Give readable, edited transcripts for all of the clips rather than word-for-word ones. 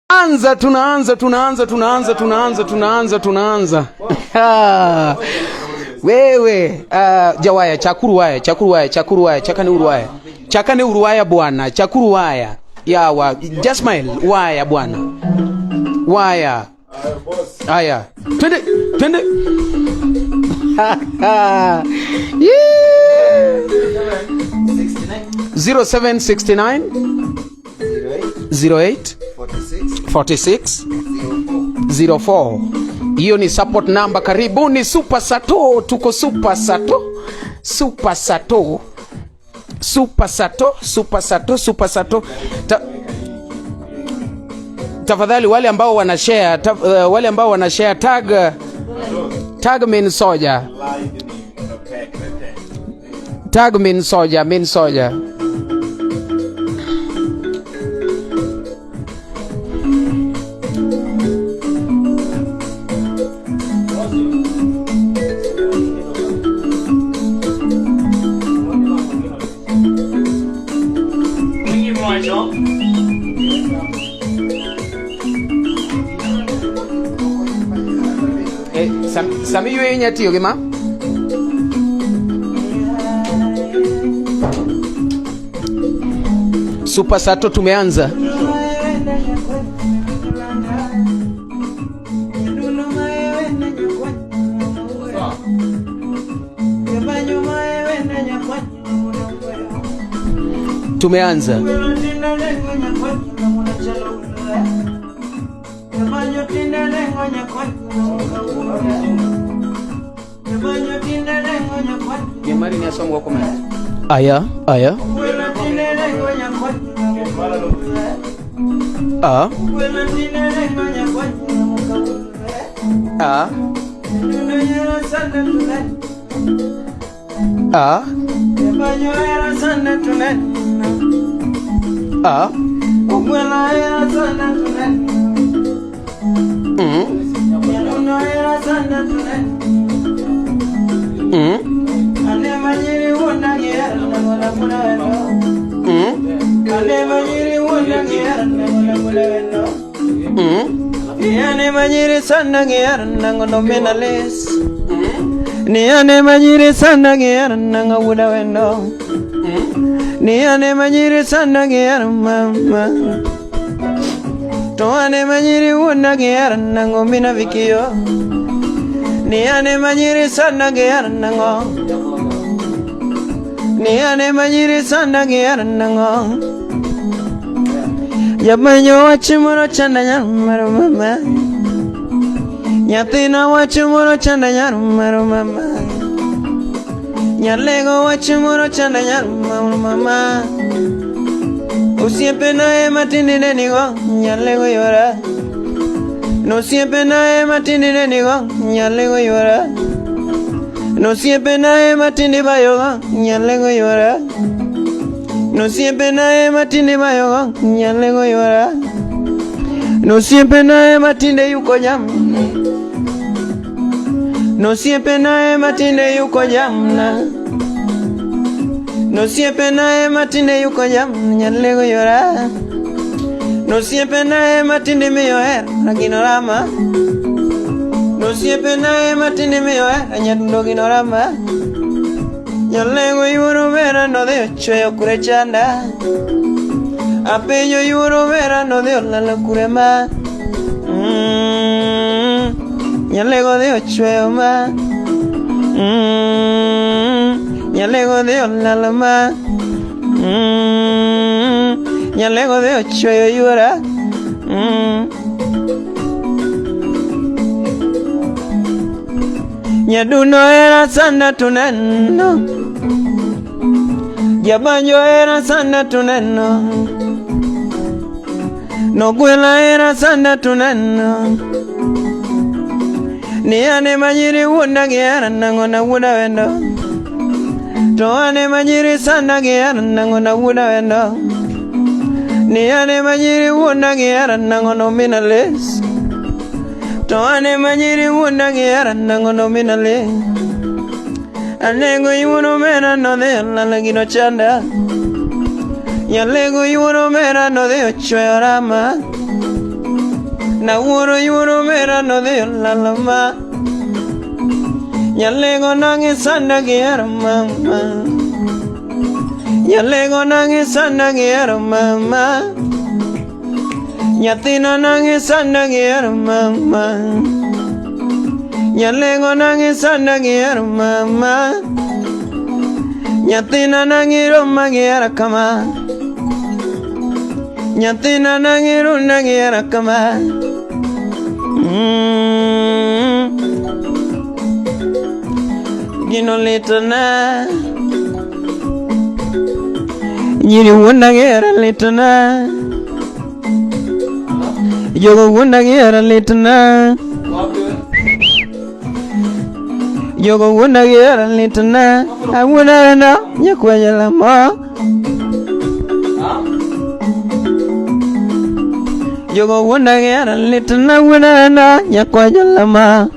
Anza, tunaanza tunaanza tunaanza tunaanza tunaanza tunaanza. Wewe jawaya chakuru waya chakuru waya chakuru waya chakane uruwaya chakane uruwaya bwana chakuru waya yawa Jasmine waya bwana waya haya twende twende. Yeah. 0769 08 46 04. Hiyo ni support number. Karibuni Super Sato, tuko Super Sato, Super Sato, Super Sato, Super Sato, Super Sato. Tafadhali wale ambao wana share wale ambao wana share tag tag Min Soja, tag Min Soja, Min Soja. Eh, sami yweyo inya tiyo gi ma? Super Sato tumeanza. Tumeanza. Aya, aya. A. A. A. A. Mm. Mm. Mm. Mm. Niane manyiri sana ngiara nango minales. Niane manyiri sana ngiara nango wuda wendo. Niane manyiri sana ngiara mama. Toane manyiri wuna ngiara nango mina vikio. Niane manyiri sana ngiara nango. Niane manyiri sana ngiara nango. Jamanyo wach moro chanda nyar maro mama. Nyathina wach moro chanda nyar maro mama. Nyalego wach moro chanda nyar maro mama. Osiepena ema tinde ne nigo nyalego yora. Nosiepena ema tinde ne nigo nyalego yora. Nosiepena ema tinde bayogo nyalego yora. Nosiepena ema tinde bayogo nyalego yora. Nosiepena ema tinde yuko jam. Nosiepena ema tinde yuko jamna. Nosiepena ema tinde yuko jam nyalego yora. Nosiepena ema tinde miyo hera gino rama. Nosiepena ema tinde miyo hera nyadundo gino rama. Nyalego yuoro vera no de ochweyo kure chanda. Apenjo yuoro vera no de olalo kure ma. Nyalego de ochweyo ma. Nyalego de olalo ma. Nyalego de ochweyo yuora. Nyaduno era sana tuneno. Jabanjo era sana tuneno. Nogwela era sana tuneno. Niane manyiri wuona giara nango na wuoda wendo. To ane manyiri sana giara nango na wuoda wendo. Niane manyiri wuona giara nango no mina les. To ane manyiri wuona giara nango no mina les. Alego yuoro mera no de olala gino chanda. Nyalego yuoro mera no de ochweyo rama. Nawuoro yuoro mera nodhi olalo ma. Nyalego nang'i sana gihero mama. Nyalego nang'i sana gihero mama. Nyathina nang'i sana gihero mama. Nyalego nang'i sana gihero mama. Nyathina nang'i roma gihero kama. Nyathina nang'i runa gihero kama. Gino litna. Nyiri wuonda gihero litna. Jogo wuonda gihero litna. Jogo wuonda gihero litna. Awuonda no nyakwayo lamo. Jogo wuonda gihero litna wuonda no nyakwayo lama.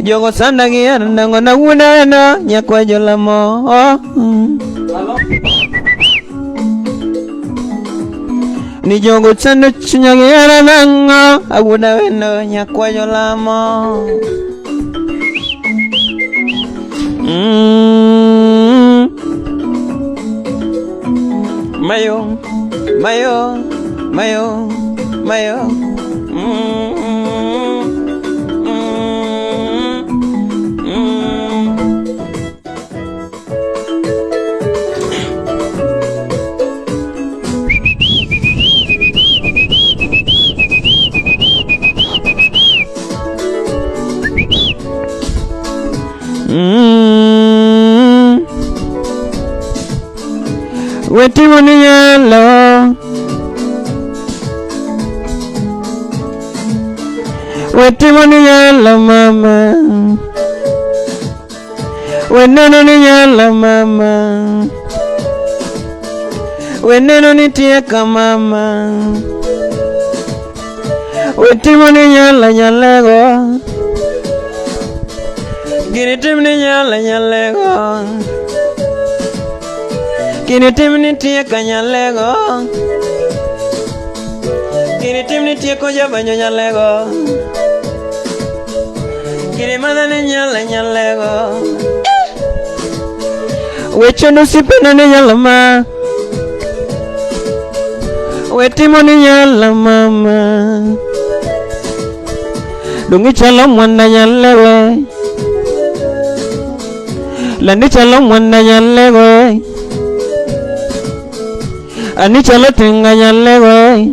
Jogo sanda gihero nango na wuonda no nyakwayo lamo. Ni jogo chando chunya gihero nango awuonda wendo nyakwayo lamo. Mayo, mayo, mayo, mayo. Wetimo ni nyalo. Wetimo ni nyalo mama. Weneno ni nyalo mama. Weneno ni tieka mama. Wetimo ni nyalo nyalego. Gini tim ni nyalo nyalego. Gini tim ni tieka nyalego. Gini tim ni tieko jabanyo nyalego. Gini madha ni nyalo nyalego. Weche nosipena ni nyalo ma. Wetimo ni nyalo mama. Dongi chalo mwana nyalewe. Landi chalo mwana nyalewe. Ani chalo tinga nyalewe.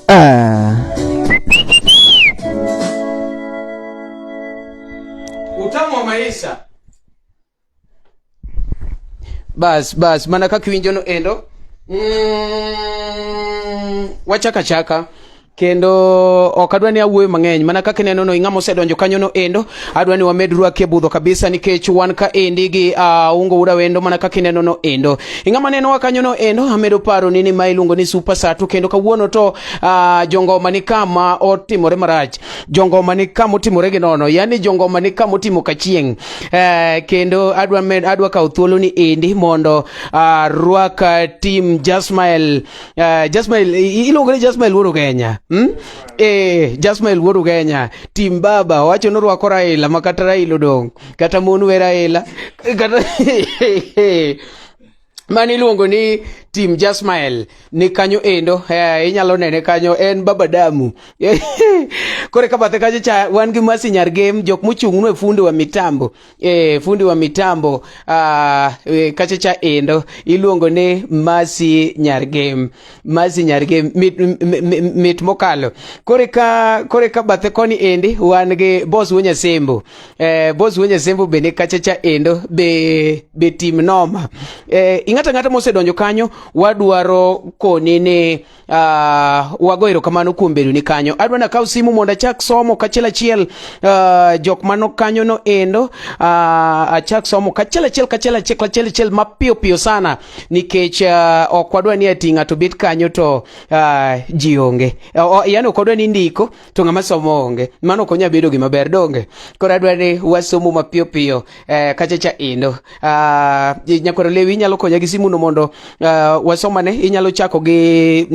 Ah. Utamu wa maisha. Bas, bas, mana kaka iwinjo no endo. Wachaka chaka. Kendo ok adwa ni awuoyo mang'eny mana kaka ineno no ing'ama osedonjo kanyo no endo adwa ni wamed rwakie budho kabisa nikech wan ka endi gi Ungo Wuod Awendo mana kaka ineno no endo ing'ama nenowa kanyo no endo amedo paro ni ni ma iluongo ni Super Satu kendo kawuono to jongoma ni kama otimore marach jongoma ni kama otimore gi nono yani jongoma ni kama otimo kachieng' kendo adwa kawo thuolo ni endi mondo rwak team Jasmael. Jasmael iluongo ni Jasmael Wuod Ugenya. Jasmael Wuod Ugenya tim baba wacho norwako Raila ma kata Raila odong' kata mon we Raila kata mani iluongo ni tim Jasmael ni kanyo endo inyalo nene kanyo en baba damu. Kore ka bathe kanyo cha wan gi Masi Nyar Game jok mochung'nwa e fundi wa mitambo fundi wa mitambo kacha cha endo iluongo ni Masi Nyar Game. Masi Nyar Game mit mokalo. Kore ka bathe koni endi wan gi boss Wuo Nyasembo. Boss Wuo Nyasembo bende kacha cha endo be tim noma. Ing'ato ang'ata mosedonjo kanyo Wadwaro koni ni wago erokamano kuom bedo ni kanyo. Adwa nakaw simu mondo achak somo kachiel achiel jok mano kanyo no endo achak somo kachiel achiel kachiel achiel kachiel achiel mapiyo piyo sana nikech ok wadwa ni ati ng'ato bet kanyo to ji onge. Yani ok wadwa ni ndiko to ng'ama somo onge. Mano ok onyal bedo gima ber donge. Koro adwa ni wasomo mapiyo piyo kacha cha endo. Nyakwaro Lewi inyalo konya gi simu no mondo wasomane. Inyalo chako gi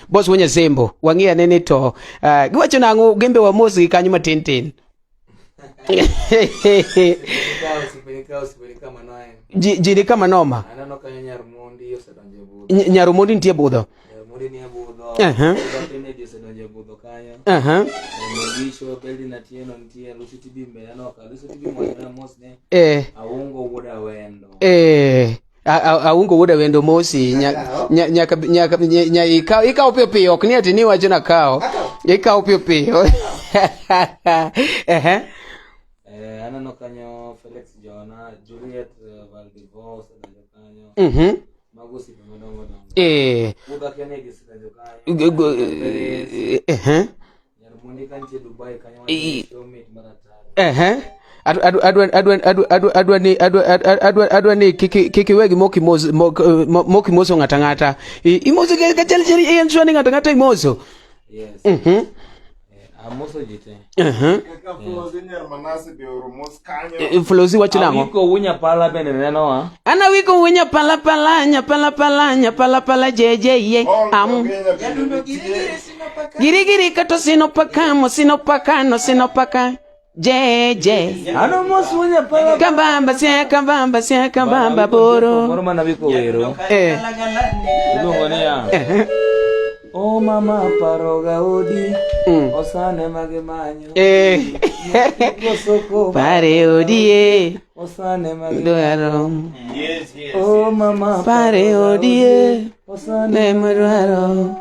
boss Wuonya Zembo. Wang'i ane ni to giwacho nang'o gembe wamos gi kanyo matin tin. Ji ni kama noma. Aneno kanyo Nyarmondi osedonjo e budho. Nyarumondi nitie budho. Nyarmondi nie budho. Aha. Budho Kennedy osedonjo e budho kanyo. Aha. Mogisho, Beldin Atieno nitie, Lucy Tibi mbele aneno ka Lucy Tibi mwacho na mos ne Aungo wuod Awendo. Aungo wuod Awendo mosi nyaka nyaka ikaw piyo piyo ok ni ati ni wacho nakaw. Ikaw piyo piyo. Ehe. Aneno kanyo Felix Jona, Juliet Valdivo osedonjo kanyo. Mago osiepe madongo dongo. Budha Kennedy osedonjo kanyo. Ehe. Nyarmondi ka nitie Dubai kanyo wantie show mit mar atari. Ehe. Adwa ni kik iwe gima ok imoso ng'ato ang'ata. Imoso kachiel achiel en sure ni ng'ato ang'ata imoso. Yes. Amoso ji te. Kaka Flozi Nyar Manase be oro mos kanyo. Flozi wacho nang'o? Awiko Wunya Pala bende nenowa. An awiko wunya pala pala nya pala pala nya pala pala je je ye. All Am. Kenya bende nitie. Giri giri kato sino paka mo sino paka no sino paka. Je je. Ano mos Wunya Pala. Kambamba sia kambamba sia kambamba boro. Moro mana Awiko wero. Iluongo niya. Oh mama paroga odi. Osane mage manyo. Kosoko. Pare odie. Osane mage. Dwaro. Yes, yes. Oh mama Pare odie. Osane Ne madwaro.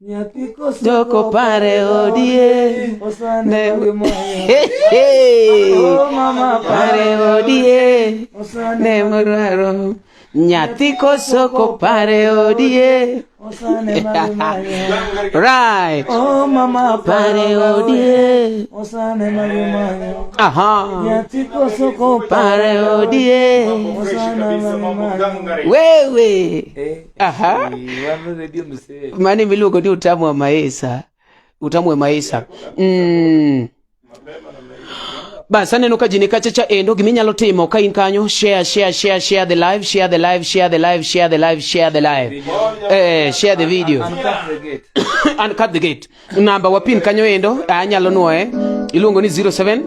nyathi kosoko. Joko pare odie. Osane Ne- mage manyo. Hey, hey. Oh mama Pare odie. Osane Ne madwaro. Nyathi kosoko pare odie. Osane mage manyo. Right. Oh mama Pare odie. Osane mage manyo. Aha. Nyathi kosoko Pare odie. Mambo fresh Osana kabisa, mage mambo manyo. gangari. Wewe. Aha. Wan radio msee. Mani miluongo ni utamu wa maisha. Utamu wa maisha. Bas aneno ka ji ni kacha cha endo giminyalo timo ka in kanyo share share share share the live share the live share the live share the live share the live share the video Uncut the gate. and cut the gate namba wapin kanyo endo anyalo nuoye iluongo ni 07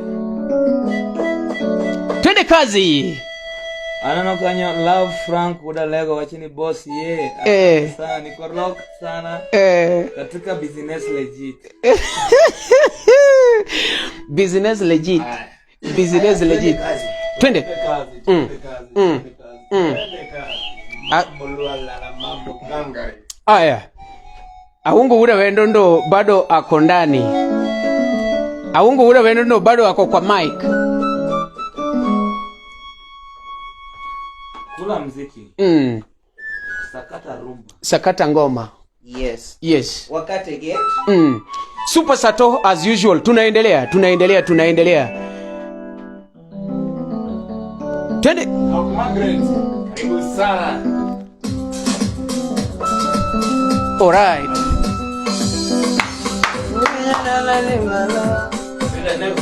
twende kazi. Aneno kanyo Love Frank Udalego wacho ni boss ye. Asante sana niko lock sana. Katika business legit. Business legit. Business legit. Twende. Kazi, twende kazi, twende kazi, twende kazi. Mambo lualala, mambo gangari. Aya. Aungu ule wendo ndo bado ako ndani. Aungu ule wendo ndo bado ako kwa mic. Kula mziki. Sakata rumba. Sakata ngoma. Yes. Yes. Wakate gate. Super Sato as usual. Tunaendelea, tunaendelea, tunaendelea. Twende. Uncle Margaret, karibu sana. All right.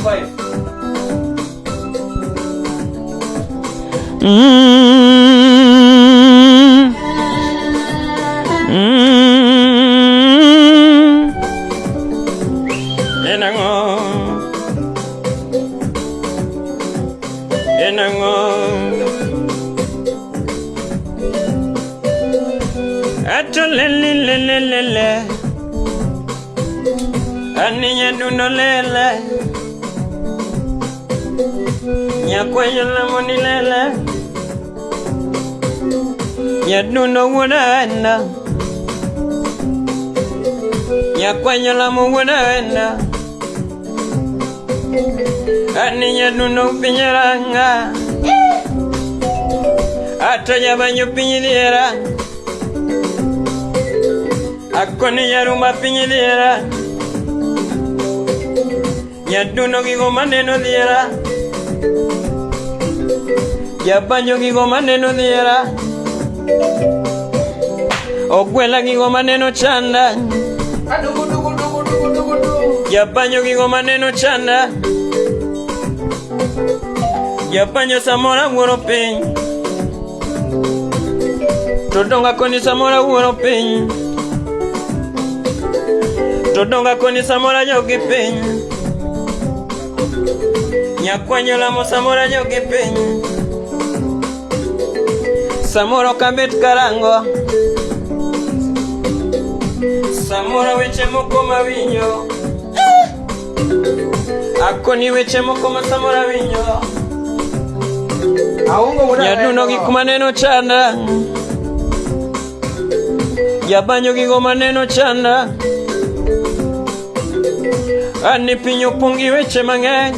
Five. Enango. Enango. Atolelelelelele. Aninya duno lele. Nyakwenyo lamoni lele. Nyaduno wuona. Nyakwenyo lamo wuona. Aninya duno pinyeranga. Atonya banyo pinyera. Akoni nyaruma piny dhiera. Nyaduno gigo maneno dhiera. Jabanjo gigo maneno dhiera. Ogwela gigo maneno chanda. Jabanjo gigo maneno chanda. Jabanjo samoro awuoro piny. To donga koni samoro awuoro piny. To donga koni samoro ajogi piny. Nyakwanyo lamo samoro ajogi piny. Samoro kabet karango. Samoro weche moko mawinjo. Akoni weche moko ma samoro awinjo. Aongo wuod Nyaduno Awendo. gik maneno chanda. Jabanyo gigo maneno chanda. Ani piny opong' gi weche mang'eny.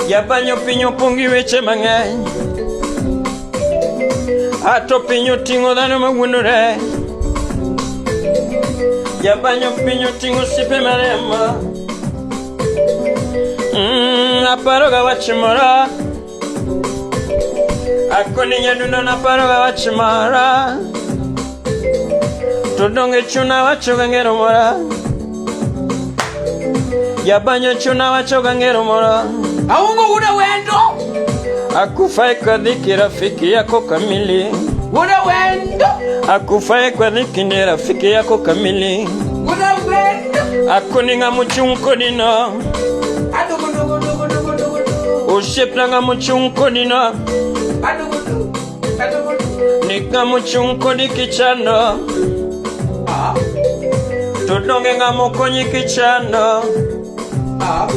Jabanyo piny opong' gi weche mang'eny. Ato piny oting'o dhano mawuondore. Jabanyo piny oting'o osiepe maremo. Aparoga wach moro. Akoni nyadundo naparoga wach moro. To donge chuna wachoga ngero moro. Jabanyo chuna wachoga ngero moro. Aongo wuod Awendo. Akufae kwa dhiki rafiki yako kamili. Wuod Awendo. Akufae kwa dhiki ndiye rafiki yako kamili. Wuod Awendo. Akoni ng'ama ochung' kodi no. Adugu dugu dugu dugu dugu dugu. Osiepna ng'ama ochung' kodi no. Adugu dugu. Adugu dugu. Ni ng'ama ochung' kodi kichando. Ah. To donge ng'ama okonyi kichando. Ah.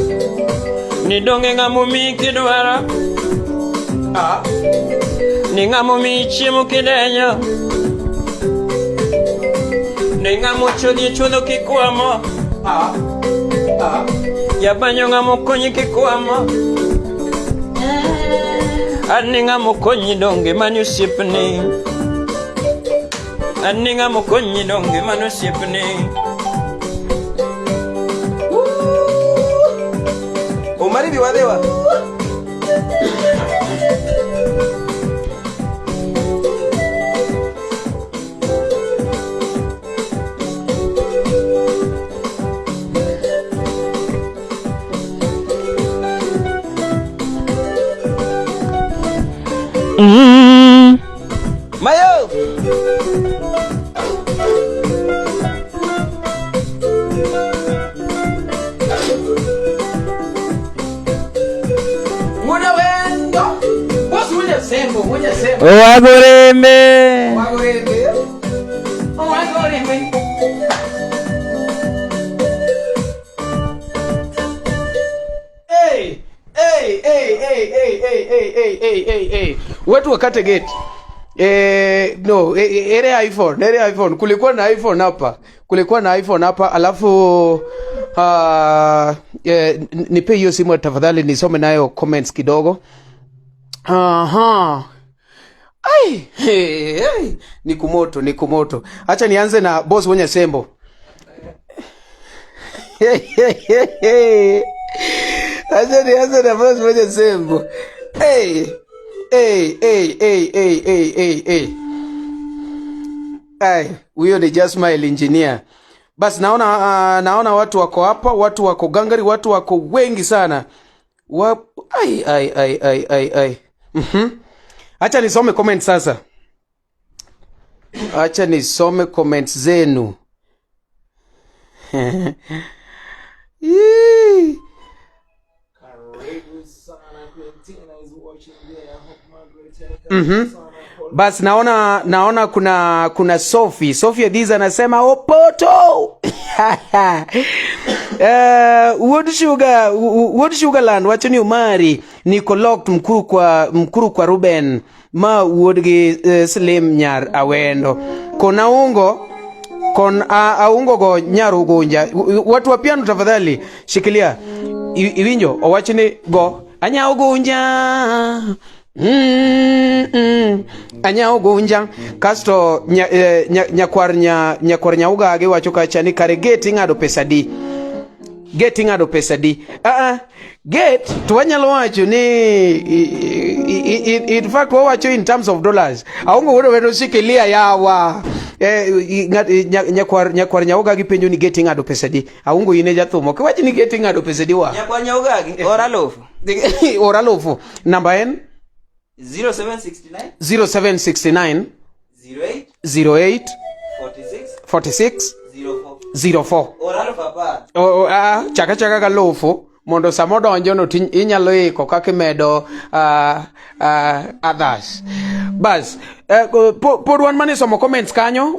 Ni donge ng'ama omiyi kidwaro. Ah. Ni ng'ama omiyi chiemo kidenyo. Ni ng'ama ochodhi e chuodho kikwamo. Ah. Ah. Jabanyo ng'ama okonyi kikwamo. An ni ng'ama okonyi donge mani osiepni. An ni ng'ama okonyi donge mano osiepni. Omari bi wadhiwa. Mayo! Wuod Awendo. Boss wuod Sembo, wuod Sembo. Owagorembe! Wagorembe. Wagorembe. Hey, hey, hey, hey, hey, hey, hey, hey, hey, hey, hey. Watu wakate gate. No, ere iPhone, ere iPhone. Kulikuwa na iPhone hapa. Kulikuwa na iPhone hapa alafu nipe hiyo simu tafadhali nisome nayo comments kidogo. Aha. Ai, hey, hey. Ni kumoto, ni kumoto. Acha nianze na boss mwenye Sembo. Acha nianze na boss mwenye Sembo. Hey, hey, hey, hey, hey, hey, hey, hey. Ai, huyo ni Jasmine engineer. Bas naona watu wako hapa, watu wako gangari, watu wako wengi sana. Ai, ai, ai, ai, ai, ai. Acha nisome comment sasa. Acha nisome comments zenu. Yee. Karibu sana Quintina is watching there. Hope Margaret. Karibu sana Paul. Bas naona kuna Sophie. Sophie Adiza anasema Opoto. Wood Sugarland wacho ni Umari niko locked mkuru kwa Ruben ma wuod gi Slim nyar Awendo. Kona ungo kon aungo go nyar Ugunja. Watu wa piano tafadhali shikilia. Iwinjo owacho ni go anya Ugunja. Anyawo gunja kasto nyakwar nyakwar nyaugagi wacho kacha ni kare gate ing'ado pesa di gate ing'ado pesa di gate to wanyalo wacho ni in fact wawacho in terms of dollars. Aonge wuodo wendo shikilia yawa. Nyakwar nyaugagi penjo ni gate ing'ado pesa di. Aongo ine jathum ok iwach ni gate ing'ado pesa di wa. Nyakwar nyaugagi ora alufu. Ora alufu. Namba en 0769 0769 08 08 46 46 04. 04. Ora alufu apar. Chaka chaka ga lufu mondo sama odonjo no inyalo iko kaka imedo others. Bas, pod wan mane somo comments kanyo,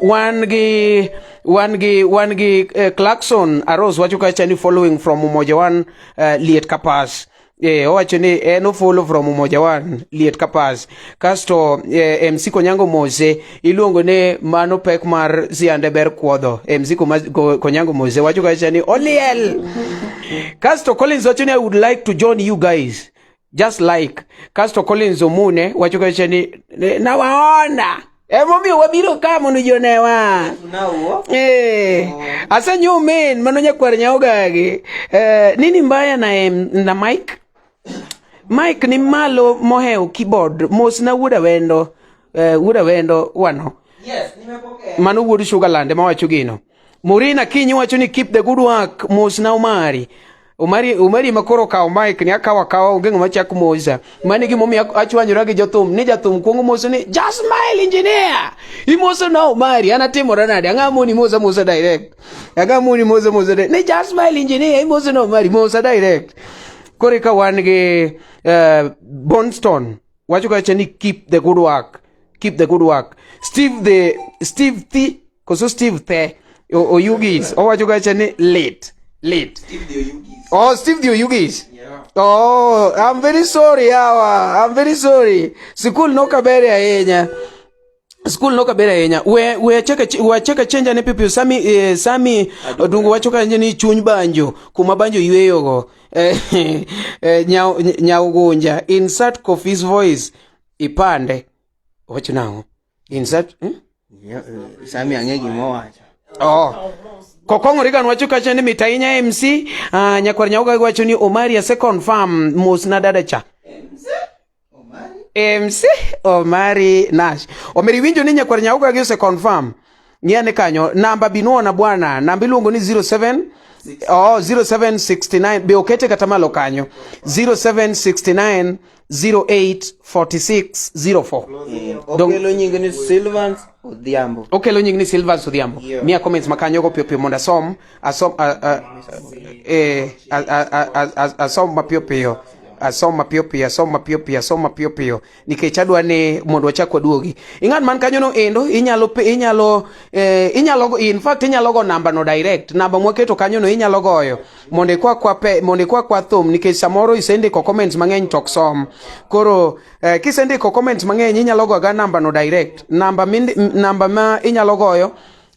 wan gi Clarkson Aros wacho kacha ni following from Umoja One, Liet Kapas. Owacho ni en ofollow from Umoja One Liet Kapas. Kasto MC Konyango Mose iluongo ni mano pek mar siande ber kuodho. MC Konyango Mose wacho kacha ni oliel. Kasto Collins wacho ni I would like to join you guys. Just like. Kasto Collins Omune wacho kacha ni nawaona. Emomiyo wabiro ka mondo jonewa. Tunauo. Asenyo men mano nyakwar nyaugagi. Nini mbaya na Mike? Mike ni malo mohewo keyboard. Mos na wuod Awendo. Wuod Awendo wano. Yes, nimepokea. Mano wuod Sugarland ema wacho gino. Murina Kinyi wacho ni keep the good work. Mos na Omari. Omari makoro kawo mic ni akawa akawa onge ng'ama chak mosa. Mano e gimomiyo achwanyora gi jothum ni jathum kuongo moso ni just smile engineer. Imoso na Omari an atimora nade? Ang'a moni mosa mosa direct. Ang'a moni mosa mosa direct. Ni just smile engineer imoso na Omari mosa direct. Koro eka wan gi Bonston wacho kacha ni keep the good work. Keep the good work. Steve the koso Steve the Oyugis owacho kacha ni lit. Lit. Steve the Oyugis. Oh, Steve the Oyugis. Yeah. Oh, I'm very sorry yawa. I'm very sorry. Sikul no kabere ahinya. Skul no kabere ahinya. We cheka chenja ne pipi Sami Odungu wacho kacha ni chuny banjo kuma banjo yweyogo. Nyaugunja insert Kofi's voice ipande. Wacho nang'o? Insert? Sami ang'e gima owacho. Oh. Kokong'o Reagan wacho kacha ni mit ahinya MC. Nyakwar Nyauga wacho ni Omari ase confirm mos na dada cha. MC Omari Nash. Omeri winjo ni Nyakwar Nyauga gi ose confirm. Ng'iyane kanyo namba binuona bwana, namba iluongo ni 07 oh 0769 be okete kata malo kanyo 0769 08 46 04. Okelo nying ni Silvans Odhiambo. Okelo nying ni Silvans Odhiambo. Yeah. Miya comments makanyo go piyo piyo mondo asom mapiyo piyo. Asom mapiyo piyo, asom mapiyo piyo, asom mapiyo piyo. Nikech adwa ni mondo wachak waduogi. Ing'at man kanyo no endo, inyalo, in fact inyalo go namba no direct. Namba mwaketo kanyo no inyalo goyo. Mondo ikwa kwa pe, mondo ikwa kwa thum, nikech samoro isendiko comments mang'eny to ok som. Koro, kisendiko comments mang'eny inyalo go ga namba no direct. Namba ma inyalo goyo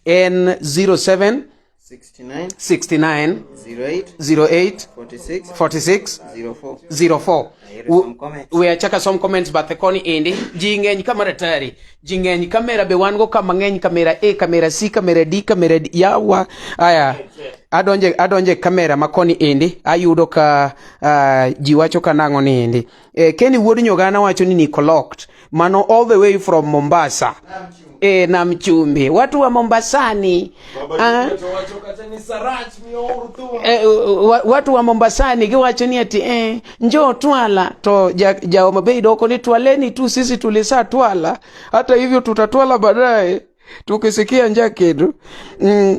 en 07 69 69 08 08 46 46 04. 04. Ahero som comments. We achaka som comments bathe koni endi. Ji ng'eny ka maratari. Ji ng'eny kamera be wan go ka mang'eny, kamera A, kamera C, kamera D, kamera D. Yawa. Aya. Adonje kamera ma koni endi. Ayudo ka ji wacho ka nang'o ni endi. Kenny wuod Nyogana wacho ni niko locked. Mano all the way from Mombasa. Nam Chumbi. Watu wa Mombasani. Watu wa Mombasani giwacho ni ati njoo twala to ja Homa Bay doko ni twaleni tu, sisi tulisa twala, hata hivyo tutatwala baadaye tukisikia njaa kendo.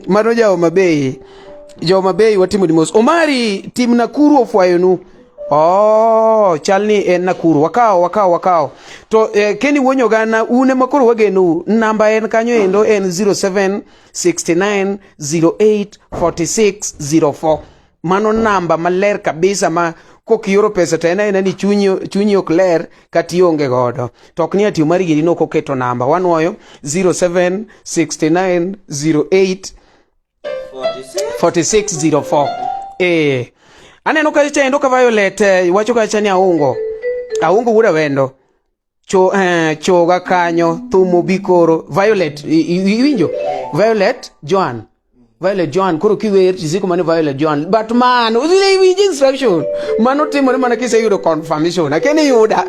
Mano ja Homa Bay. Ja Homa Bay watimo ni mos. Omari tim Nakuru ofwayonu. Oh, chal ni en Nakuru. Wakao, wakao, wakao. To Kenny Wuonyo Gana, un ema koro wagenu. Namba en kanyo endo en 07 69 08 46 04. Mano namba maler kabisa ma kokioro pesa to en aena ni chunyi ok ler kata ionge godo. To ok ni ati Omari gini nok oketo namba. Wanwoyo 07 69 08 46 04. Aneno kacha endo ka Violet wacho kacha ni aungo. Aungo wuod Awendo. Cho choga kanyo thum obi koro Violet iwinjo Violet Joan Violet Joan koro kiwer tisiko mani Violet Joan but man iwinj instruction mano timore mana kiseyudo confirmation akeni yuda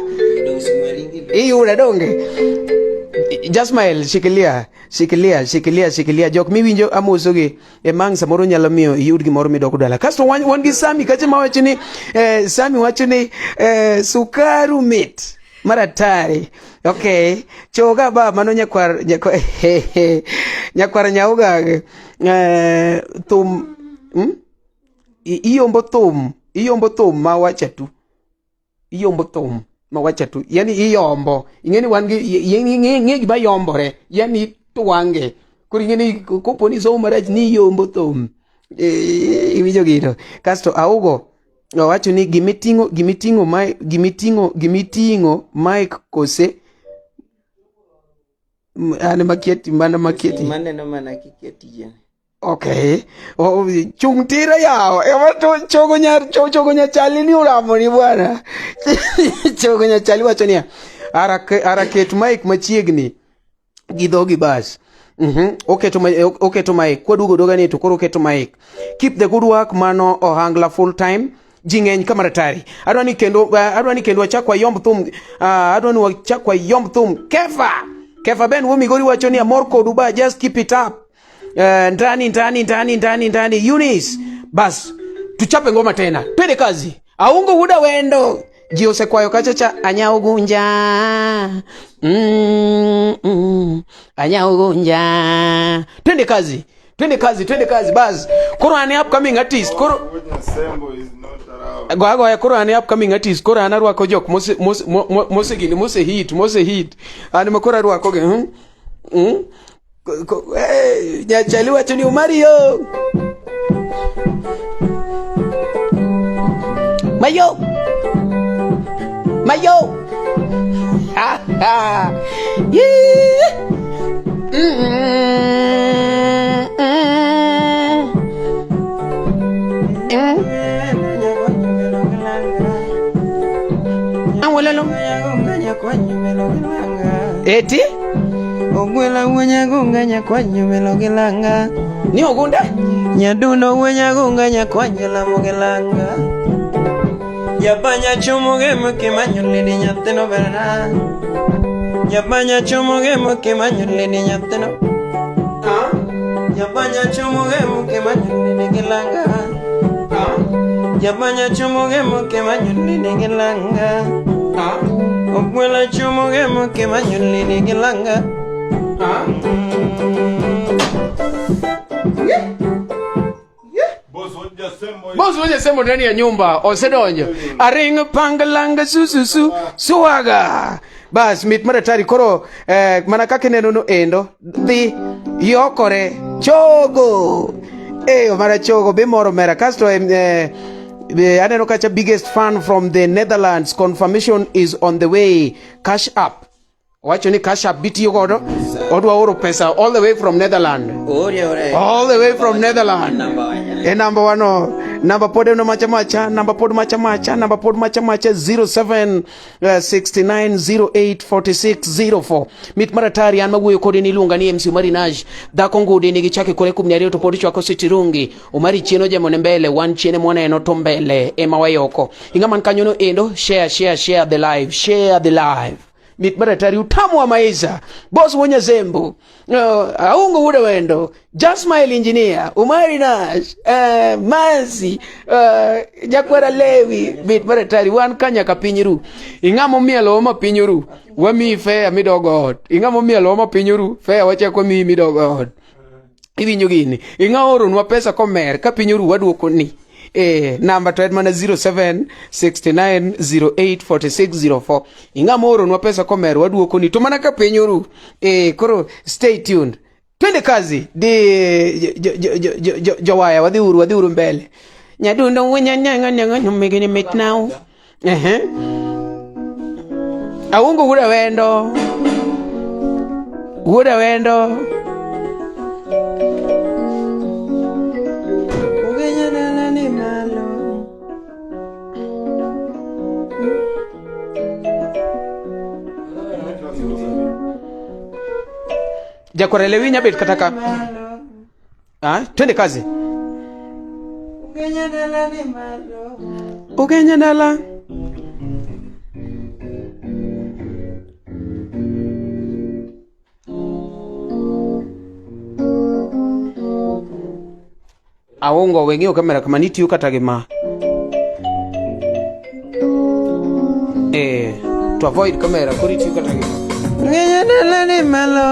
iyuda donge Jasmael shikilia shikilia shikilia shikilia jok miwinjo amosogi e mang samoro nyalo miyo iyud gimoro midok dala kasto wan gi Sami kacha mawacho ni Sami wacho ni sukaru mit maratari okay choga ba mano nyakwar nyakwar nyakwar nyaugag thum iyombo thum ma wacha tu iyombo thum ma wacha tu yani iyombo ing'eni wan gi ing'e gima yombore yani twange koro ing'eni kopo ni somo marach ni iyombo thum iwinjo gino kasto augo owacho ni gimiting'o mic kose an makieti mana makieti maneno mana kiketi jene. Okay chung tira yao ema to chogo nyachali ni uramo ni bwana chogo nyachali wacho niya araket mic machiegni gi dhogi bas. Oketo mic kwaduogo doga ni to koro oketo mic keep the good work mano ohangla full time ji ng'eny ka maratari adwa ni kendo wachak wayomb thum adwa ni wachak wayomb thum Kefa Ben Wumi Gori wacho ni amor kodu ba just keep it up ndani ndani ndani ndani ndani Eunice bas tuchape ngoma tena twende kazi aungo wuda wendo ji osekwayo kacha cha anyaugunja anyaugunja twende kazi twende kazi bas koro an upcoming artist koro goya koro an upcoming artist koro an arwako jok mose gini mose hit an ma koro arwako gi nyachali wacho ni Mario Mayo Mayo ha ha yeah. Eti Ogwela wenya gunga nyakwanyo melogilanga ni ogunda nyadundo wenya gunga nyakwanyo lamogilanga yapanya chomoge mokimanyo lini nyateno berna yapanya chomoge mokimanyo lini nyateno yapanya chomoge mokimanyo lini gilanga yapanya chomoge mokimanyo lini gilanga ogwela chomoge mokimanyo lini gilanga. Boss woje semo ndani ya nyumba osedonjo aring pangalanga sususu suaga bas mit maratari koro mana kaka neno no endo dhi yokore chogo mara chogo be moro mera kasto aneno kacha biggest fan from the Netherlands confirmation is on the way cash up wacho ni cash up bitiyo godo odwa oro pesa all the way from Netherlands all the way from Netherlands e number 1 number pod no macha macha number pod macha macha number pod macha macha 0769084604 mit maratari an mawuoyo kode ni iluonga ni MC Omari Nash dhako ngude nigi chake kore 12 to pod chwako sitirungi Omari chieno jamone mbele wan chiene mwaneno to mbele ema wayoko ing'ama kanyo no endo share share share the live share the live mit maratari utamu wa maisha boss wonya zembu aungo wuda wendo Jasmail engineer Umari Nash Mansi Jakwara Lewi mit maratari wan kanya ka pinyru ing'amo mielo ma pinyru wami fea midogo ot ing'amo mielo ma pinyru fea wachako mi midogo ot iwinjo gini ing'a oronwa pesa komer ka pinyru waduoko ni namba to en mana 0769084604 ing'ama oronwa pesa komer waduoko ni to mana ka pinyuru koro stay tuned twende kazi di jowaya wadhiuru mbele nyadundo winyanyang'anyang'anyomigini mit now aungo wuda wendo Jakwar Lewi nyabet kata ka. Ah, twende kazi. Ugenya dala ni malo. Ugenya dala. Aongo weng'io kamera kama nitiyo kata gi ma. Eh, to avoid kamera koro itiyo kata gi ma. Ugenya dala ni malo.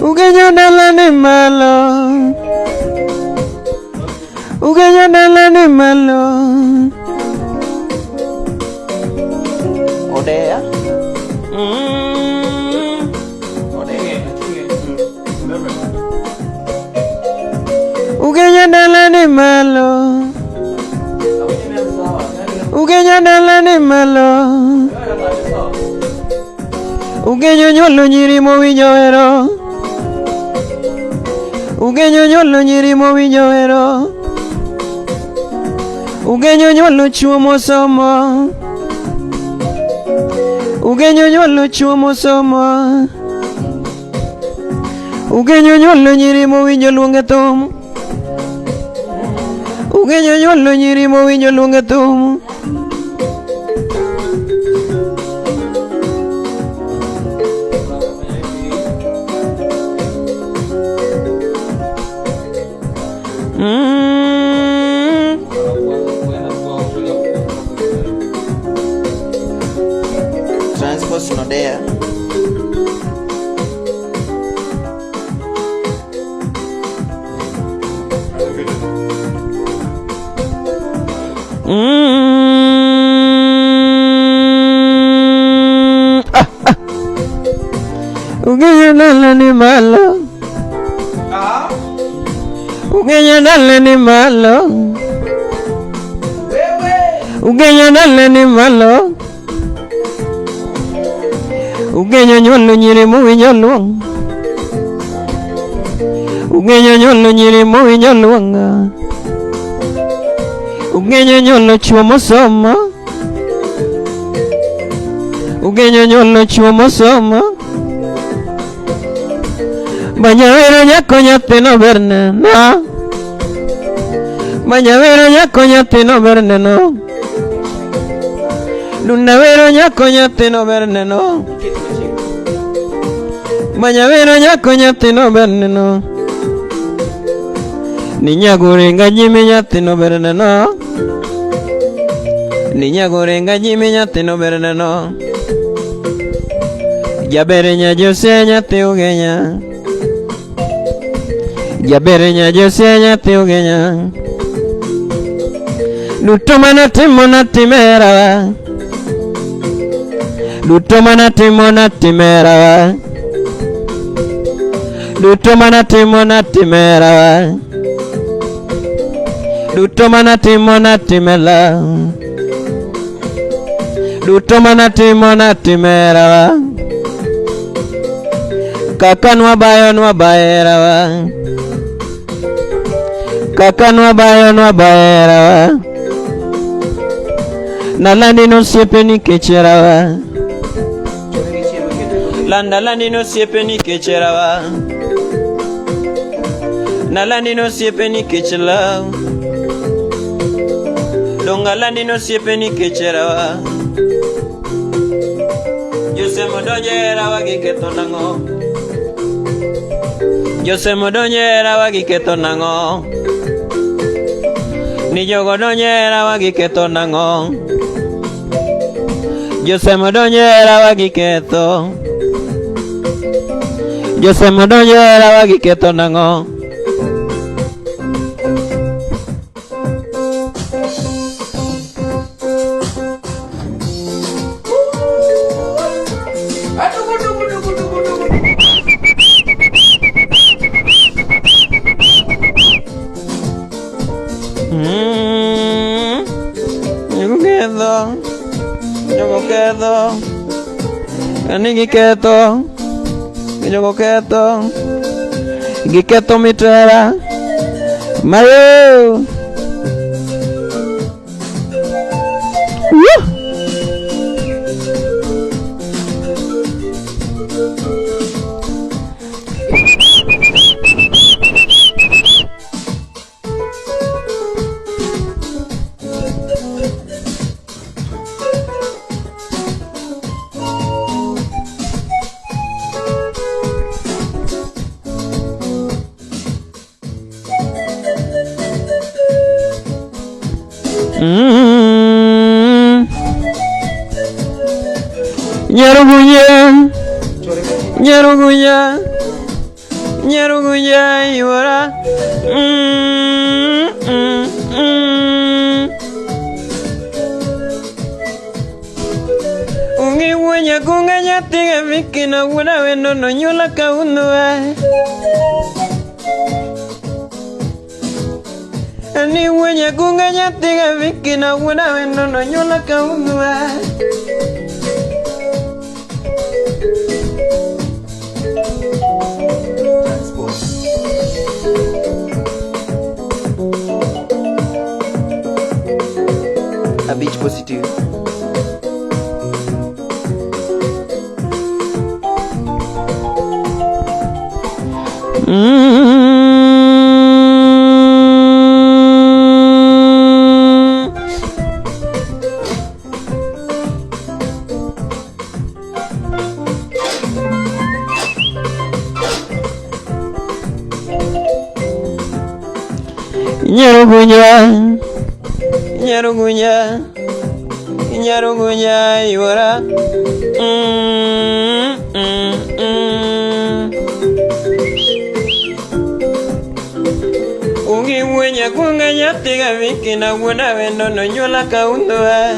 Ugenya dala ni malo. Ugenya dala ni malo. Odea. Odea. Ugenya dala ni malo. Ugenya dala ni malo. Ugenyo nyuolo nyiri mowinjo hero. Ugenyo nyuolo nyiri mowinjo hero. Ugenyo nyuolo chuo mosomo. Ugenyo nyuolo chuo mosomo. Ugenyo nyuolo nyiri mowinjo luonge thum. Ugenyo nyuolo nyiri mowinjo luonge thum. Transport Nodea. Ah, ah. Ugenya dala ni malo. Ugenya dala ni malo. Ugenya dala ni malo. Ugenya nyuolo nyiri mowinjo luong. Ugenya nyuolo nyiri mowinjo luong. Ugenya nyuolo chuo mosomo. Ugenya nyuolo chuo mosomo. Banyawero nyako nyathino ber neno. Banyawero nyako nyathino ber neno. Dunda wero nyako nyathino ber neno. Banyawero nyako nyathino ber neno. Ninyagorenga nyime nyathino ber neno. Ninyagorenga nyime nyathino ber neno. Jaber nya Jose nyathi Ugenya. Jaber nya Jose nyathi Ugenya. Duto manatimo natimera. Duto manatimo natimera. Duto manatimo natimera. Duto manatimo natimela. Duto manatimo natimera. Kaka nwabayo nwabayera. Kaka nwabayo nwabayera. Nalandi nosiepe nikech herawa. Landa nosiepe nikech herawa. Nalandi nosiepe nikech love. Donga landi nosiepe nikech herawa. Jose modonjo herawa giketho nang'o? Jose modonjo herawa giketho nang'o? Ni jogo donjo herawa giketho nang'o? Jose modonjo herawa giketho. Jose modonjo herawa giketho nang'o? Jogo ketho, ni giketho, jogo ketho, giketho mitera, mayo. Woo! Mm. Nyarugunya, Nyarugunya, Nyarugunya yuora. Mm, mm, mm. Ungi wuonya kunga nyathi ga Viki na wuoda wendo nonyuola kawuono e. Ani wuonya kunga nyathi ga Viki na wuoda wendo nonyuola kawuono e. Abich positive. Mm. Nyarugunya, Nyarugunya, Nyarugunya yuora. Mm, mm, mm. Ungi wuonya kunga nyathi ga Viki na wuoda wendo nonyuola kawuono e.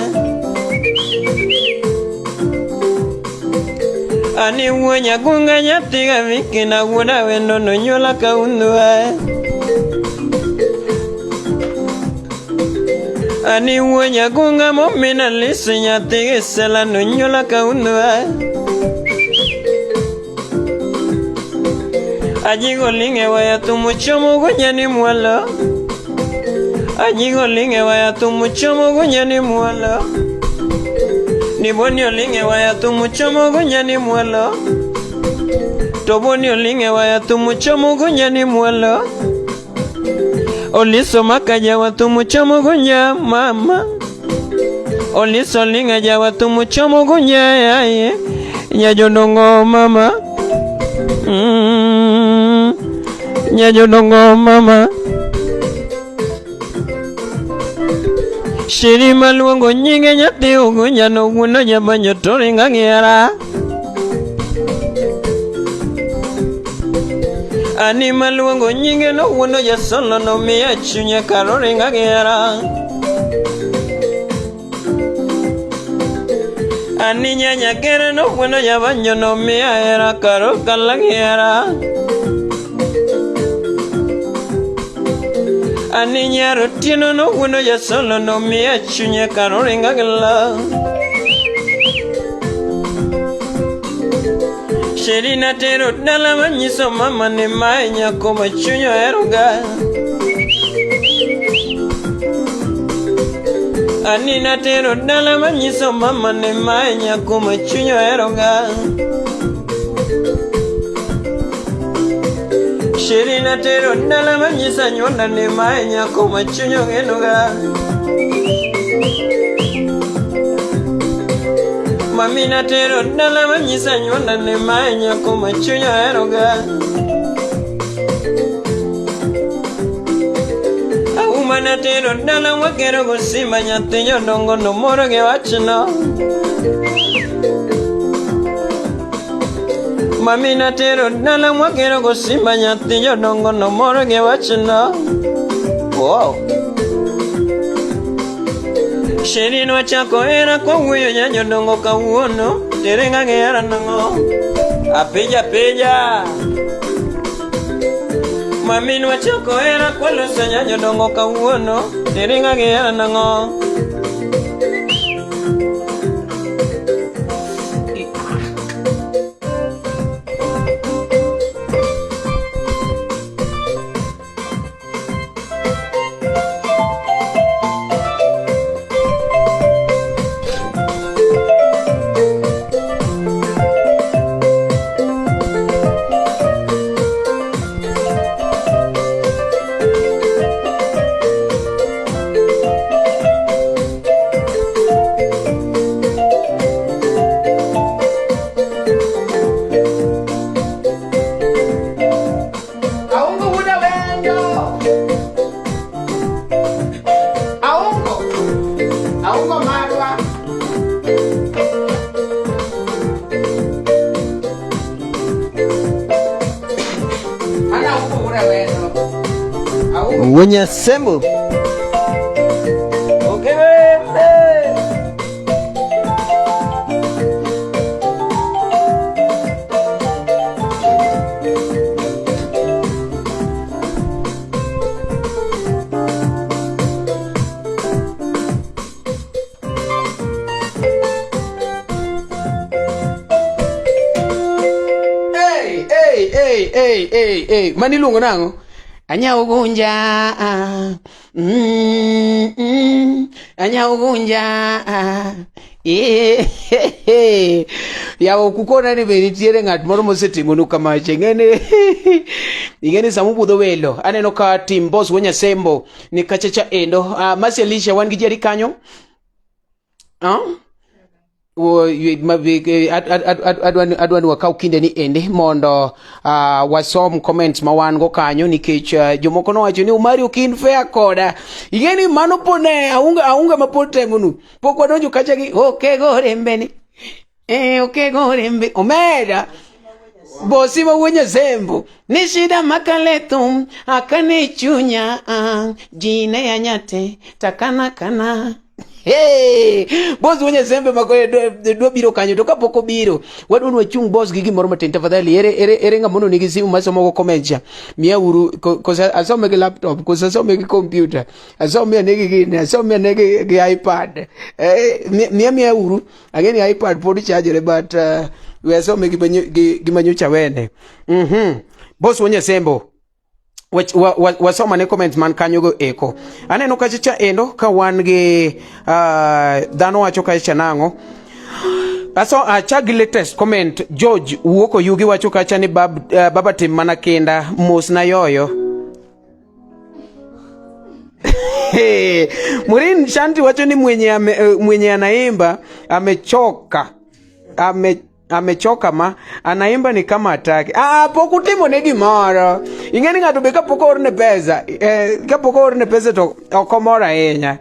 Ani wuonya kunga nyathi ga Viki na wuoda wendo nonyuola kawuono e. Ani wuonya kunga momina lisi nyathi gi sela nonyuola kawuono e. Ajigo linge waya tumuchomo gunya ni mwalo. Ajigo linge waya tumuchomo gunya ni mwalo. Niboni olinge waya tumuchomo gunya ni mwalo. Toboni olinge waya tumuchomo gunya ni mwalo. Oliso makaja watumuchomo gunya mama. Oliso linga ja watumuchomo gunya yaye. Nyajodongo mama. Mm. Nyajodongo mama. Shiri maluongo nyinge nyathi ugunya no wuono jabanyo to ringa ng'iera. Ani maluongo nyinge no wuono jasolo no miya chunye karo ringa ng'iera. Ani nyanya kere no wuono jabanyo no miya hera karo kala ng'iera. Ani nyaro tieno no wuono jasolo no miya chunye karo ringa gila. Sheri natero dala manyiso mama ni mae nyako ma chuny oheroga. Ani natero dala manyiso mama ni mae nyako ma chuny oheroga. Sheri natero dala manyiso anyuola ni mae nyako ma chuny ogenoga. Mami natero dala manyiso anyuola ni mae nyako ma chuny oheroga. Auma natero dala wakero go simba nyathi jodongo nomoro gi wachno. Mami natero dala wakero go simba nyathi jodongo nomoro gi wachno. Wow. Sheri nwachako hera kwawuoyo nya jodongo kawuono tere ng'a gihera nang'o. Apija pija. Mami nwachako hera kwaloso nya jodongo kawuono tere ng'a gihera nang'o. Wonyasembo. Okay, Hey, hey, hey, hey, hey, hey. Mani iluongo nang'o? Anyao gunja. Anyao gunja. Eh, Yawo kukona ni be nitiere ng'at moro mosetimonu kamacha. Ing'eni ing'eni sama ubudho welo. Aneno ka Tim Boss Wanyasembo ni kacha cha endo. Mercy Alicia wan gi Jerry kanyo. Ah? Adwa ni wakaw kinde ni endi mondo wasom comments ma wan go kanyo nikech jomoko nowacho ni Omari ok in fair koda. Ing'e ni mano pod ne aunga aunga ma pod temonu. Pok wadonjo kacha gi oke gorembe ni. Eh, oke gorembe. Omera. Bosi ma wuo Nyasembo. Ni shida makaletum akane chunya jine ya nyate takana kana. Hey, boss wuo Nyasembe ma kore dwa biro kanyo to kapok obiro wadwa ni wachung boss gi gimoro matin tafadhali ere ere ere ng'ama ono nigi simu masomo go comments cha miya uru koso asome gi laptop koso asome gi computer asome ane gi gini asome ane gi iPad eh, miya miya uru ang'e ni iPad pod chajore but we asome gi gi manyocha wene boss wuo Nyasembo wasoma ne comments man kanyo go eko aneno kacha cha endo ka wan gi dhano wacho kacha cha nang'o aso achag gi latest comment George wuok oyugi wacho kacha ni baba tim mana kinda mos na yoyo Hey, Murin Shanti wacho ni mwenye anaimba amechoka amechoka ma anaimba ni kama ataki. Ah, pok utimo ne gimoro. Ing'e ni ng'ato be kapok oorne pesa, kapok oorne pesa to ok omor ahinya.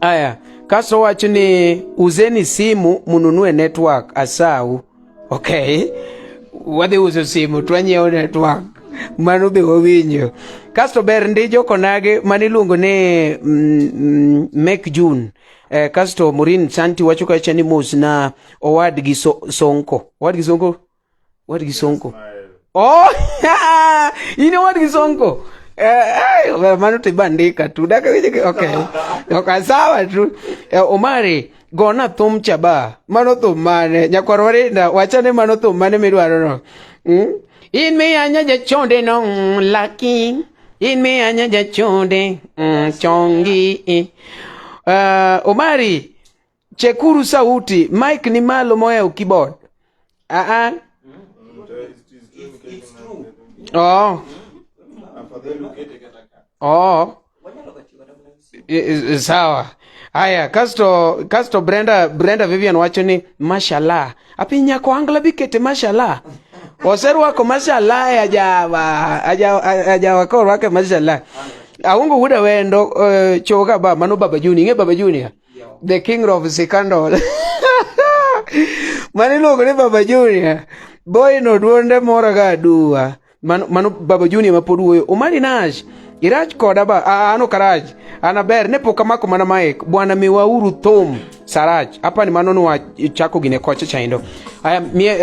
Aya, kasto wacho ni uzeni simu mununue network asau. Okay. Wadhi uso simu to wanyiewo network. Mano be wawinjo. Kasto ber ndi jokonage mane iluongo ni Mek June. Kasto Maureen Santi wacho kacha ni mos na owadgi Sonko. Owadgi Sonko? Owadgi Sonko. Oh, in owadgi Sonko. Mano to ibandika tu. Daka winjo ki-, okay. Ok, sawa tu. Omari, gona thum cha ba. Mano thum mane? Nyakwar Warinda, wachane mano thum mane midwaro no. In mi anya jachonde no, lucky. In mi anya jachonde, chongi. Omari, chekuru sauti. Mic ni malo mohewo keyboard. Ah, ah. Oh. Oh. Sawa. Haya, kasto Brenda Vivian wacho ni mashallah. Api nyako Angla bikete mashallah. Oserwako mashallah e ajawa. Ajawa ko rwake mashallah. Aungo wuda wendo choga ba mano Baba Junior. Ing'e Baba Junior? The king of scandal. Mano iluongo ni Baba Junior. Boy no duonde mora ga aduwa. Mano Baba Junior ma pod wuoyo. Omari Nash, irach koda ba? An ok arach. An aber, ne pok amako mana mic. Bwana miwauru thum sarach. Apa ni mano nwa chako gine kocha chaindo. Aya, mie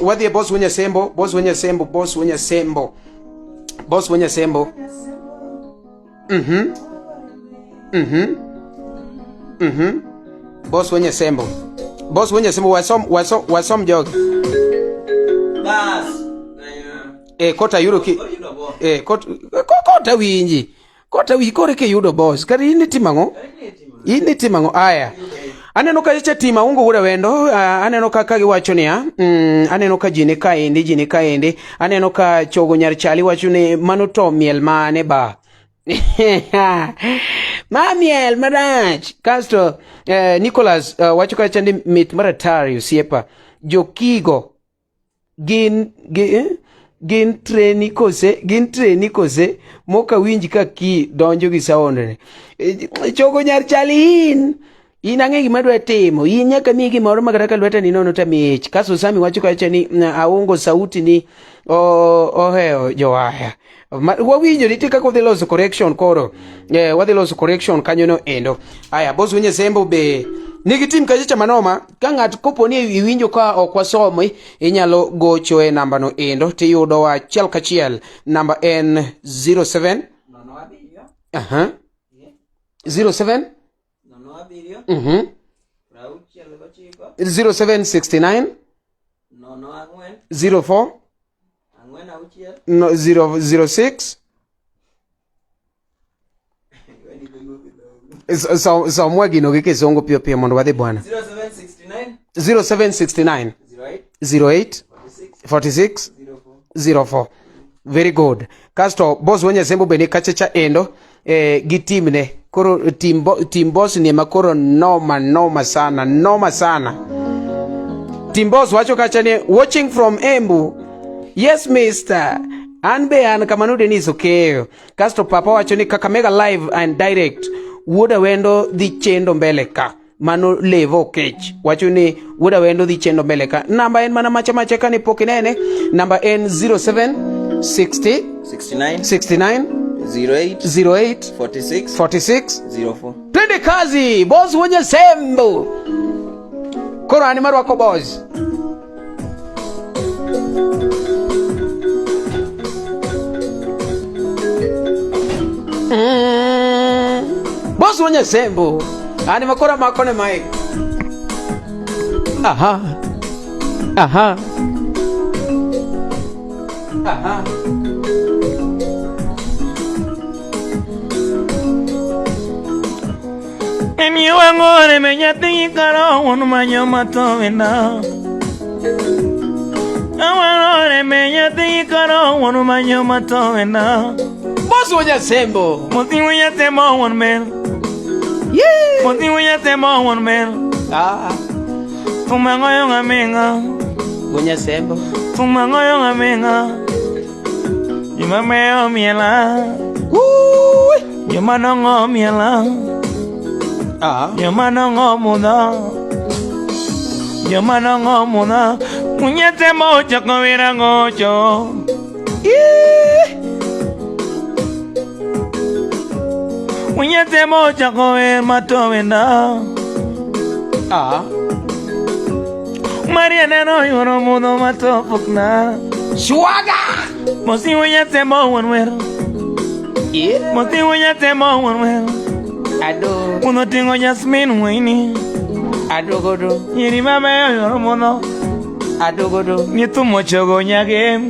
wadhi e boss Wanyasembo, boss Wanyasembo, boss Wanyasembo. Boss Wanyasembo. Boss Wanyasembo. Boss Wanyasembo, wasom jogi. Bas. Kota yudo ki kota winji. Kota winji kore kiyudo boss. Kare in itimo ang'o? In itimo ang'o? Aya. Aneno ka cha tima ungo wuda wendo, aneno ka giwacho niya, aneno ka ji ni kaendi, ji ni kaendi. Aneno ka chogo nyar chali wacho ni mano to miel mane ba. Ma miel marach. Kasto Nicholas wacho kacha ni mit maratari osiepa. Jokigo gin treni kose, gin treni kose moka winj ka ki donjo gi sound ni. Chogo nyar chali in. In ang'e gima adwa timo. In nyaka miyi gimoro ma kata ka lweta ni nono to mich. Kasto Sami wacho kacha ni aungo sauti ni ohewo jowaya. Wawinjo nitie kaka wadhi loso correction koro. Wadhi loso correction kanyo no endo. Aya, boss Winyo Sembo be nigi tim kacha cha manoma. Ka ng'at kopo ni iwinjo ka ok wasomo, inyalo gocho e namba no endo tiyudo wa achiel kachiel. Namba en 07 Aha. 07 0769 04 no, 0 06 somwa gino gi kizungu piyo piyo mondo wadhi bwana. 0769 08 46 04. Very good. Kasto boss wa Nyasembo bende kacha cha endo gi timne. Koro team boss ni ema koro noma noma sana, noma sana. Team boss wacho kacha ni watching from Embu. Yes mister. An be an kamano Dennis Okeyo. Kasto papa wacho ni Kakamega live and direct. Wuod Awendo dhi chendo mbele ka. Mano Levo Kech wacho ni Wuod Awendo dhi chendo mbele ka. Namba en mana macha macha kane pok inene. Namba en 07 60 69 69 08 08 46 46 04. Twende kazi boss wenye sembo. Koro an marwako boss. Boss wenye sembo. Ani makora makone mic. Aha. Aha. Aha. Emi wangore menyati karo wonu manyo matowena. Awangore menyati karo wonu manyo matowena. Boss wenye sembo. Moti wenye temo won men. Yeah. Moti wenye temo won men. Ah. Tumango yo ngamenga. Wenye sembo. Tumango yo ngamenga. Yuma meo miela. Woo. Yuma nongo miela. Ah. Yuma nongo muda. Yuma nongo muda. Muñete mocho comira gocho. Yeah. Muñete mocho comer matowena. Ah. Mariana no yoro mudo matopukna. Swaga. Mosi muñete mo wanwer. Yeah. Mosi muñete mo wanwer. Ado. Uno tengo Jasmine Wayne. Ado godo. Yeri mama yoro mudo. Ado godo. Ni tu mocho goñage.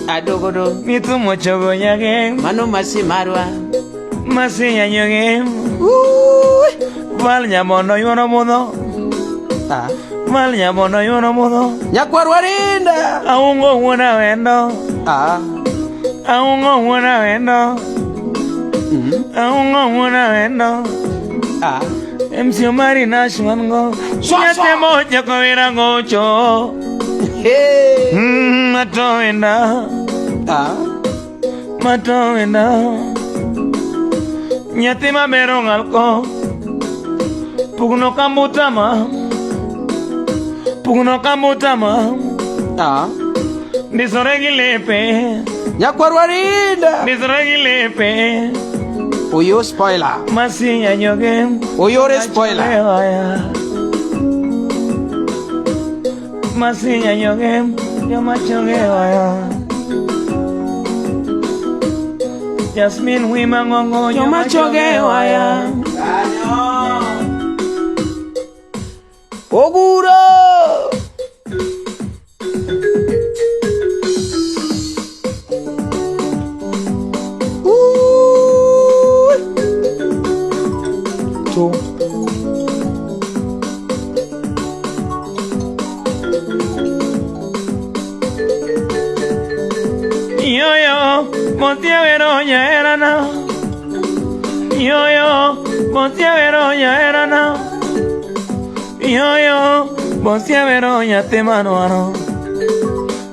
Ado godo. Ni tu mocho goñage. Mano masi marwa. Masi ñañoge. Uy. Val ñamono yoro mudo. Ah. Val ñamono yoro mudo. Nyakwarwarinda. Aungo una vendo. Ah. Aungo una vendo. Aungo una vendo. Ah. MC Marina Shwango. Shwa, Nyate shwa. moja kawira gocho. Hey. Matowenda. Ah. Matowenda. Nyate mabero ngalko. Pugno kambutama. Pugno kambutama. Ah. Nisoregilepe. Nyakwarwarinda. Nisoregilepe. Uyo spoiler. Masi anyoge. Uyore spoiler. Masi anyoge. Yo machoge vaya. Jasmine Wimangongo. Yo machoge waya. Oguro. Ooh. Two. Yo yo, montia veroña era na. Yo yo, montia veroña era na. Yo yo, montia veroña te manuaro.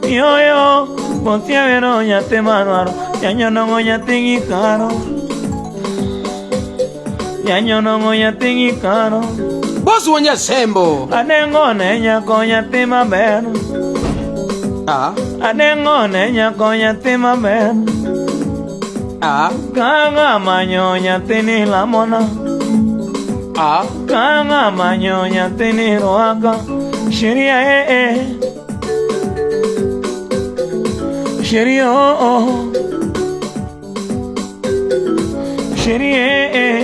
Yo yo, montia veroña te manuaro. Yaño no goña tingi caro. Yaño no goña tingi caro. Boss wuon Sembo. Anengo ne nyako nyathi maber. Ah. Anengo ne nyako nyathi maber. Ah. Ka ng'ama nyo nyathini lamona. Ah. Ka ng'ama nyo nyathini rwaka. Sheria eh eh. Sheria oh oh. Sheria eh eh.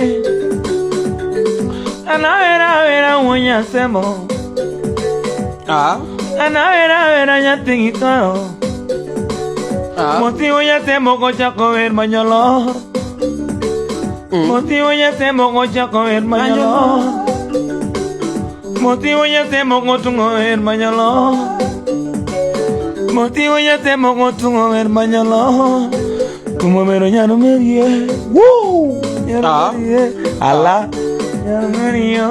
Anawera wera wunya semo. Ah. Anawera wera nyathi gikoro. Ah. Motivo nyathemo kochako wer manyolo. Motivo nyathemo kochako wer manyolo. Motivo nyathemo kotungo wer manyolo. Motivo nyathemo kotungo wer manyolo. Tumo mero nyano merie. Woo. Nyano Ah. merie. Ala. Nyano merio.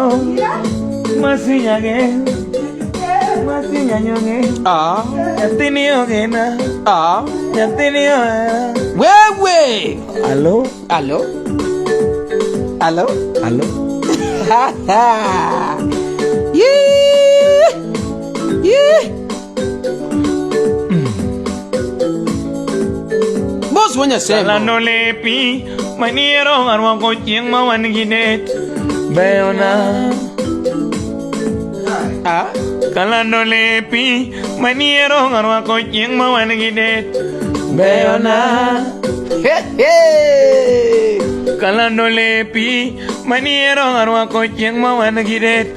Masinyage. Masinyanyonge. Ah. Nyathini ogena. Ah. Nyathini ohera. Wewe. Alo? Alo. Alo. Alo? Yee. Yee. Boss wuon Sembo. Kalando lepi maniero arwako chieng' ma wan gi det beyona. Ah. Kalando lepi maniero arwako chieng' ma wan gi det beyona. Hey, hey. Kalando lepi maniero arwako chieng' ma wan gi det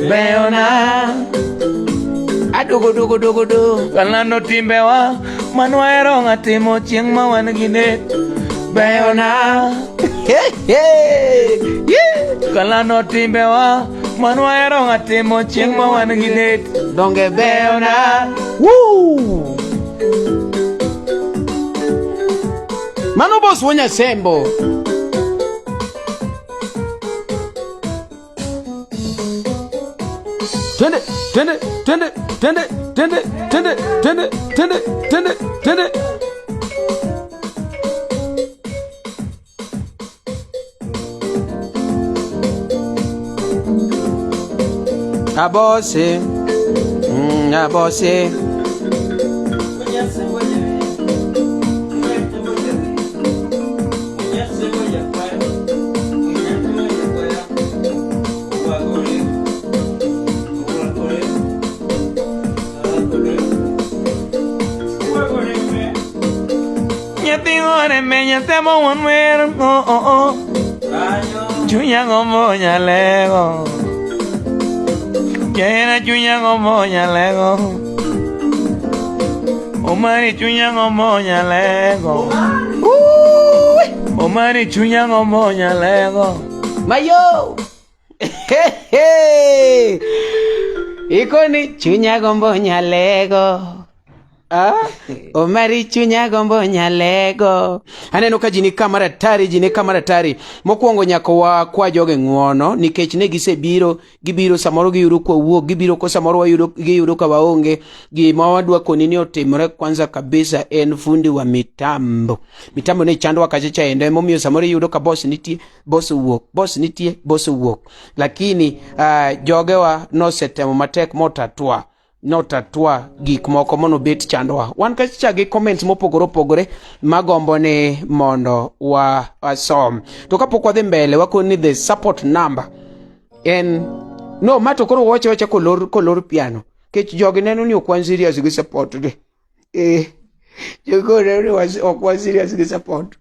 beyona. Adugo dugo dugo du. Kalando timbewa manwahero ng'atimo chieng' ma wan gi det beyona. Hey, hey. Yeah. Kalando timbewa manwahero ng'atimo chieng' ma wan gi det Donge beyona. Woo! Mano boss wuon Sembo. Twende, twende, twende, twende, twende, twende, twende, twende, twende, twende. Abose. Abose. Nyathi gore me nyathi mowuon wer oh oh oh. Chunya gombo nyalego. Kera chunya gombo nyalego. Omari chunya gombo nyalego. Uy! Omari chunya gombo nyalego. Mayo. Hey, hey. Ikoni chunya gombo nyalego. Ah? Omari chunya gombo nyalego. Aneno ka ji ni ka maratari, ji ni ka maratari. Mokwongo nyaka wakwa joge ng'uono nikech ne gisebiro, gibiro samoro giyudo kwa wuok, gibiro ko samoro wayudo giyudo ka waonge. Gima wadwa koni ni otimore kwanza kabisa en fundi wa mitambo. Mitambo ne chandowa kacha cha endo emomiyo samoro iyudo ka boss nitie, boss owuok, boss nitie, boss owuok. Lakini jogewa nosetemo matek motatua notatua gik moko mono bet chandowa. Wan kacha gi comments mopogore opogore magombo ni mondo wasom. To kapok wadhi mbele wakoni ni the support number en no ma to koro wache wacha kolor kolor piano kech jogi neno ni ok wan serious gi support gi. Eh, jogi neno ni ok wan serious gi support.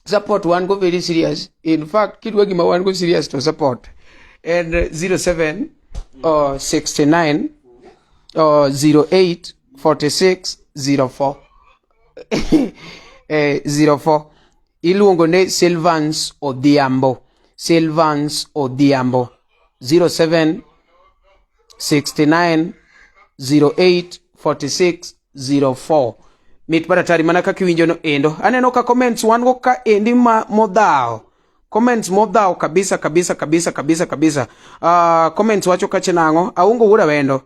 Support wan go very serious. In fact, kidwa gima wan go serious to support. En 07 or 69 or 08 46 04. 04. Iluongo ne Silvans Odhiambo. Silvans Odhiambo. 07 69 08 46 04. Mit maratari mana kaka iwinjo no endo. Aneno ka comments wan go ka endi ma modhawo. Comments modhawo kabisa kabisa kabisa kabisa kabisa. Comments wacho kache nang'o? Aungo wuod Awendo.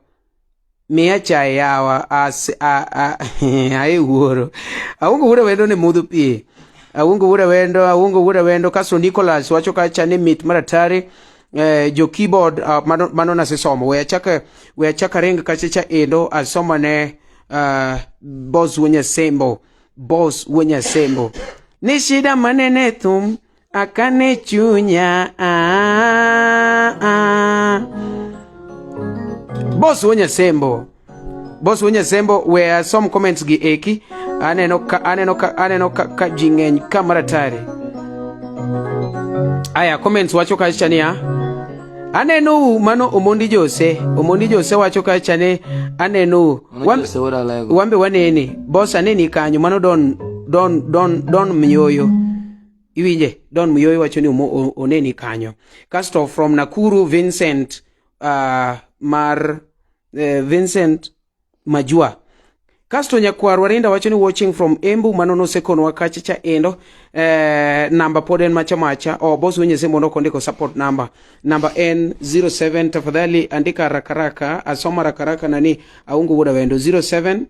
Miya chae yawa as a a ae wuoro. Aungo wuod Awendo ne modho pi. Aungo wuod Awendo, Aungo wuod Awendo. Kasto Nicholas wacho kacha ni mit maratari. Jo keyboard mano nasesomo. We achak aring kacha cha endo asomane Boss Wonyasembo. Boss Wonyasembo. Ni shida manene thum akane chunya ah, ah. Boss Wonyasembo. Boss Wonyasembo we asom comments gi eki aneno ka ji ng'eny ka maratari. Aya, comments wacho kacha niya aneno u mano Omondi Jose. Omondi Jose wacho kacha ni aneno u. Mano Jose wuod Alego. Wambe waneni boss aneni kanyo mano don Myoyo iwinje Don Myoyo wacho ni oneni kanyo. Kasto from Nakuru Vincent mar Vincent Majua. Kasto nyakwar Warinda wacho ni watching from Embu mano nosekonwa kacha cha endo namba pod en macha macha o boss wenyese mondo ok ondiko support number. Namba en 07, tafadhali andika haraka haraka, asoma haraka haraka nani aungo wuod awendo 07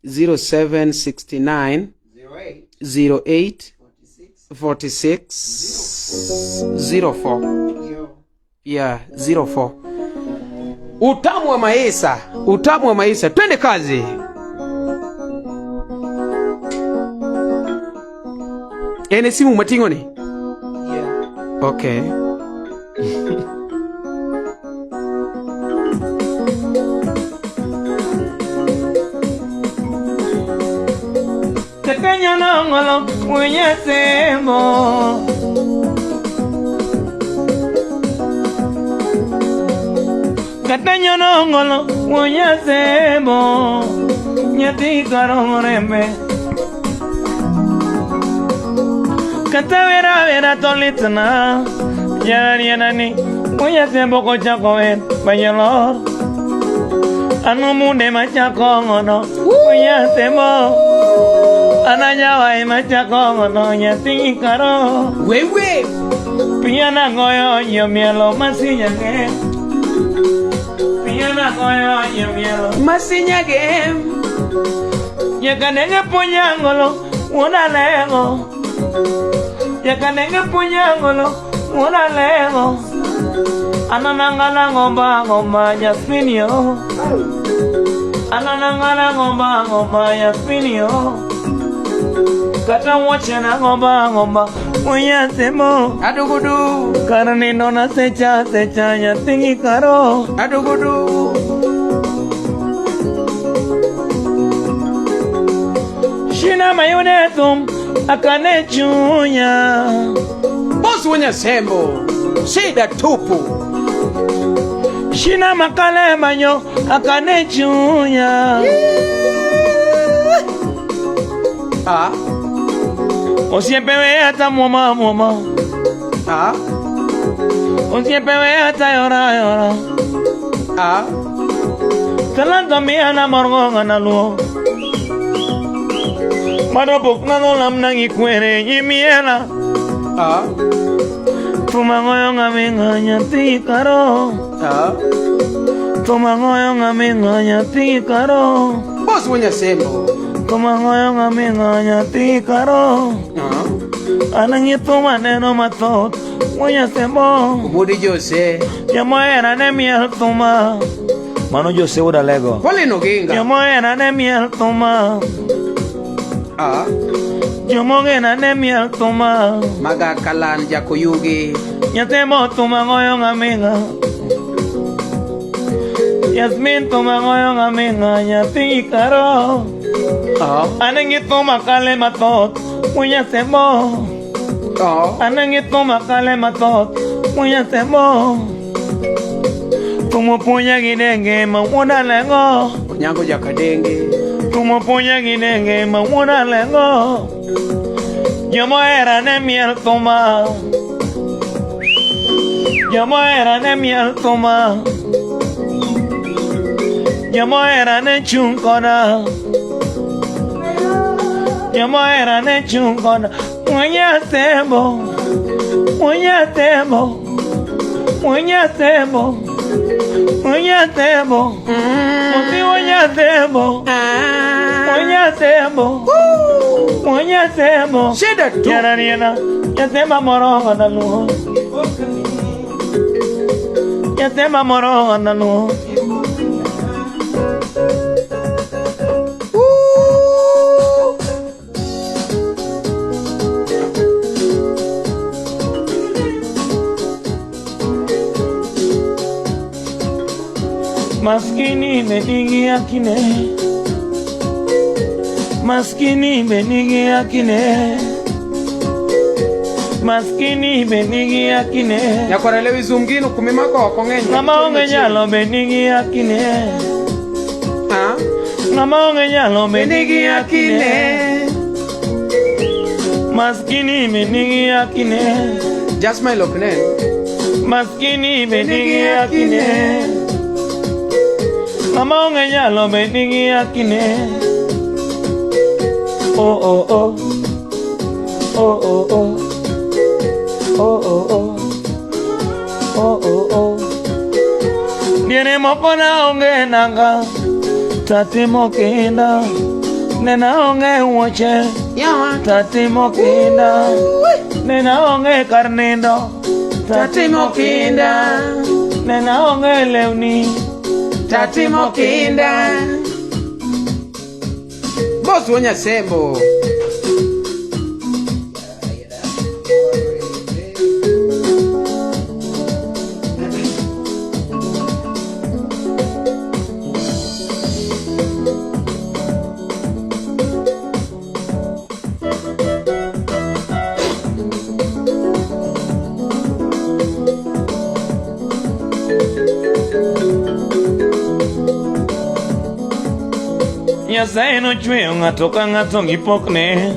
69 07 69 08 08 46 46 04. Yo. Yeah, 04. Utamu wa maisha, utamu wa maisha. Twende kazi. Ene simu mating'o ni? Yeah. Okay. Tekenya nongolo mwenye semo. Katenyo nongolo mwenye semo. Nyathi karorembe. Kata vera vera tolitna. Yarani nani mwenye sembo kochako en banyalor. Anu munde machako ngono mwenye semo. Ananyawa machako ngono nyathi karo. Wewe. Piana goyo nyomielo masinyage. Piana goyo nyomielo. Masinya game. Nyaka nenge punyangolo una lego. Nyaka nenge punyangolo una lego. Ananangana ngomba ngomba nyasminio. Ananangana ngomba ngomba nyasminio. Kata wuoche na ngomba ngomba unyasemo. Adugudu. Kar nindo na secha secha nyathi karo. Adugudu. Shina mayune thum akane chunya. Boss wenye sembo. Shida tupu. Shina makale manyo akane chunya. Ah. Osiepe we ata mwoma mwoma. Ah. Osiepe we ata yora yora. Ah. Talanta mia na morgo ngana luo. Mano pok na no lam nangi kwere nyimiela. Ah. Tumangoyo ngaminga nyathi karo. Ah. Tumangoyo ngaminga nyathi karo. Boss wenye sembo. Tumangoyo ngaminga nyathi karo. Ah. Anang'i thum aneno mathoth Mwenye sembo. Omodi Jose. Jamohera ne miel thuma. Mano Jose wuod Alego. Pauline Oginga. Jomohera ne miel thuma. Ah. Jomogena ne miel thuma. Maga Kalan Jakoyugi. Nyathimo thuma goyo ng'aminga. Yasmin thuma goyo ng'aminga nyathi karo. Ah. Anang'i thuma kale mathoth Mwenye sembo. Ah. Anang'i thuma kale mathoth Mwenye sembo. Thumo puonja gi denge ma wuod Alego. Onyango Jakadenge. Thumo puonja gi denge ma wuod Alego. Jomohera ne miel thuma. Jomohera ne miel thuma. Jomohera ne chung' koda. Jomohera ne chung' koda. Mwenye sembo. Mwenye sembo. Mwenye sembo. Mwenye sembo. Mwenye sembo. Mwenye sembo. Mwenye sembo. Shida tu. Yarariena. Yasema morongo na luo. Nyathema moro analuo. Maskini benigi akine. Maskini benigi akine. Maskini benigi akine. Nyakwara Lewi Zumgino kumimako ok ong'eny. Ng'ama onge nyalo benigi akine. Ah? Ng'ama onge nyalo benigi akine. Maskini benigi akine. Jasmine ok nen. Maskini benigi akine. Ng'ama onge nyalo benigi akine. Oh oh oh. Oh oh oh. Oh oh oh. Oh oh oh. Diere moko naonge nanga. Tatimo kinda. Ne naonge wuoche. Yawa. Tatimo kinda. Ne naonge kar nindo. Tatimo kinda. Ne naonge lewni. Tatimo kinda. Boss wuo Nyasembo. Nyasaye nochweyo ng'ato ka ng'ato gi pokne.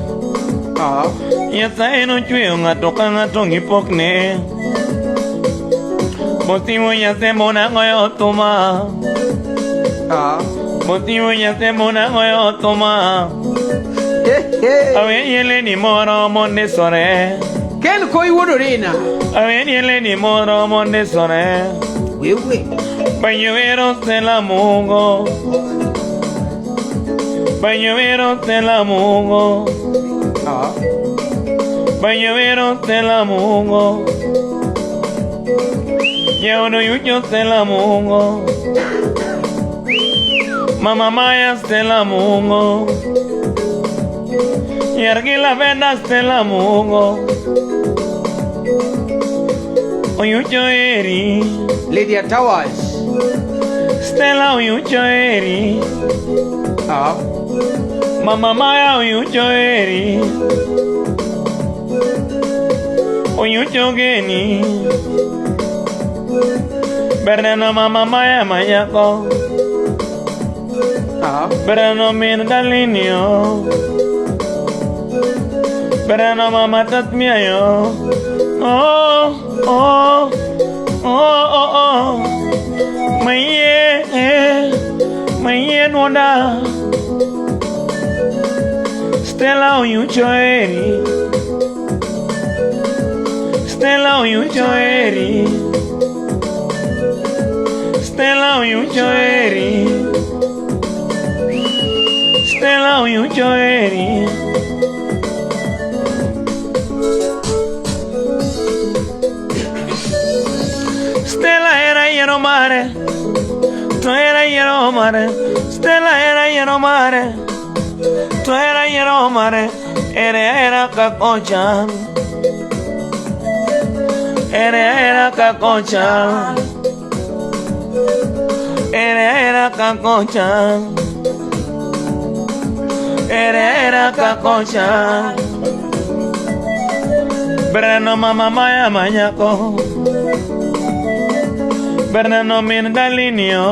Ah. Nyasaye nochweyo ng'ato ka ng'ato gi pokne. Botiwo Nyasembo nagoyo thuma. Ah. Botiwo Nyasembo nagoyo thuma. Hey, hey. Awe leni moro mondisore. Ken koi wuod Orina. Awe leni moro mondisore. Wewe. Pañuelo Stella Mungo. Pañuelo Stella Mungo. Ah. Pañuelo Stella Mungo. Yeono yucho Stella Mungo. Mama Maya Stella Mungo. Yargila Venda Stella Mungo. Oyucho eri. Lydia Towers. Stella oyucho eri. Ah. Mama Maya oyucho eri. Oyucho geni. Bernano mama Maya manyako. Ah. Bernano min dalinio. Bernano mama tatmia yo. Oh oh oh oh oh. Maye maye nwonda. Stella oyucho eri. Stella oyucho eri. Stella oyucho eri. Stella oyucho eri. Stella era yiero mare. Tu era yiero mare. Stella era yiero mare. Tu era yiero mare. Ere era kakocha. Ere era kakocha. Ere era kakocha. Ere era kakocha. Bernano mama maya manyako. Bernano min dalinio.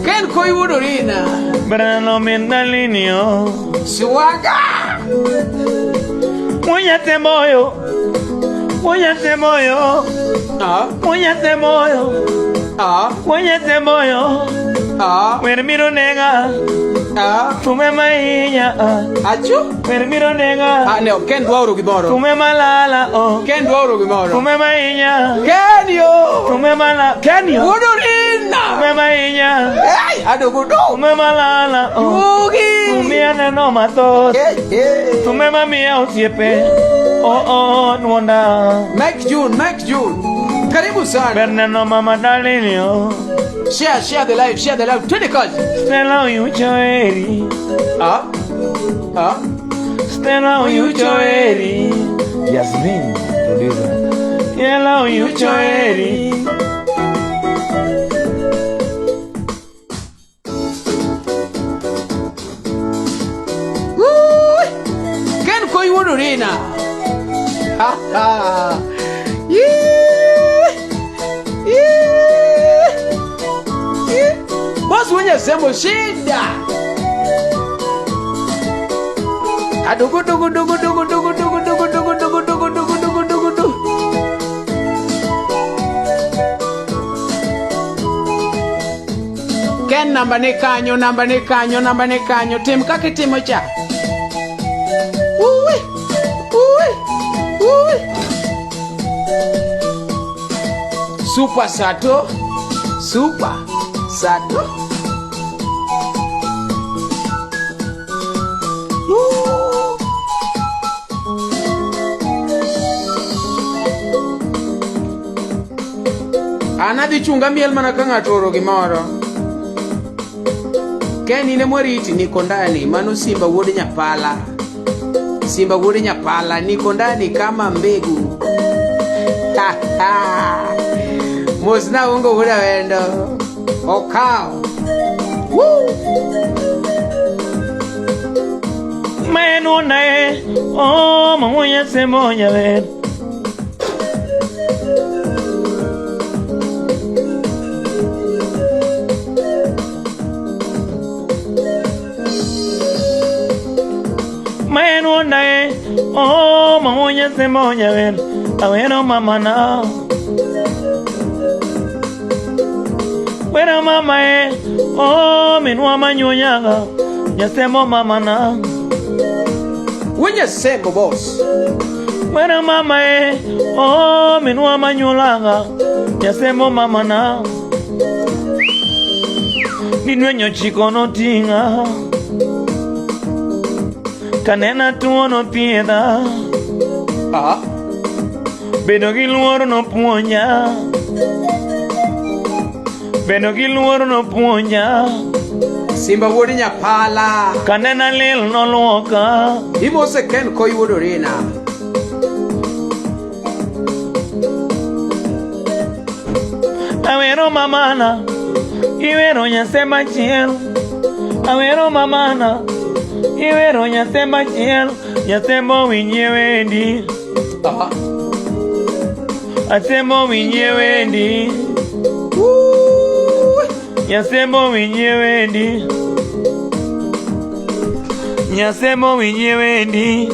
Ken koi wuod Orina. Bernano min dalinio. Swaga. Muñate moyo. Muñate moyo. Ah. Muñate moyo. Ah. Muñate moyo. Ah. Wer miro nega. Ah. Tume mainya. Achu. Wer miro nega. Ah, ne, Ken dwaro gimoro. Tume malala oh. Ken dwaro gimoro. Tume mainya. Ken yo. Tume mala. Ken yo. Wuod Orina. Tume mainya. Hey, adogo do. Tume malala oh. Yugi. Tume aneno mathoth. Hey, hey. Tume mamiya osiepe. Oh oh nwonda. Mike June, Mike June. Karibu sana. Ber neno mama darling yo. Share, share the live, share the live. Twende kazi. Stella Oyucho eri. Ah. Ah. Stella Oyucho eri. Yasmin producer. Stella Oyucho eri. Woo! Ken koyuodo rina. Ha ha. Yee! Yee! Yee! Boss wenye semo shida. Adugu dugu dugu dugu dugu dugu dugu dugu dugu dugu dugu dugu dugu dugu. Ken namba ni kanyo, namba ni kanyo, namba ni kanyo. Tim kaka itimo cha. Uwi, uwi, uwi. Super Sato, Super Sato. Ooh. An adhi chunga miel mana ka ng'ato oro gimoro. Ken in emwariti niko ndani, mano Simba wuod Nyapala. Simba wuod Nyapala niko ndani kama mbegu. Mosna ongo wuod Awendo. Okaw. Woo! Meno ne, oh, mamoya se moya ver. Meno ne, oh, mamoya se moya ver. Awero mama na. Wera mama e, oh, minwa manyonyaga. Nyasemo mama na. Winye sembo boss. Wera mama e, oh, minwa manyolaga. Nyasemo mama na. Ninwenyo chiko no tinga. Kanena tuo no piedha. Ah. Bedo gi luoro no puonja. Bedo gi luoro no puonja. Simba wuod Nyapala. Kanena lil noluoka. Imose Ken koi wuod Orina. Awero mamana, iwero nyasema chiel. Awero mamana, iwero nyasema chiel. Nyasemo winje wendi, Ah. asemo winje wendi. Woo! Nyasemo winje wendi. Nyasemo winje wendi.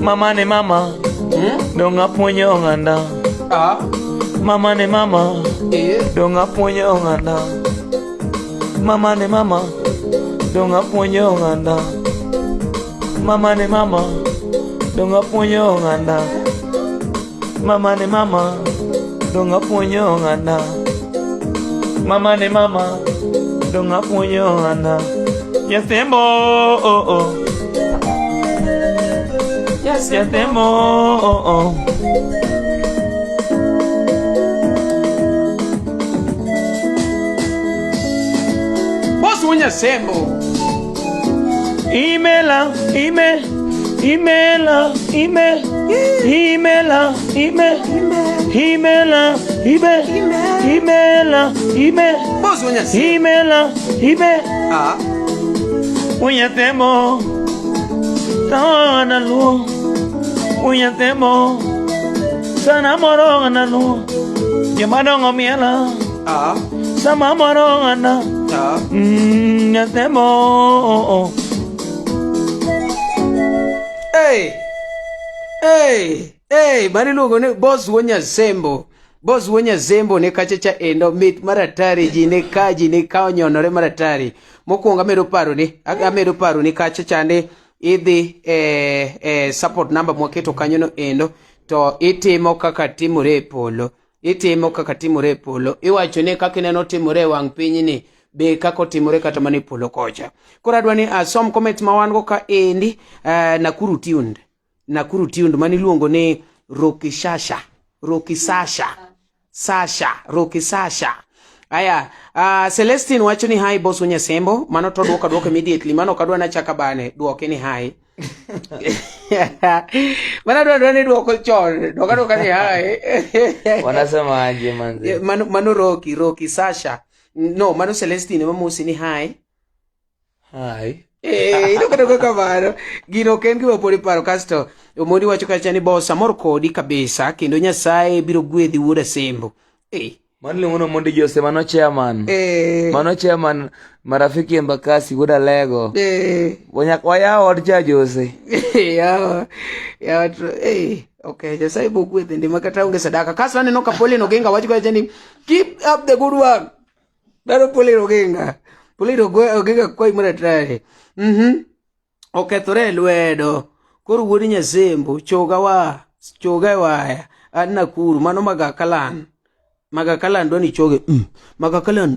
Mama ne mama, Hmm? dong apuonjo oganda. Ah. Mama ne mama, Eh. dong apuonjo oganda. Mama ne mama, dong apuonjo oganda. Mama ne mama, dong apuonjo oganda. Mama ne mama, dong apuonjo oganda. Mama ne mama, dong apuonjo oganda. Nyasembo, oh oh. Nyasembo, oh oh. Boss winye sembo. Imela, ime, imela, ime, imela, ime, imela, ime, imela, ime, Boss winye sembo. imela, ime. Ah. Unyatemo, sana lu, unyatemo, sana morogana lu, yamadongo miela, Ah. sama morogana, Ah. nyatemo. Hey. Hey. Hey, mano iluongo ni boss wuod Nyasembo. Boss wuod Nyasembo ne kacha cha endo mit maratari ji ne ka ji ne ka onyonore maratari. Mokwongo amedo paro ni amedo paro ni kacha chande idhi e, e support number mwaketo kanyo no endo to itimo kaka timore e polo. Itimo kaka timore e polo. Iwacho ni kaka ineno timore e wang' pinyni be kaka otimore kata mana e polo kocha. Koro adwa ni asom comments ma wan go ka endi Nakuru Tuned. Nakuru Tuned mane iluongo ni Rokishasha. Rokisasha. Sasha, Roki Sasha. Aya, Celestine wacho ni hi boss Unyasembo, mano to duoka duoka immediately, mano ok adwa nachaka bane, duoke ni hi. Mano adwa adwa ni duoko chon, duoka duoka ni hi. Wanasema aje manze? Mano, mano Roki, Roki Sasha. No, mano Celestine mamosi ni hi. Hi. Eh, iduoka duoka kamano. Gino ok en gima pod iparo kasto Omondi wacho kacha ni boss amor kodi kabisa kendo Nyasaye biro gwedhi wuod Asembo. Eh. Mano iluongo ni Omondi Jose, mano chairman. Eh. Mano chairman marafiki Embakasi wuod Alego. Eh. Nyaka wayaw od cha Jose. Yawa. Yawa to eh okay Nyasaye bo gwedhi ndi makata onge sadaka. Kasto aneno ka Pauline Oginga wacho kacha ni keep up the good work. Daro Pauline Oginga. Pauline Oginga kwai maratari. Okethore e lwedo. Koro wuod Nyasembo choga wa choga e waya. An Nakuru mano Magakalan. Magakalan dwa ni choge. Magakalan.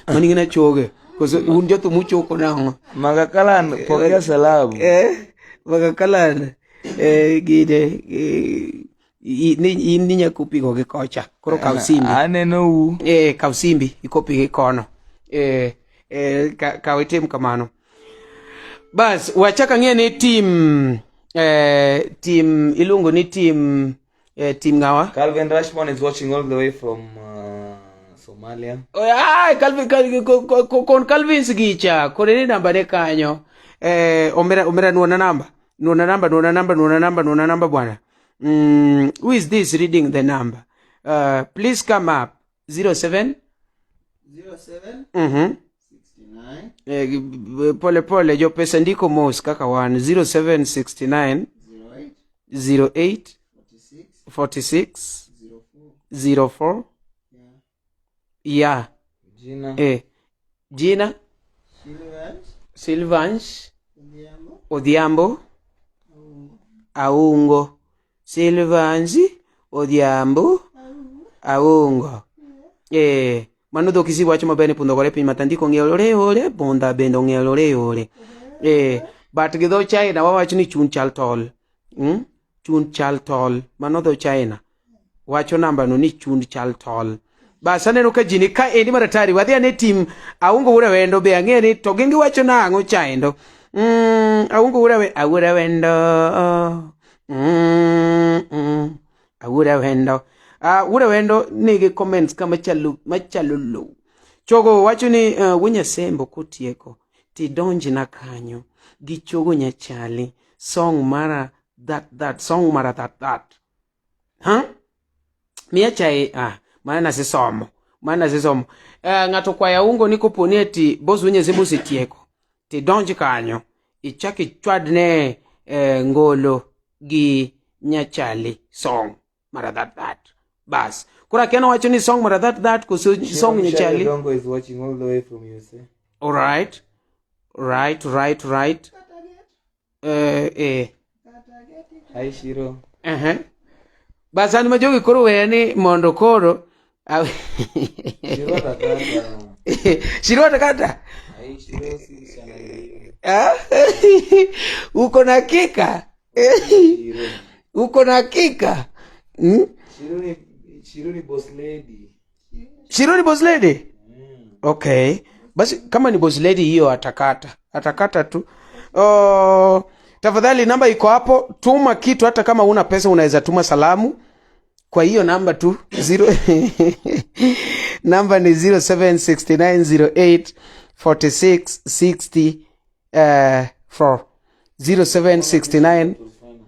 Mani ngina choge. Koso un jothum uchoko nang'o? Magakalan pokea salamu. Magakalan. Gine ni in ni nyakopigo gi kocha. Koro kaw simbi. Aneno u. Kaw simbi ikopi gi kono. Kaw itim kamano. Bas, wachak ang'e ni tim tim iluongo ni tim tim ng'awa? Calvin Rashmon is watching all the way from Somalia. Oh, Calvin, Calvin, kon Calvin's gicha, kone ni namba ne kanyo. Omera, omera nuona namba. Nuona namba, nuona namba, nuona namba, nuona namba bwana. Who is this reading the number? Please come up. 07 07 69 Pole pole jo pesa ndiko mos kaka wan. 0769 08 08 46 46 04 04. Yeah. Yeah. Jina. Jina Silvansh Silvansh Odhiambo Odhiambo Aungo. Silvansh Odhiambo Aungo. Mano dhok isi wacho maber ni pundho gore piny matandiko ong'ielore yore, punda bende ong'ielore yore. But gi dho China wawacho ni chun chal tol. Chun chal tol. Mano dho China. Wacho namba no ni chun chal tol. Bas aneno ka ji ni ka endi maratari wadhi ane tim Aungo Wuod Awendo be ang'e ni to gin giwacho nang'o chaendo. Aungo Wuod Awendo, Awuod Awendo. Awuod Awendo. Wuod Awendo nigi comments ka machalo low. Chogo wacho ni Wunyasembo kotieko tidonjna kanyo gi Chogo Nyachali song mara that song mara that. Huh? Miya chai, mana nasesomo. Mana nasesomo. Ng'ato kwayo Aungo ni kopo ni ati boss Wunyasembo osetieko tidonj kanyo ichak ichwadne ngolo gi Nyachali song mara that. Bas. Koro akia nowacho ni song mara that koso song Nyachali. Dongo is watching all the way from USA. All right. Right, right, right. Hi Shiro. Bas an majogi koro weya ni mondo koro Shiro atakata. Shiro atakata? Ai, Shiro si sana hiyo. Uko na hakika? Shiro. Uko na hakika? Shiro ni boss lady. Shiro ni boss lady? Okay. Basi kama ni boss lady hiyo atakata. Atakata tu. Oh, tafadhali namba iko hapo, tuma kitu hata kama una pesa unaweza tuma salamu kwa hiyo namba tu 0 namba ni zero seven sixty nine zero eight forty six sixty, four. Zero seven sixty nine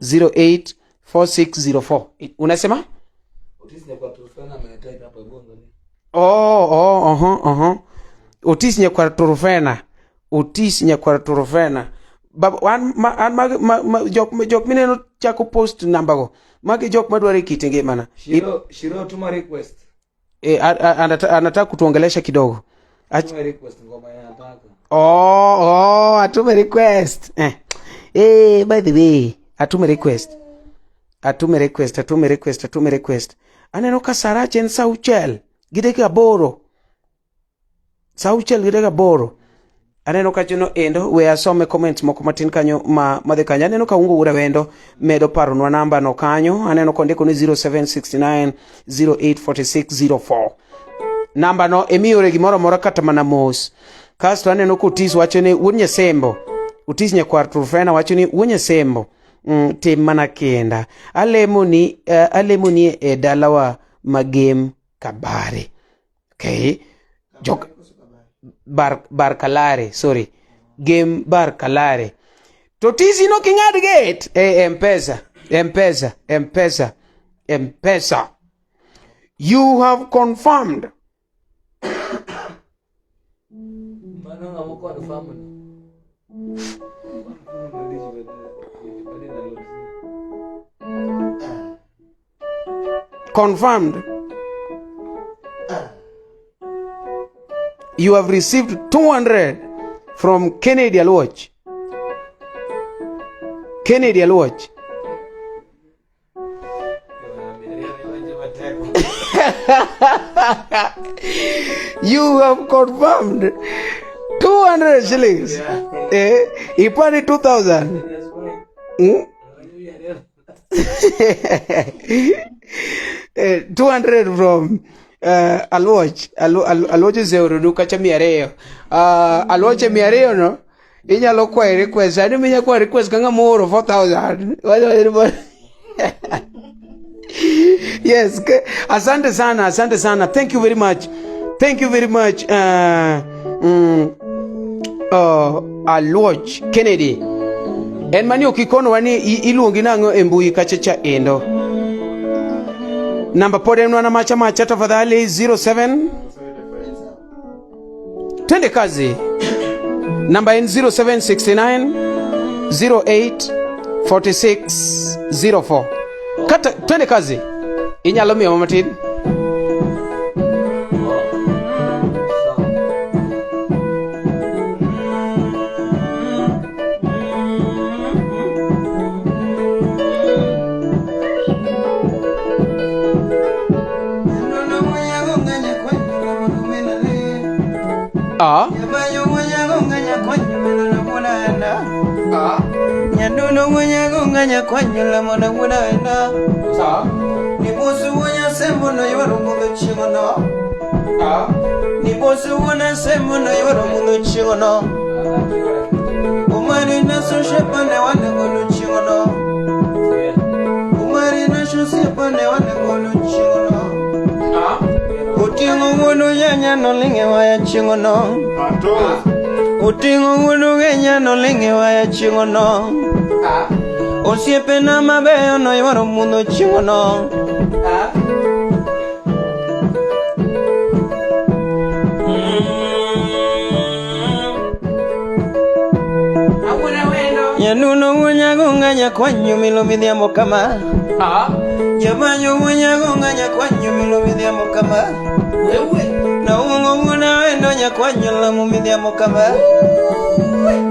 zero eight four six zero four. Unasema? Otis ni kwa Turfena ametype hapo, hebu angalia. Oh, oh, uh-huh, uh-huh. Otis ni kwa Turfena. Otis ni kwa Turfena. Baba, wan, ma, an mag, ma, ma, jok, ma, jok mineno chako post namba go. Magi jok madwaro e kit ngimana. Shiro, Shiro, tuma request. Anataka kutuongelesha kidogo. Tuma request ngoma ya anataka. Oh, oh, atume request. By the way, atume request. Atume request, atume request, atume request. Aneno ka Sarach en saa auchiel gi dakika aboro. Saa auchiel gi dakika aboro. Aneno kachono endo we asome comments moko matin kanyo ma madhi kanyo. Aneno ka Ungo Wuod Awendo medo paronwa namba no kanyo. Aneno kondiko ni 0769 084604. Namba no emiore gimoro amora kata mana mos. Kasto aneno ka Otis wacho ni wuod Nyasembo. Otis nyakwar Turfena wacho ni wuod Nyasembo. Tim mana kinda. Alemo ni e dalawa magem Kabare. Okay. Jok bar bar kalare, sorry. Game bar kalare. To tisi no king'ad gate e Mpesa, Mpesa, Mpesa, Mpesa. You have confirmed. Mano ng'ama confirm no. Confirmed. You have received 200 from Kennedy Aluoch. Kennedy Aluoch. You have confirmed 200 shillings. Yeah. Ipani 2,000. 200 from Aluoch. Aluoch oseoro kacha 200. Aluoch e 200 no inyalo kwayo request. Sani minya kwayo request ka ng'ama ooro 4,000. Yes, asante sana, asante sana. Thank you very much. Thank you very much. Aluoch Kennedy. En mani ok ikonwa ni iluongi nang'o e mbui kacha cha endo. Namba pod en mana macha macha tafadhali 07. Twende kazi. Namba en 0769 08 46 04. Kata twende kazi. Inyalo miyo matin. Ah. Oting'o wuonu genya noling'e waya chieng'ono. Osiepena mabeyo noyworo mudho chieng'ono. Nyanuno wuonyago nyakwanyo milo midhiambo kama. Jamanyo wuonyago nyakwanyo milo midhiambo kama. Naungo wuona wendo nyakwanyo lamo midhiambo kama.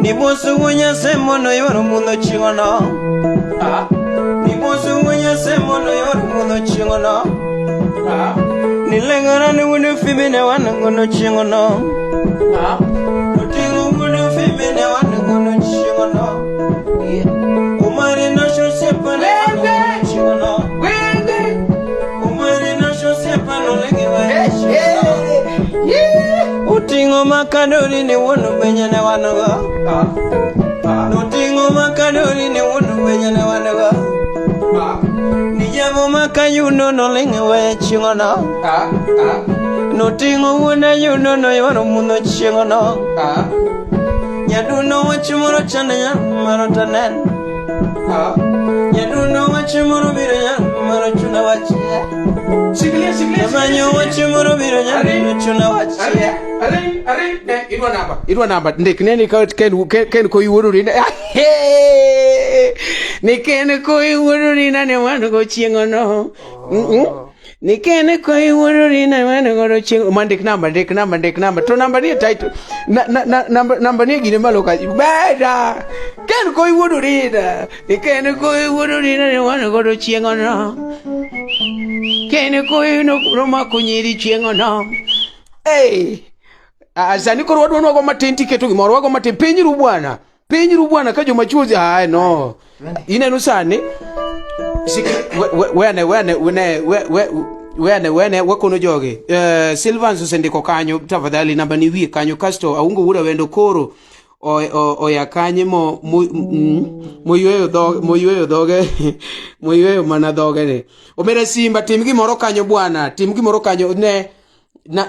Nibosu wuonya semo noyworo mudho chieng'ono. Nibosu wuonya semo noyworo mudho chieng'ono. Nileng'ora ni wuono fibi ne wanangono chieng'ono. Oting'o wuono fibi ne wanangono chieng'ono. Umari nasho sepa ne wanangono chieng'ono. Umari nasho sepa nolenge waya chieng'ono. Oting'o makadori ni wuono benya ne wanogo. Oting'o makadori ni wuono benya ne wanogo. Nijabo makayuno nolenge waya chieng'ono. Noting'o wuona yuno noyworo mudho chieng'ono. Nyaduno wach moro chande nyar maro tanen. Nyaduno wach moro biro nyar maro chuna wach. Shikilia, shikilia. Jamanyo wach moro biro nyar maro chuna wach. Idwa namba. Idwa namba. Ndik ne ni ka ken ko iwuono ni. Ni ken ko iwuono ni nane wan go chieng'ono. Ni ken ko iwuono ni nane wan go chieng'ono. Ma ndik namba, ndik namba, ndik namba. To namba ni e title. Namba ni e gine malo ka. Beda. Ken ko iwuono ni na. Ni ken ko iwuono ni nane wan go chieng'ono. Ken ko ino romako nyiri chieng'ono. Hey. Ah, sani koro wadwa nwago matin tiketo gimoro wago matin piny ru bwana piny ru bwana ka joma chuo ah no ineno sani wene wene wene wene wene wakono jogi Silvans osendiko kanyo tafadhali namba ni wiye kanyo kasto aungo wuda wendo koro oya kanye mo moyweyo dhoge moyweyo dhoge moyweyo mana dhoge ni omera simba tim gimoro kanyo bwana tim gimoro kanyo ne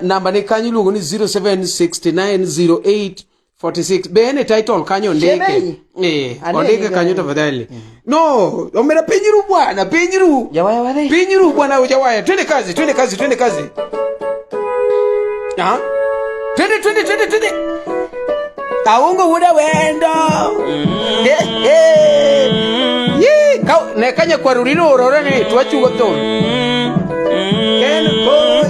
namba ne kanyo iluongo ni 07690846 be en e title kanyo ondike eh ondike kanyo tafadhali no omera pinyru bwana pinyru Jawaya wadhi pinyru bwana ujawaya twende kazi twende kazi twende kazi ah twende twende twende twende Aungo wuda wendo Yi kau ne kanya kwarurino orore ni twachugo thum Ken boy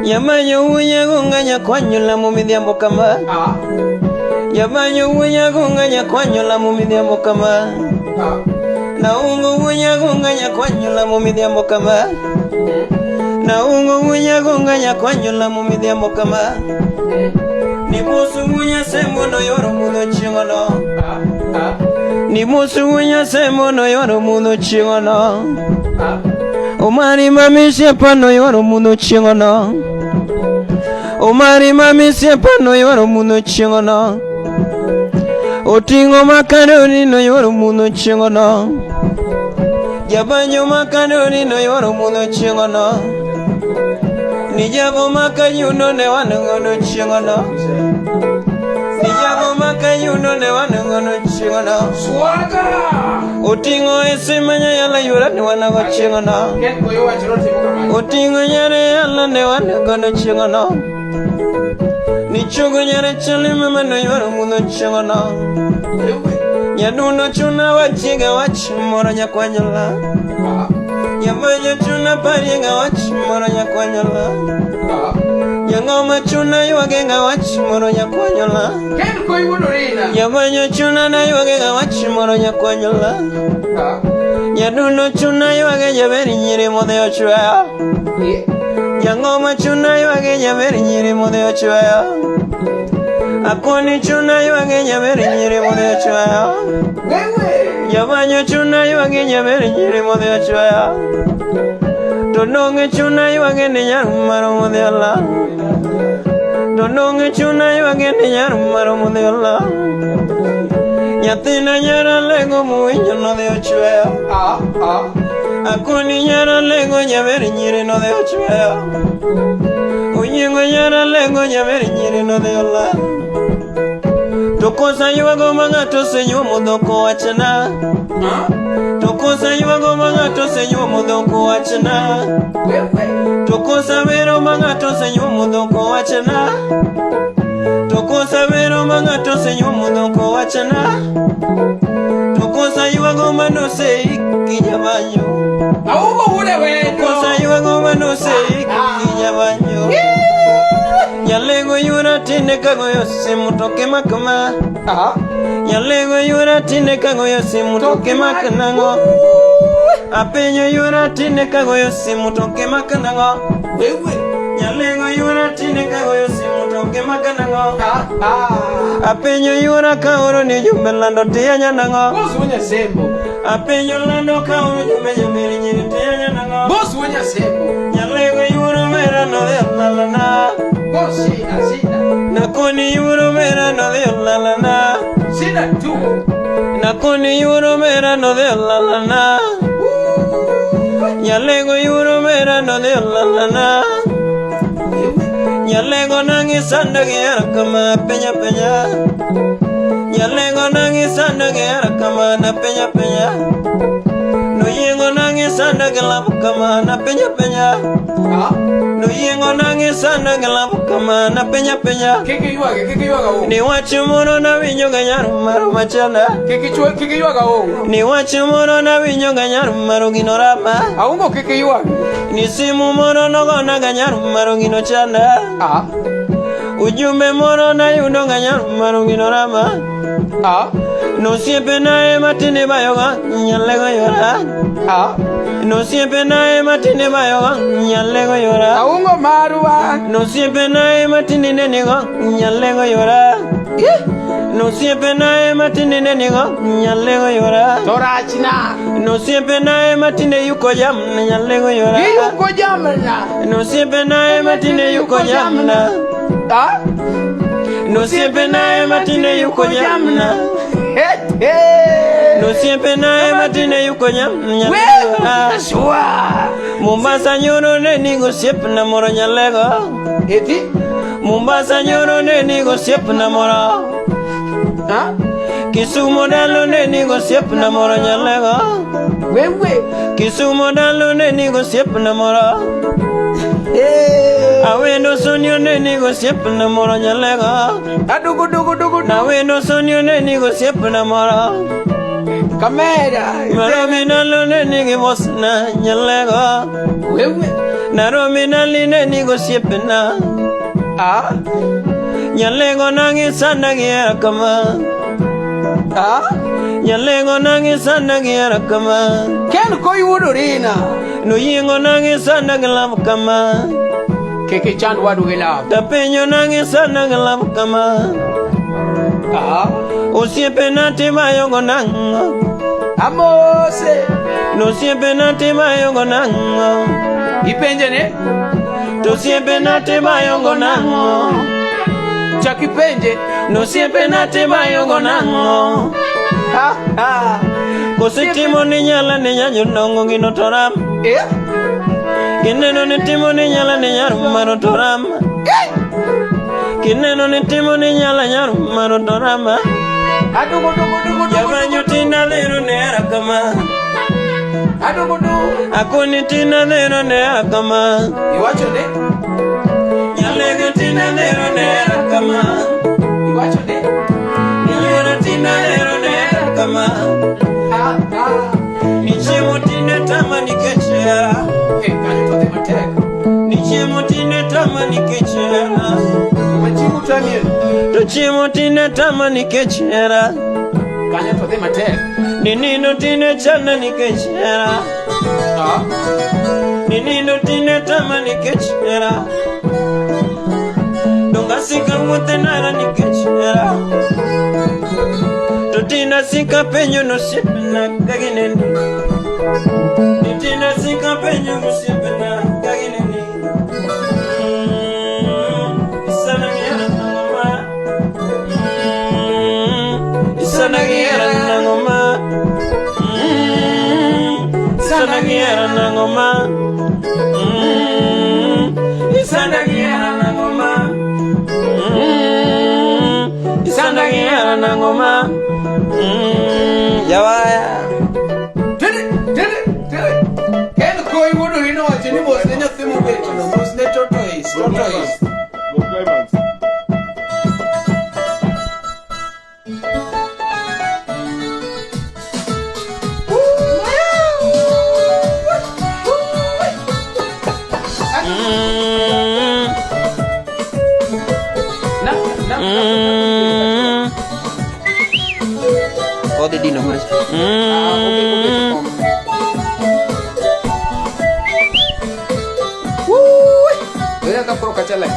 Yamanyo wunya gunga nyakwanyula mu midhiambo kama ah Yamanyo wunya gunga nyakwanyula mu midhiambo kama ah Naungo wunya gunga nyakwanyula mu midhiambo kama Naungo wunya gunga nyakwanyula mu midhiambo kama Ni musu wunya semo no yoro muno chingono ah ah Ni musu wunya semo no yoro muno chingono ah Omari mami siepa no yoro muno chingono Omari mami siepa no yoro muno chingono Otingo makanoni no yoro muno chingono Jabanyo makanoni no yoro muno chingono Nijago makanyuno ne wanangono chingono Nijago makanyuno ne wanangono chingono Swaga Otingo esimanya yala yura ne wanago chingono Ken koyo wacho notimo kamano Otingo nyare yala ne wanagono chingono Nichugo nyare chali mama no yoro muno chingono Nyaduno chuna wachiga wach moro nyakwanyala ah Nyamanya chuna parienga wach moro nyakwanyala ah Nyang'oma chuna ywagenga wach moro nyakwanyala Ken koyo wuodorina Nyamanya chuna na ywagenga wach moro nyakwanyala ah Nyaduno chuna ywage jaberi nyiri modhi ochweyo yeah. Nyang'oma chuna ywage jaberi nyiri modhi ochweyo Akoni chuna ywage jaberi nyiri modhi ochweyo Wewe Jabanyo chuna ywage jaberi nyiri modhi ochweyo To donge chuna ywage ni nyar maro modhi ola To donge chuna ywage ni nyar maro modhi ola Nyathina nyara lego mowinjo nodhi ochweyo ah ah Akoni nyara lego nyaberi nyiri nodhi ochweyo Onyiengo nyara lego nyaberi nyiri nodhi ola To kosa ywago ma ng'ato osenyuomo dhok owachna ah To kosa ywago ma ng'ato osenyuomo dhok owachna Wewe To kosa wero ma ng'ato osenyuomo dhok owachna To kosa wero ma ng'ato osenyuomo dhok owachna To kosa ywago manoseik gi jabanyo Aungo wuda wendo Kosa ywago manoseik gi jabanyo Nyalego yura tinde kagoyo simu to kema kama ah Nyalego yura tinde kagoyo simu to kema kanang'o Apenjo yura tinde kagoyo simu to kema kanang'o Wewe Nyalego yura tinde kagoyo simu to kema kanang'o ah ah Apenjo yura kaoro ni jumbe lando tiyanya nang'o Boss wunya sembo Apenjo lando kaoro jumbe jambiri nyiri tiyanya nang'o Boss wunya sembo Nyalego yuro mera no de lalana Boss shida shida Nakoni yuro mera no de lalana Shida tu Nakoni yuro mera no de lalana Nyalego yuro mera no de lalana Nyalego nangi sanda ge kama penya penya Nyalego nangi sanda ge kama na penya penya No yengo nangi sanda ge labu kama na penya penya ah No yengo nangi sanda ge labu kama na penya penya Kiki ywage kiki ywaga ongo Ni wach moro nawinjo ga nyar maro machanda Kiki chwe kiki ywaga ongo Ni wach moro nawinjo ga nyar maro gino rama Aungo kiki ywage Ni simu moro nogona ga nyar maro gino chanda ah Ujumbe moro nayudo ga nyar maro gino rama ah Nosiepena ema tinde bayoga nyalego yora. Ah. Nosiepena ema tinde bayoga nyalego yora. Aungo marwa. Nosiepena ema tinde nenigo nyalego yora. Eh. Nosiepena ema tinde nenigo nyalego yora. Torachna. Nosiepena ema tinde yuko jamna nyalego yora. Giyuko jamna. Nosiepena ema tinde yuko jamna. Ah. Nosiepena ema tinde yuko jamna. Eh, eh. Nosiepena ema tinde yuko jamna. We, sure. Mombasa nyoro ne nigo osiepna moro nyalego. Eti? Mombasa nyoro ne nigo osiepna moro. Ah? Kisumu dalo ne nigo osiepna moro nyalego. Wewe. Kisumu dalo ne nigo osiepna moro. Eh. Awendo sonio ne nigo osiepna moro nyalego. Adugu dugu dugu. Nawendo sonio ne nigo osiepna moro. Kamera. Nairobi dalo ne nigi bosna nyalego. Wewe. Nairobi dali ne nigo osiepna. Ah? Nyalego nangi sana gi kama. Ah? Nyalego nangi sana gi kama. Ken koyudo rina. Noyiengo nangi sana gi love kama. Kik ichand wadu gi love. Tapenjo nangi sana gi love kama. Ah? Osiepena timayogo nang'o? Amose. Nosiepena timayogo nang'o? Ipenje ne? To osiepena timayogo nang'o? Chak ipenje. Nosiepena timayogo nang'o? Ha ha. Kose timo ni nyala ni nyajodongo gino to ram. Eh? Kineno ni timo ni nyala ni nyar mano to ram. Eh! Kineno ni timo ni nyala nyar mano to rama. Adugu dugu dugu dugu. Jamanyo tina dhero ne hera kama. Adugu dugu. Akoni tina dhero ne hera kama. Iwacho ne? Nyalego tina dhero ne hera kama. Iwacho ne? Nyalego tina dhero ne hera kama. Ah ah. Ni chiemo tinde tama nikech hera. Eh, kanyo to dhi matek. Ni chiemo tinde tama nikech hera. Machiemo tamie. To chiemo tinde tama nikech hera. Kanyo to dhi matek. Ni nindo tinde chanda nikech hera. Ah? Ni nindo tinde tama nikech hera. Donga sika wuothe nara nikech hera. To tinda sika penjo nosiepna ka gineni. Ni tinda sika penjo osiepna ka gineni. Isana gihera nang'o ma? Isana gihera nang'o ma? Isana gihera nang'o ma? Isana gihera nang'o ma? Isana gihera nang'o ma? Jawaya. Tere, tere, tere. Ken koyudo rina wacho ni mos ne nyathi mobeto no, mos ne tortoise, tortoise. Go climax. Na, na, Odhi dino mach. Ah, okay, okay, kom. Woo! Oya ka koro kachale.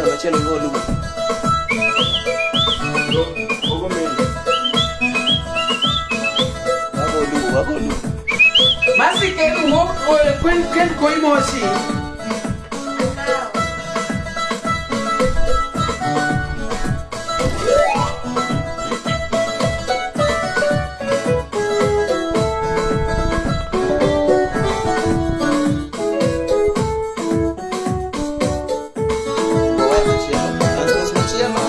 Machielo go lugo. Ogo meli. Wago lugo, wago lugo. Masi ken wuok ken ken koi mosi. Owe machielo. Antos machielo.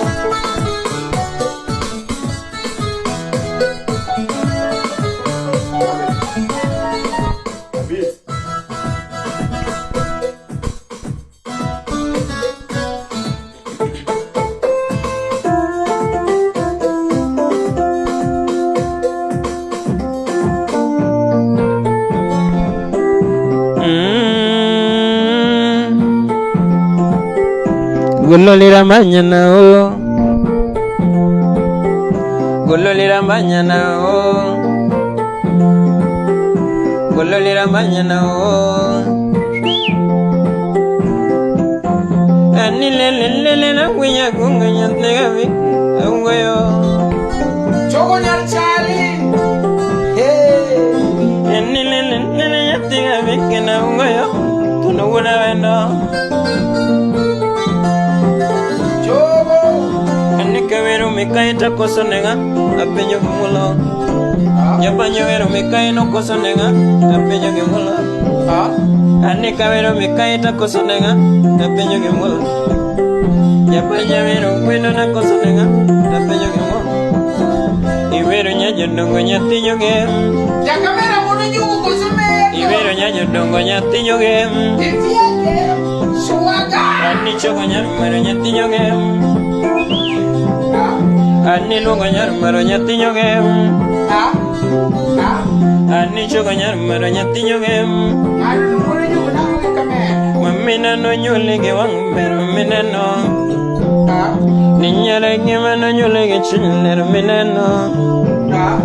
Beat. Gololera manyana o. Gololera manyana o. Gololera manyana o. Ani le le le le na winya kunga nyantega vi. Ungoyo. Chogo nyar chali. Hey. Ani le le le le nyantega vi kena ungoyo. Tuno wuna wendo. Chogo. Ani kawero mikaita koso nega. Apenyo gumulo. Ah. Japanyo wero mikai no koso nega. Apenyo gumulo. Ah. Ani kawero mikaita koso nega. Apenyo gumulo. Japanyo wero weno na koso nega. Apenyo gumulo. Iwero nyajo dongo nyathi joge. Jakamera mondo jugo koso meko. Iwero nyajo dongo nyathi joge. Itieke. Swaga. Ani chogo nyar maro nyathi joge. Ah. Ani luongo nyar maro nyathi joge. Ah. Ah. Ani chogo nyar maro nyathi joge. Ng'ato mondo jugo nang'o e kamera. Mamina nonyuole gi wang' ber mineno. Ah. Ni nyare ngima nonyuole gi chuny ler mineno. Ah.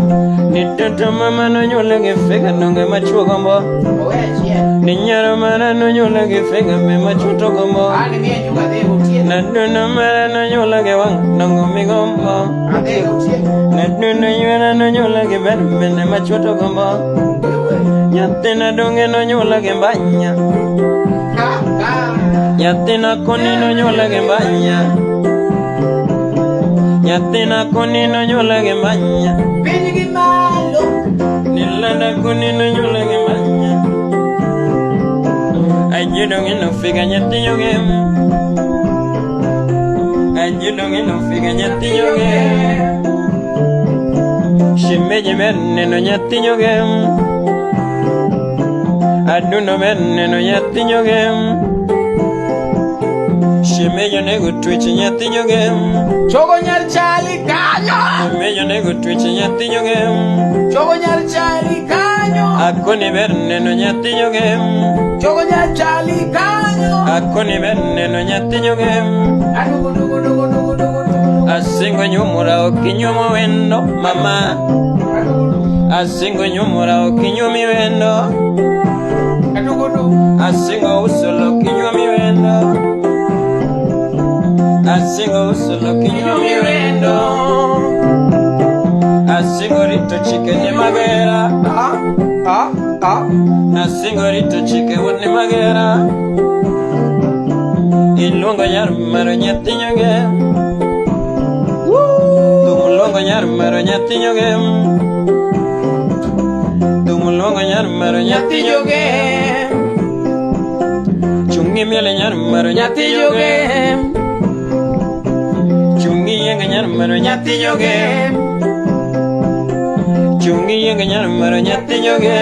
Ni toto mama nonyuole gi figa donge machuo gombo. Owe achiel. Ni nyaro mara nonyuole gi figa be machuo to gombo. An imiye juga dhi otieno. Naduno mara nonyuole gi wang' dongo migombo. Adhi otieno. Naduno ywera nonyuole gi ber bende machuo to gombo. Ewe. Nyathina donge nonyuole gi mbanya. Ah. Ah. Nyathina koni nonyuole gi mbanya. Nyathina koni nonyuole gi mbanya. Piny gi malo. Nilanda koni nonyuole gi mbanya. Ajudo ng'ino figa nyathi joge. Ajudo ng'ino figa nyathi joge. Shimeji ber neno nyathi joge. Adundo ber neno nyathi joge. Shimeji onego twech nyathi joge. Chogo nyar chali kanyo. Shimeji onego twech nyathi joge. Chogo nyar chali kanyo. Akoni ber neno nyathi joge. Chogo nyar chali kanyo. Akoni ber neno nyathi joge. Adugo dugo dugo dugo dugo dugo. Asingo nyumura ok inyuomo wendo mama. Adugo dugo. Asingo nyumura ok inyuomi wendo. Adugo dugo. Asingo usolo ok inyuomi wendo. Asingo usolo ok inyuomi wendo. Asingo rito chike ne magera. Ah. Ah. Ah. Asingo rito chike wuon ne magera. Iluongo nyar maro nyathi nyoge. Thum luongo nyar maro nyathi nyoge. Thum luongo nyar maro nyathi Nyathi nyoge. joge. Chungi miele nyar maro nyathi Nyathi nyoge. joge. Chungi yienge nyar maro nyathi nyoge. Chungi yienge nyar maro nyathi nyoge.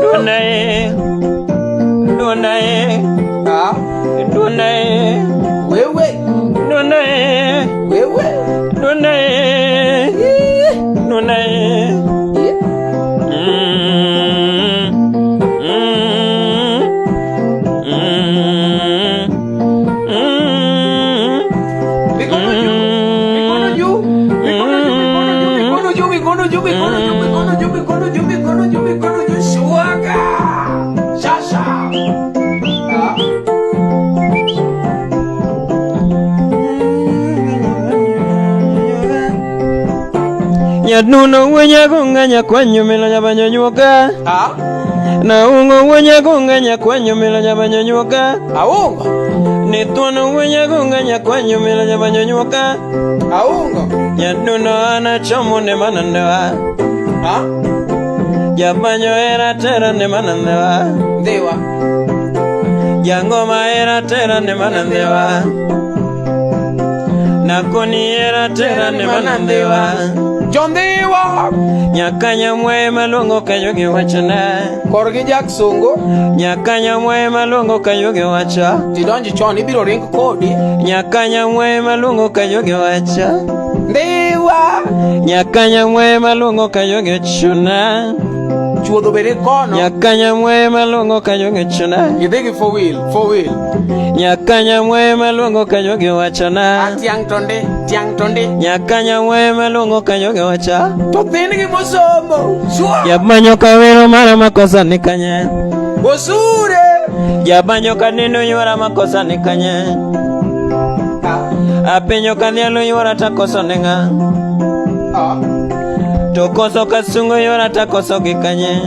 Duonda e. Duonda e. Ah. Duonda e. Wewe. Duonda e. Wewe. Duonda e. Duonda e. Yeah. Mm. Mm. Mm. Mm. Mikono juu. Mikono juu. Mikono juu. Mikono juu. Mikono juu. Mikono juu. Mikono juu. Mikono juu. Mikono juu. Mikono juu. Swaga. Sasa. Ah. Nyaduno wenyagonga nyakwanyo milo nyabanyonyuoka. Ah. Naungo wenyagonga nyakwanyo milo nyabanyonyuoka. Aungo. Nituono wenyagonga nyakwanyo milo nyabanyonyuoka. Aungo. Nyaduno anachomo ne manandewa. Ah. Jabanyo era tera ne manandewa. Ndewa. Jangoma era tera ne manandewa. Nakoni era tera ne manandewa. Jondewa. Nyaka nyamwe maluongo kayogi wachona. Korgi Jack Songo. Nyaka nyamwe maluongo kayogi wacha. Tidonji chon ibiro ring kodi. Nyaka nyamwe maluongo kayogi wacha. Ndewa. Nyaka nyamwe maluongo kayogi chuna. Chuodho be ni kono. Nyaka nyamwe maluongo kanyo ng'ichona. Idhi gi four wheel, four wheel. Nyaka nyamwe maluongo kanyo giwachona. A tiang' to ndi, tiang' to ndi. Nyaka nyamwe maluongo kanyo giwacha. To thin gi mosomo. Swa. Jamanyo kawero mara makosa ni kanye. Osure. Jabanyo kaneno ywara makosa ni kanye. Apenjo kadhialo ywara takoso ne ng'a. Ah. To koso kasungo ywara takoso gi kanye.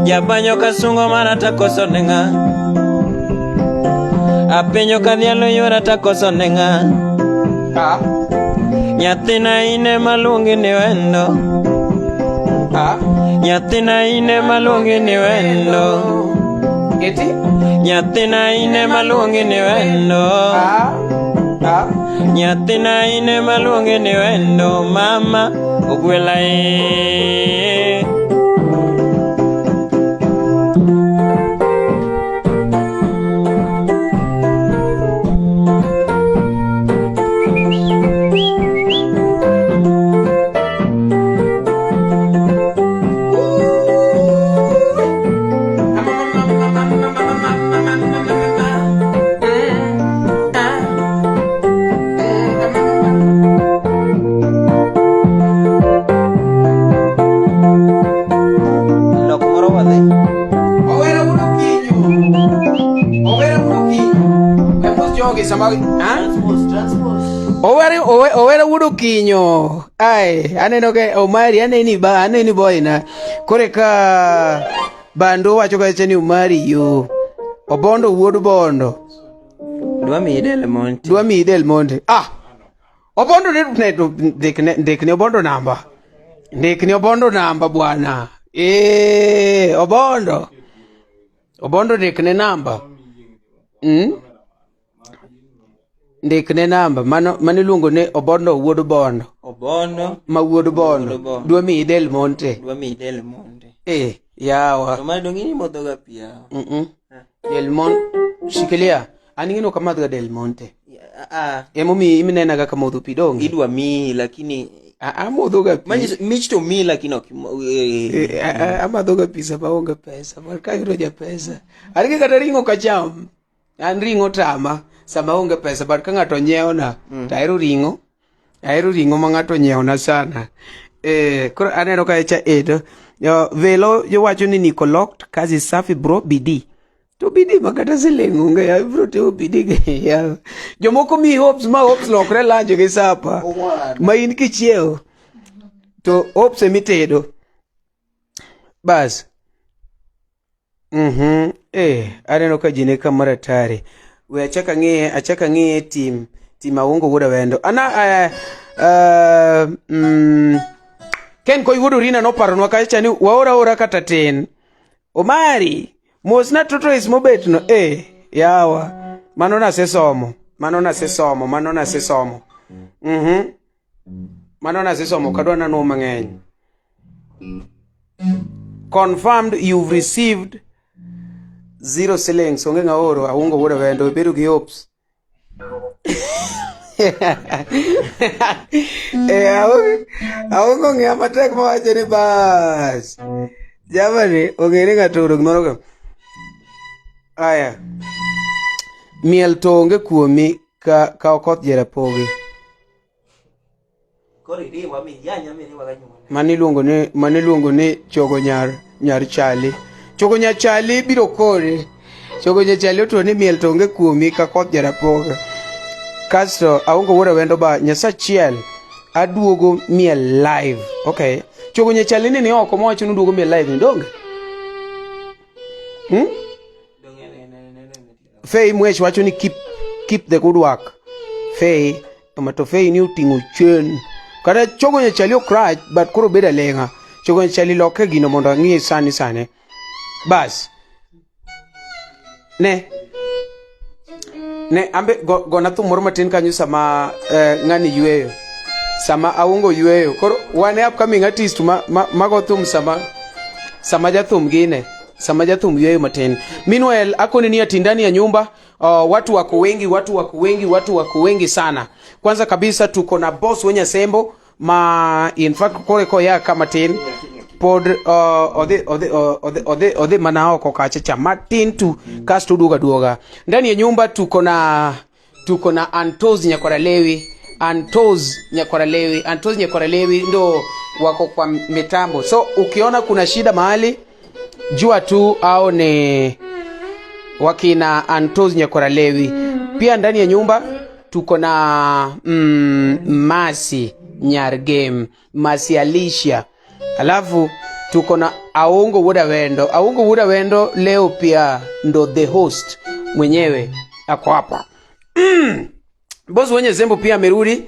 Jabanyo kasungo mara takoso ne ng'a. Apenjo kadhialo ywara takoso ne ng'a. Ah. Nyathina in ema luongi ni wendo. Ah. Nyathina in ema luongi ni wendo. Eti? Nyathina in ema luongi ni wendo. Ah. Ah. Nyathina in ema luongi ni wendo. Mama ogwela e. Lok moro wadhi. Owera wuod Okinyo. Owera wuod Okinyo. We mos jogi sama ha? Owera Owera wuod Okinyo. Ai, aneno ka Omari aneni ba aneni boy na. Kore ka Bando wacho kacha ni Omari yo. Obondo wuod Bondo. Dwa miyi Del Monte. Dwa miyi Del Monte. Ah. Obondo ne ndikne ndikne Obondo namba. Ndikne Obondo namba bwana. Eh, Obondo. Obondo ndikne namba. Ndikne namba mano mano iluongo ni Obondo wuod Bondo. Obondo Ma wuod Bondo. Wuod Bondo. Dwa miyi Del Monte. dwa miyi Del Monte. Eh, yawa. To mano dong' in imodho ga pi yawa. Del Monte. Shikilia. An ing'e ni ok amadhga Del Monte. Ah, Emomiyo iminena kaka modho pi donge. idwa miyi lakini Amodho ga pi. manyiso mich to miyi lakini ok Amadho ga pi sama aonge pesa. Mar ka ayudo ja pesa. An gi kata ring'o ok acham. An ring'o tama sama aonge pesa but ka ng'ato nyiewona to ahero ring'o. Ahero ring'o ma ng'ato onyiewona sana. Koro aneno ka cha edo. Velo jowacho ni niko locked, kazi safi bro bidii. To bidii ma kata siling onge ya bro timo bidii gi ya. Jomoko mi hopes ma hopes lokre lunch gi sapa. Ma in kichiewo to hopes emitedo. Bas. Aneno ka ji ni kamoro atari. We achak ang'iye, achak ang'iye tim, tim Aungo wuod Awendo. Ana Ken Koi wuod Orina noparonwa kacha ni waora ora kata tin. Omari, mosna tortoise mobet no. Yawa. Mano nasesomo. Mano nasesomo, mano nasesomo. Mano nasesomo kadwa nano mang'eny. Confirmed you've received 0 shillings. Onge ng'aoro, Aungo wuod Awendo, ibedo gi hopes. Aungo ng'iya matek mawacho ni bas. Jamani, ong'e ni ng'ato oro gimoro ka. Aya. Miel to onge kuomi ka okoth Jarapogi. Mano iluongo ni chogo nyar chali. Chogo nyar chali biro kore. Chogo nyar chali otuo ni miel to onge kuomi ka koth Jarapogi. Kasto Aungo wuod Awendo ba Nyasachiel aduogo miel live. Okay. Chogo nyar chali ni oko mowacho ni oduogo miel live ni donge? Fei Mwech wacho ni keep the good work. Fei, to Fei ni oting'o chien. Kata chogo nyar chali ok rach, but koro bedo aleng'a. Chogo nyar chali loke gino mondo ang'iye sani sani. Bas. Ne. Ne, ambe gona thum moro matin kanyo sama ng'ani yweyo. Sama Aungo yweyo. Koro wan e upcoming artist ma go thum sama jathum gine. Sama jathum yweyo matin. Meanwhile, akoni ni ati ndani ya nyumba, watu wako wengi, watu wako wengi, watu wako wengi sana. Kwanza kabisa tuko na boss wenye sembo ma in fact kore ko ya kama tin. Pod odhi odhi odhi odhi odhi mana oko kacha cha matin tu kasto oduoga duoga. Ndani ya nyumba tuko na Antos Nyakwara Lewi, Antos Nyakwara Lewi, Antos Nyakwara Lewi ndo wako kwa mitambo. So ukiona kuna shida mahali jua tu au ni wakina Antos Nyakwara Lewi. Pia ndani ya nyumba tuko na Masi Nyargem, Masi Alicia. Alafu tuko na Aungo Wuda Wendo. Aungo Wuda Wendo leo pia ndo the host mwenyewe ako hapa. Boss wenye Zembo pia amerudi.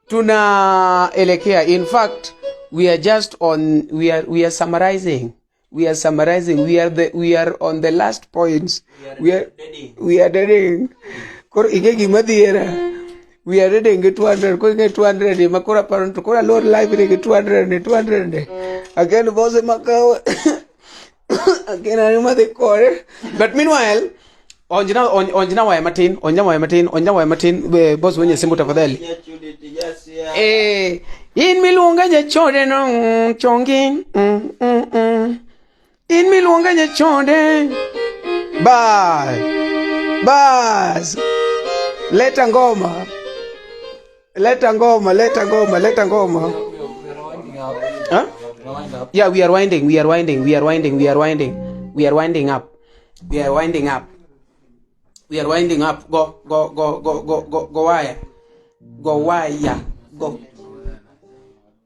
Tunaelekea, in fact we are just on we are summarizing. We are summarizing. We are on the last points. We are deading. Koro ing'e gima dhiera. We are reading gi 200. Koro ing'e 200 ni ma koro aparo ni to koro alor live ni gi 200 ni 200 ni. Again boss ema kawo. Again an ema dhi kode. But meanwhile, onjna waya matin, onjna waya matin, onjna waya matin, boss wenye simu tafadhali. In miluonga jachode no chongi. In miluonga jachode. Bas. Bas. Leta ngoma. Leta ngoma, leta ngoma, leta ngoma. Huh? Yeah, we are winding, we are winding, we are winding, we are winding. We are winding up. We are winding up. We are winding up. Go, go, go, go, go, go, go wire. Go wire. Go.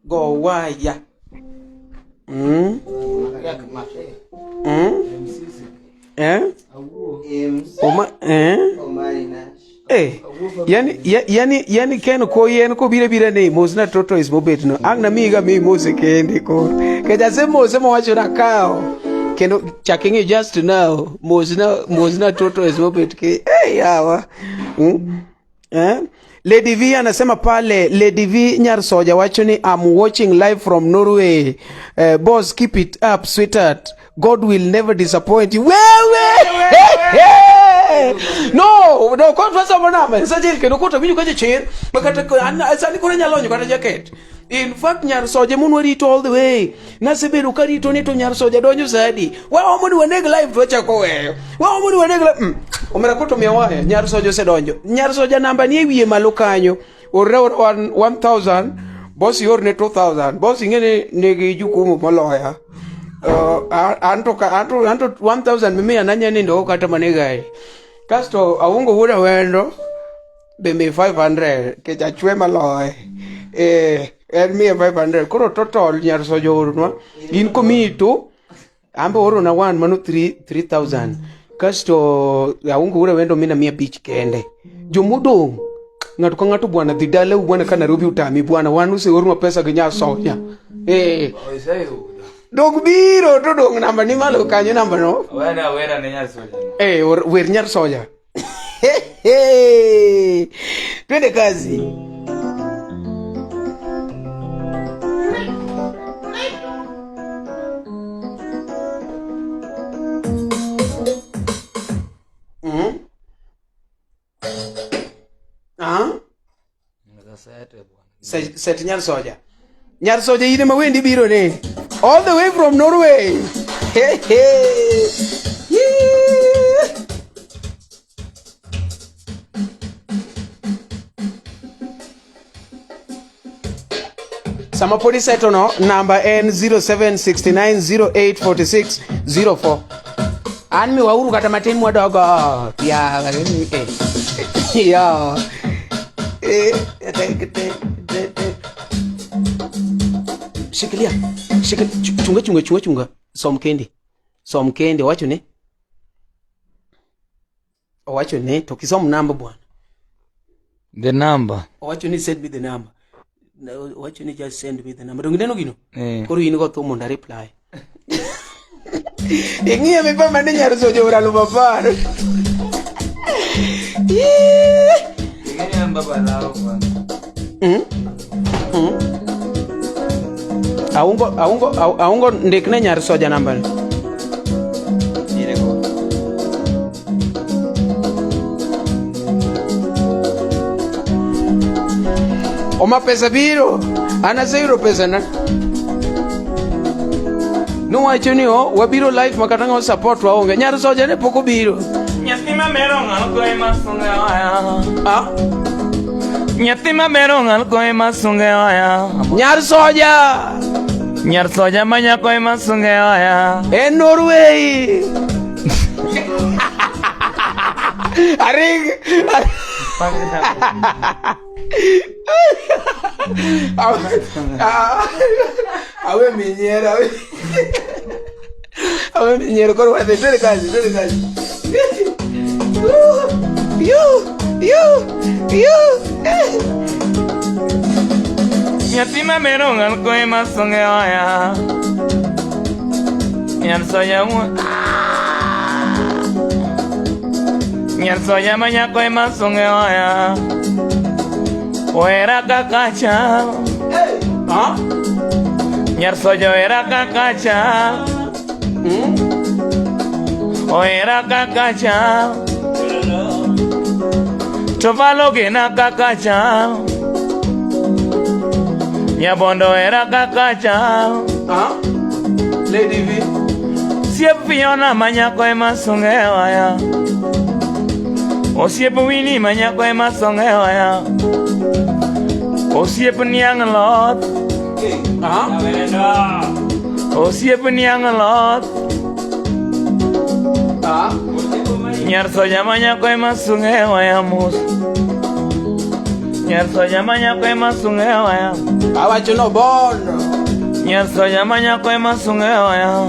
Go wire. Eh? Oma, eh? Eh, yani ken ko yen ko bire bire ne mos na tortoise mobet no. Ang na miga mi mose kende ko. Keja se mose mo wacho na kao. Kendo checking just now. Mos na tortoise mobet ke. Eh, yawa. Eh? Lady V anasema pale, Lady V Nyarsoja wacho ni I'm watching live from Norway. Boss, keep it up, sweetheart. God will never disappoint you. Wewe! No, no, kwa tuwasa namba. Sajil kendo kota winjo kacha chir, makata sani koro nyalo onyo kata jacket. In fact, Nyarsoja mun warito all the way. Nasebedo karito ni to Nyarsoja donjo sadi. Waomo ni waneg live to wachako weyo. Waomo ni waneg live. Omera koto miya waya, Nyarsoja osedonjo. Nyarsoja namba ni e wiye malo kanyo. Orne 1000, boss iorne 2000. Boss ing'e ni nigi jukumu moloya. Anto 1000 mimiya nanya nindo kata manegae. Kasto aungo wuoda wendo be mi 500 kech achwe maloye. En miye 500 koro total Nyarsoja oornwa in komiyi tu ambe oorona one mano 3 3000 kasto aungo wuoda wendo mina 500 kende jomodong' ng'ato ka ng'ato bwana dhi dalau bwana ka Nairobi utami bwana wan oseornwa pesa gi Nyasoja dong biro to dong namba ni malo kanyo namba no Wena wera ne Nyarsoja. Wer Nyarsoja. Twende kazi. Ah? Sete bwana. Set Nyarsoja. Nyarsoja in ema wendi biro ne. All the way from Norway. Hey, hey. Yeah. Sama pod iseto no, namba en 0769084604. An miwauru kata matin mwadogo. Ya, ya. Te, te, te. Shikilia. Shikilia. Chunga, chunga, chunga, chunga. Som kendi. Som kendi. Owacho ni. Owacho ni. To kisom namba bwana. The number. Owacho ni send me the number. Owacho ni just send me the number. Dong ineno gino? Eh. Koro in go thum mondo a reply. Ing'iyo mipa mane nyar sojo oro alufu apar. Ing'eni an baba lao bwana. Aungo ndikne nyar soja namba ni. Dire go. Oma pesa biro. An aseyudo pesa na. Nuwacho ni o wabiro live ma kata ng'o support wa onge. Nyar soja ne pok obiro. Nyathi maber ong'al go ema sunge oya. Ah? Nyathi maber ong'al go ema sunge oya. Nyar soja. Nyar soja ma nyako ema sunge oya. En Norway. Aring. Awe minyiero awe. Awe minyiero koro wadhi twende kazi twende kazi. Yu yu yu. Nyathi maber ong'al go ema sunge oya. Nyar soja wuon. Nyar soja ma nyako ema sunge oya. Ohera kaka chal. Ha? Nyar soja ohera kaka chal. Ohera kaka chal. To valogena kaka chal. Nyabondo ohera kaka chal. Ha? Lady V. Osiep Fiona ma nyako ema sunge oya. Osiep Winnie ma nyako ema sunge oya. Osiep niang' loth. Ha? Osiep niang' loth. Ha? Nyar soja ma nyako ema sunge oya mos. Nyar soja ma nyako ema sunge oya. Awacho no bondo. Nyar soja ma nyako ema sunge oya.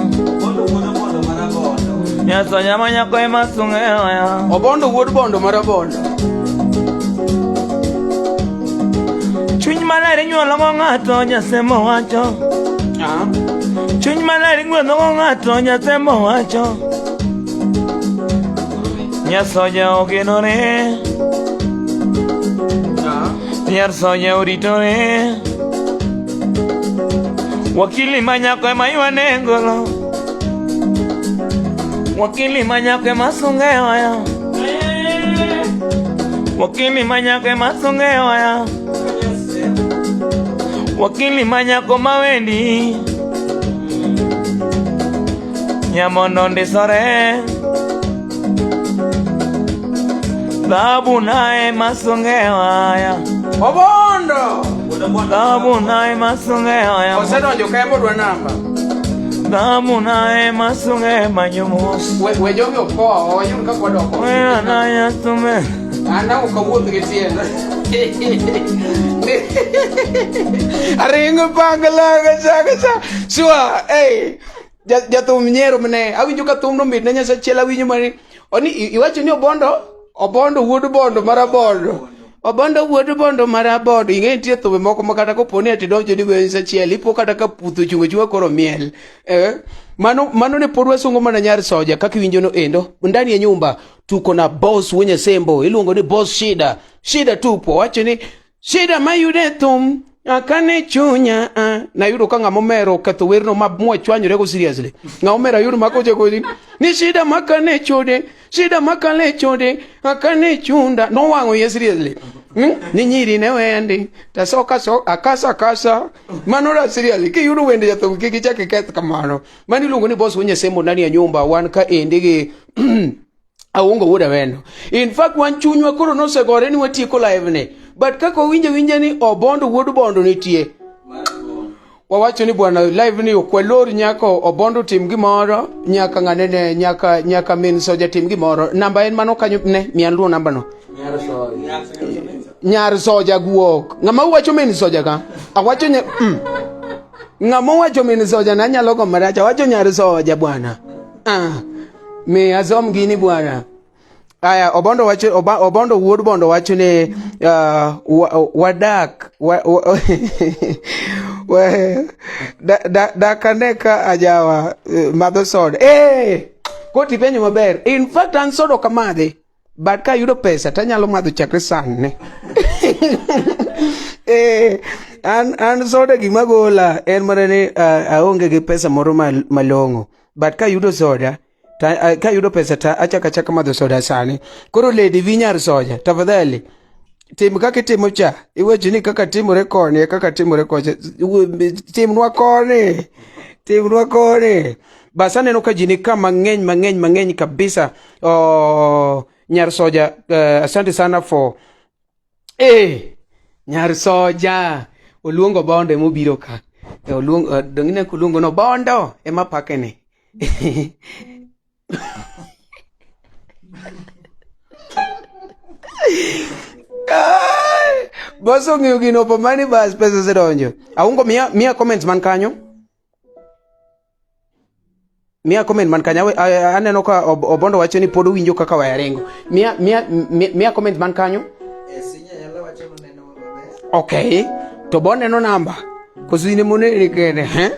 Nyar soja ma nyako ema sunge oya. Obondo wuod bondo mar obondo. Chuny maler inyuolo go ng'ato Nyasemo wacho. Ha? Chuny maler inyuolo go ng'ato Nyasemo wacho. Nyasoja ogenore. Ha? Nyar soja oritore. Wakili ma nyako ema ywane ngolo. Wakili ma nyako ema sunge oya. Wakili ma nyako ema sunge oya. Wakili ma nyako mawendi. Nyamondo ndisore. Dhahabu naye masunge oya. Obondo. Dhahabu naye masunge oya. Osedonjo ka embo dwa namba. Dhahabu naye masunge manyomos. We we jogi ok kowa wayud kaka wadok ot. Weya naya tume. An ok awuoth gi tienda. Aringo pangla kacha kacha. Sure, hey. Jathum nyiero mne. Awinjo ka thumno mit ne Nyasaye achiel awinjo mani. Oni iwacho ni obondo, obondo wuod bondo mar abondo. Obondo wuod bondo mar abondo. Ing'e nitie thumbe moko ma kata kopo ni ati donjo ni goyo Nyasaye achiel, ipo kata ka puth ochung' achung'a koro miel. Eh? Mano mano ne pod wasungo mana nyar soja kaka iwinjo no endo. Ndani ya nyumba tuko na boss Wenye Sembo, iluongo ni boss Shida. Shida tupo, wacho ni shida mayude thum akane chunya ah. Nayudo ka ng'ama omero oketho werno ma mwachwanyore go seriously. Ng'ama omero ayudo ma koche koche ni shida makane chode, shida makane chode, akane chunda. Nowang'o iye seriously. Ni nyiri ne wendi tasoka so akasa kasa mano ra seriously kiyudo wende jathum kik ichak iketh kamano. Mano iluongo ni boss Wenye Sembo ndani ya nyumba wan ka endi gi Aongo wuod Awendo. In fact wan chunywa koro nosegore ni watieko live ni. But kaka wawinjo winja ni Obondo wuod Bondo nitie. Wawacho ni bwana live ni ok walor nyaka Obondo tim gimoro, nyaka ng'ane ne nyaka nyaka min soja tim gimoro. Namba en mano kanyo ne mian luo namba no. Nyar soja. Nyar soja guok. Ng'ama wacho min soja ka? Awacho nya. Ng'ama wacho min soja na nyalo go marach. Awacho nyar soja bwana. Ah. Mi azom gini bwana. Aya, Obondo wacho Obondo wuod Bondo wacho ni wadak wa, wa, wa, da, da, dak ane ka ajawa madho soda. Eh, koti penjo maber. In fact an soda ok amadhi. But ka ayudo pesa tanyalo madho chakre sani. Eh, an soda gima gola en mana ni aonge gi pesa moro malong'o. But ka ayudo soda ta, ka ayudo pesa ta achako achaka madho soda sani. Koro Lady V nyar soja, tafadhali tim kaka itimo cha. Iwacho ni kaka timore koni e kaka timore kocha. Timnwa koni. Timnwa koni. Bas aneno ka ji ni ka mang'eny mang'eny mang'eny kabisa. Oh, Nyar Soja, asante sana for Nyar Soja oluongo Bondo emobiro ka. Oluongo dong' ineno koluongo no Bondo ema pakene. Boss ong'eyo gino opo mani bas pesa osedonjo. Aungo miya comments man kanyo. Miya comment man kanyo. Aneno ka Obondo wacho ni pod owinjo kaka waya ringo. Miya comment man kanyo. Okay. To bo neno namba. Koso in emonene kende, he?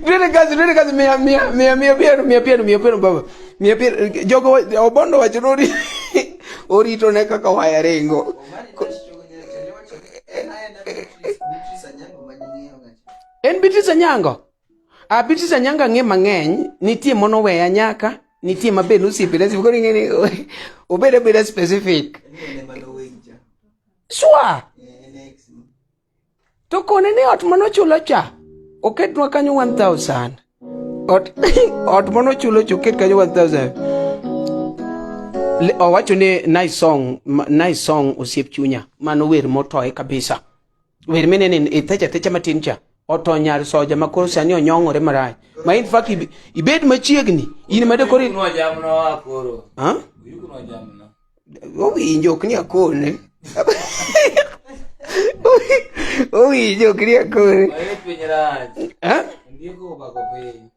Twende kazi, twende kazi, mia mia mia mia piero, mia piero, mia piero baba. Mia piero jogo Obondo wacho ni orito ne kaka waya ringo. En Beatrice Anyango. A Beatrice Anyango ang'e mang'eny, nitie monoweya nyaka, nitie mabe nosiepena, koro ing'e ni obed abeda specific. Sure. To kone ni ot manochulo cha oketnwa kanyo 1000. Ot ot manochulo cha oket kanyo 1000. Owacho ni nice song, nice song osiep chunya. Mano wer motoye kabisa. Wer minene ithecha thecha matin cha. Oto nyar soja ma koro sani onyong'ore marach. Ma in fact ibed machiegni. In made koro Oyukunwa jamna wa koro. Ha? Oyukunwa jamna. Owinjo ok ni akone. Owinjo ok ni akone. Oye piny rach. Eh? Ondieko obako piny.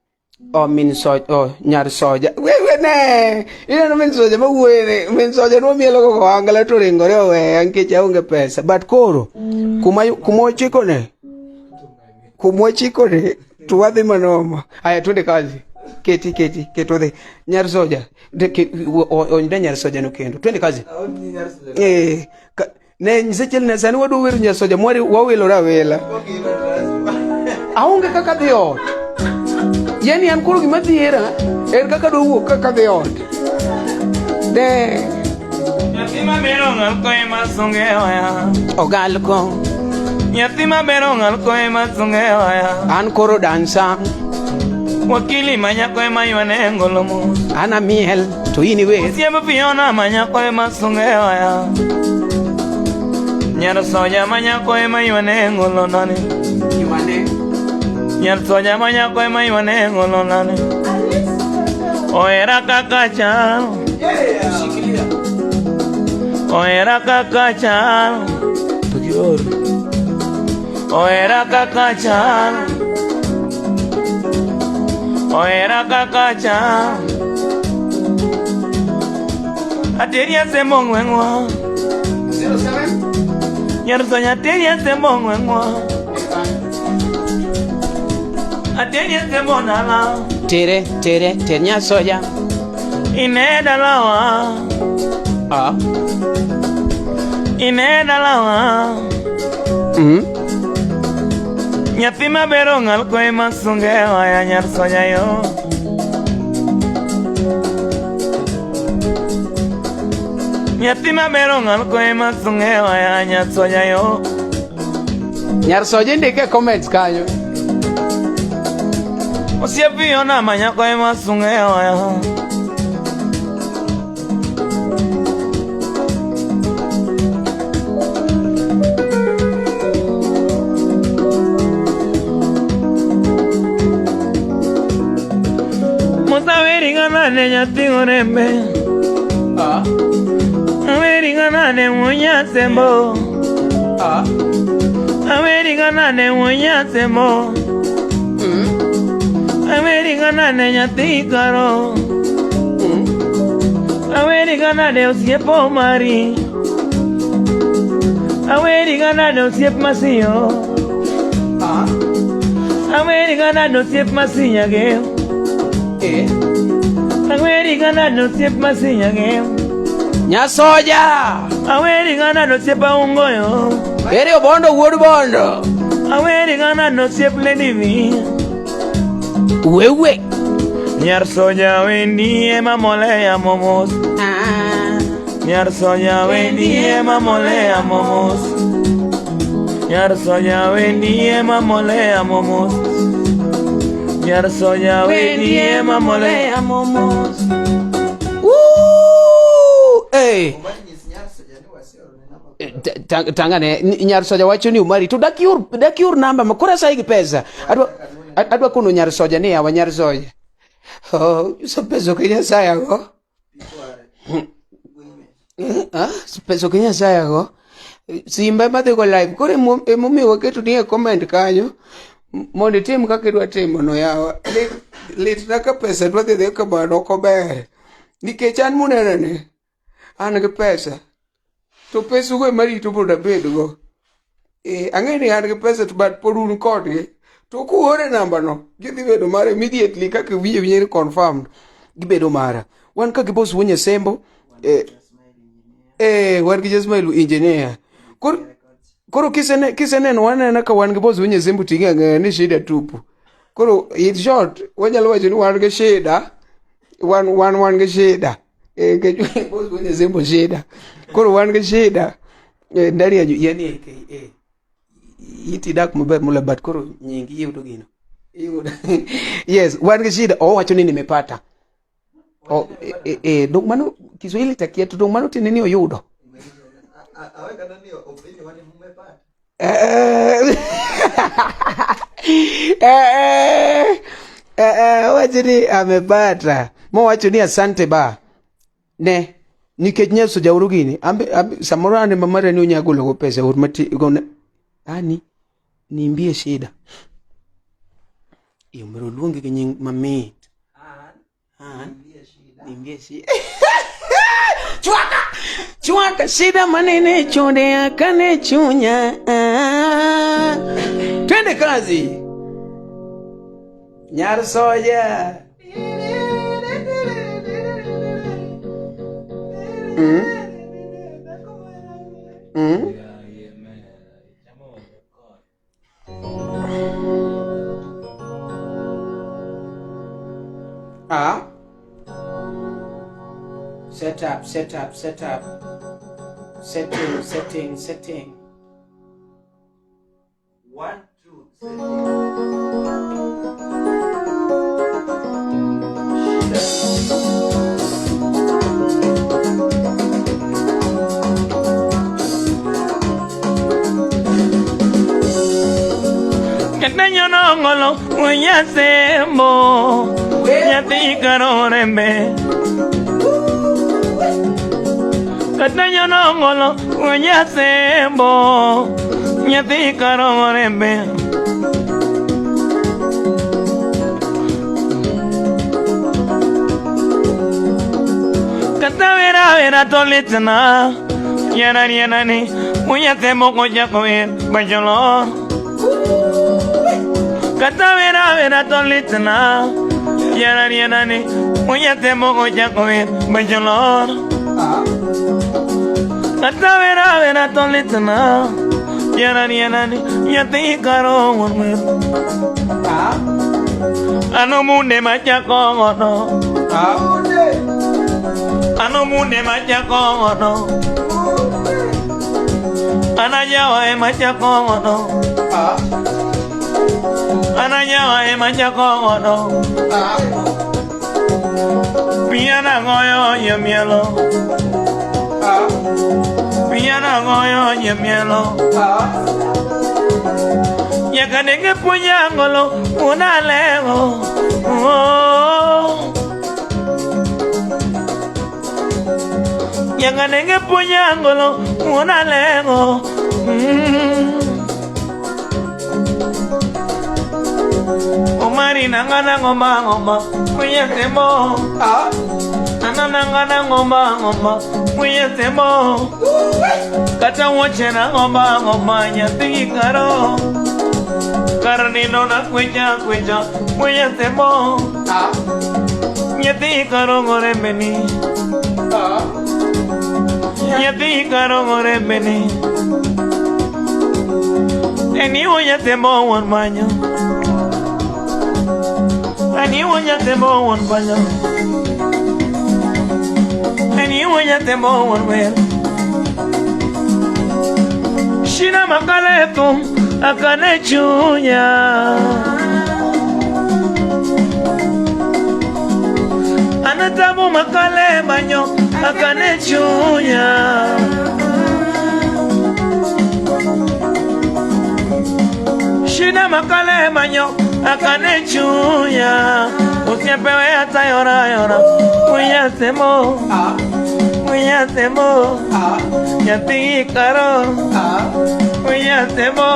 Oh, min soja, oh, nyar soja. We we ne. Ineno min soja ma wuoyo ni, min soja no mielo go ohangla to ringore oweya nikech aonge pesa. But koro kuma ochiko ne. Kuma ochiko ne to wadhi manoma. Aya twende kazi. Keti keti keto dhi. Nyar soja. Onyne nyar soja no kendo. Twende kazi. Ne nyiseche ne sani wadwa wero nyar soja mwari wawilore awila. Aonge kaka dhi ot. Yani an koro gima dhiera en kaka dwa wuok kaka dhi ot. Ne. Nyathi maber ong'al ko ema sunge oya. Ogal ko. Nyathi maber ong'al ko ema sunge oya. An koro dansa. Wakili manyako ema ywane ngolo mos. An amiel to in iwer. Osiep Fiona manyako ema sunge oya. Nyar soja manyako ema ywane ngolo nani. Ywane. Nyar soja manyako ema ywane ngolo nani. Ohera kaka chal. Ohera kaka chal. Ohera kaka chal. Ohera kaka chal. Ateria sembo ngwengwa. 07. Nyar soja ateria sembo ngwengwa. Ateria sembo nala. Tere tere tere nyar soja. Ine dalawa. Ah. Ine dalawa. Nyathi maber ong'al ko ema sunge oya nyar soja yo. Nyathi maber ong'al ko ema sunge oya nyar soja yo. Nyar soja indike comments kanyo. Osiep Fiona manyako ema sunge oya. Mosaweri ng'ana ne nyathi orembe. Ah. Aweri ng'ana ne wuonya sembo. Ah. Aweri ng'ana ne wuonya sembo. Aweri ng'ana ne nyathi karo. Aweri ng'ana ne osiep Omari. Aweri ng'ana ne osiep Masiyo. Ah. Aweri ng'ana ne osiep Masinyage. Eh. Aweri ng'ana ne osiep Masinyage. Nyasoja. Aweri ng'ana ne osiep Aungoyo. Ere Obondo wuod Bondo. Aweri ng'ana ne osiep Lady V. Wewe. Nyar soja wendi ema molea momos. Ah. Nyar soja wendi ema molea momos. Nyar soja wendie mamolea momos. Nyar soja wendie mamolea momos. Woo! Hey. Tangane nyar soja wacho ni Umari to dak ior namba ma koro asayi gi pesa. Adwa kono nyar soja ni yawa nyar soja. Oh, so pesa ok Nyasaye ago. Ah, pesa ok Nyasaye ago. Simba ema dhi go live. Koro emomiyo waketo ni e comment kanyo mondo itim kaka idwa timo no yawa. Litna ka pesa dwa dhi dhi kamano ok ober. Nikech an muneno ni an gi pesa. To pesugo ema rito mondo abedgo. Ang'e ni an gi pesa to but pod un kodgi. To kuore namba no, gidhi bedo mara immediately kaka iwinjo winjo ni confirmed. Gibedo mara. Wan ka gi boss Wuonye Sembo, wan gi Jasmail engineer. Koro kiseneno waneno ka wan gi boss Wuonye Sembo ting'e ang'eya ni shida tupu. Koro in short, wanyalo wacho ni wan gi shida. Wan gi shida. Nikech boss Wuonye Sembo shida. Koro wan gi shida. Ndani ya yani AKA. Iti dak maber mula but koro nyingi iyudo gino. Iyudo. Yes, wan gi shida. Owacho ni nimepata. Oh, dong mano Kiswahili takia to dong mano tiende ni oyudo. Owacho ni amepata. Mowacho ni asante ba. Ne, nikech nyaso jauru gini, ambe samoro an ema mara ni onya golo go pesa or mati go ani nimbie shida. Iyo mero luongi gi nying mamit. An nimbie shida. Chwaka! Chwaka shida manene chonde akane chunya. Twende kazi. Nyar soja. Yeah, man. Chamo record. Ah. Set up, set up, set up. Setting, setting, setting. 1, 2, setting. Shida. Kata nyonongolo wenyasembo nyathi karorembe. Kata nyonongolo wenyasembo nyathi karorembe. Kata vera vera tolitna yana yana ni wenyasembo koja koen bajolo. Kata vera vera tolitna yana yana ni wenyasembo koja koen bajolo. Kata vera vera tolitna yana yana ni nyathi karorembe. Ano munde machakono. Ano munde machakono. Ana yawa e machakono. Ana yawa e machakono. Piana goyo nyamielo. Piana goyo nyamielo. Nyaka nenge punyangolo unalego. Oh. Nyaka nenge punyangolo unalego. Omari nanga na ngoma ngoma muyetemo. Nana nanga na ngoma ngoma muyetemo. Kata woche na ngoma ngoma nyathi karo. Karnino na kwecha kwecha muyetemo. Nyathi karo gore meni. Nyathi karo gore meni. Eni oyatemo wan manyo. Eni oyatemo wan banyo. Eni oyatemo wan wer. Shina makale thum akane chunya. Anatabu makale manyo akane chunya. Shina makale manyo akane chunya. Usiepewe hata yora yora. Uyasemo. Uyasemo. Nyathi karo. Uyasemo.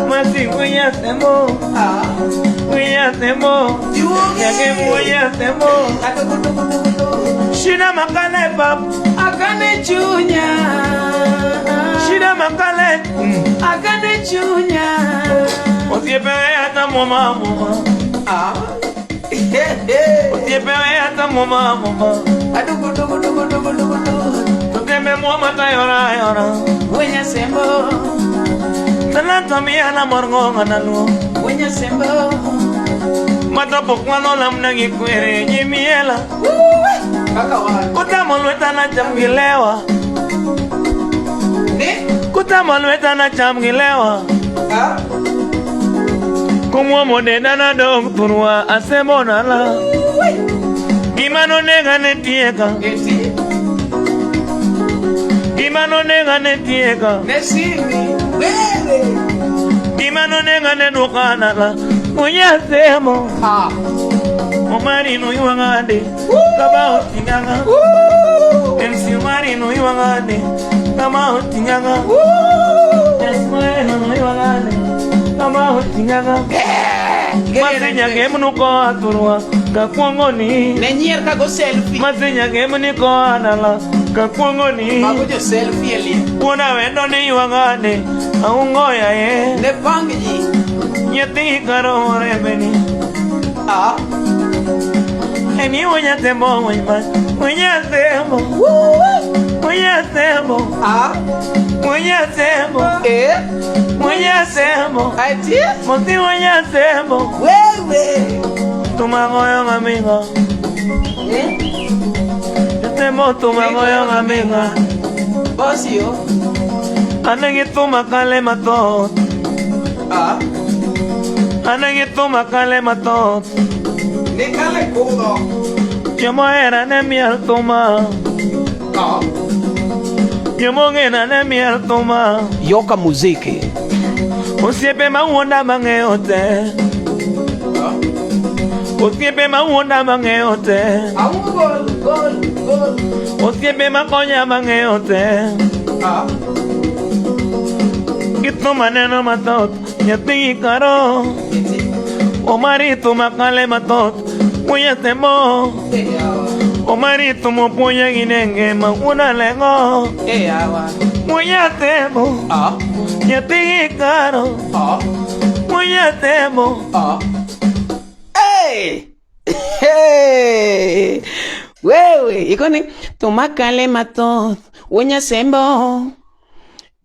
Masi uyasemo. Uyasemo. Nyage uyasemo. Shina makale pap. Akane chunya. Shina makale. Akane chunya. Osiepewe hata mama mama. Osiepewe hata mama mama. Adugu dugu dugu dugu dugu dugu. Tutembe mama tayora yora. Wenya sembo. Talanta mia na morgo nganaluo. Wenya sembo. Matapo kwano lamna gikwere nyimiela. Kaka wa. Kutamo lweta na chamgilewa. Ne? Kutamo lweta na chamgilewa. Kumwomo denda na dong turwa asemo nala. Gimano nega ne tieka. Eti. Gimano nega ne tieka. Nesimi. Wewe. Gimano nega ne dukana la. Unyasemo. Omari no iwangande. Kaba otinganga. MC Omari no iwangande. Kama otinganga. Yasmoeno no iwangande. Kama otinganga. Masinya gemnu ko aturwa kakwongoni. Nenyier kago selfie. Masinya gemni ko anala kakwongoni. Mago jo selfie eli. Kuona wendo ni iwangande. Aungoya ye. Ne pang ji. Nyathi karo rebeni. Eni unyatemo wima. Unyatemo. Unyatemo. Unyatemo. Unyatemo. Ati? Monti unyatemo. Wewe. Tumagoyo amigo. Temo tumagoyo amigo. Boss yo. Anegi tumakale matot. Anegi tumakale matot. Ne kale kudo. Yo era ne miel tuma. Yo mongena ne miel tuma. Yoka muziki. Osiepe mawuonda mang'eyo te. Osiepe mawuonda mang'eyo te. Aungo gol gol gol. Osiepe makonya mang'eyo te. Githo maneno mathoth nyathi karo. Omari tumakale mathoth uyatemo. Omari tumopuonya gi nenge ma wuon aleng'o. Uyatemo nyathi karo. Uyatemo. Hey! Hey! Wewe, ikoni tumakale mathoth wenyasembo.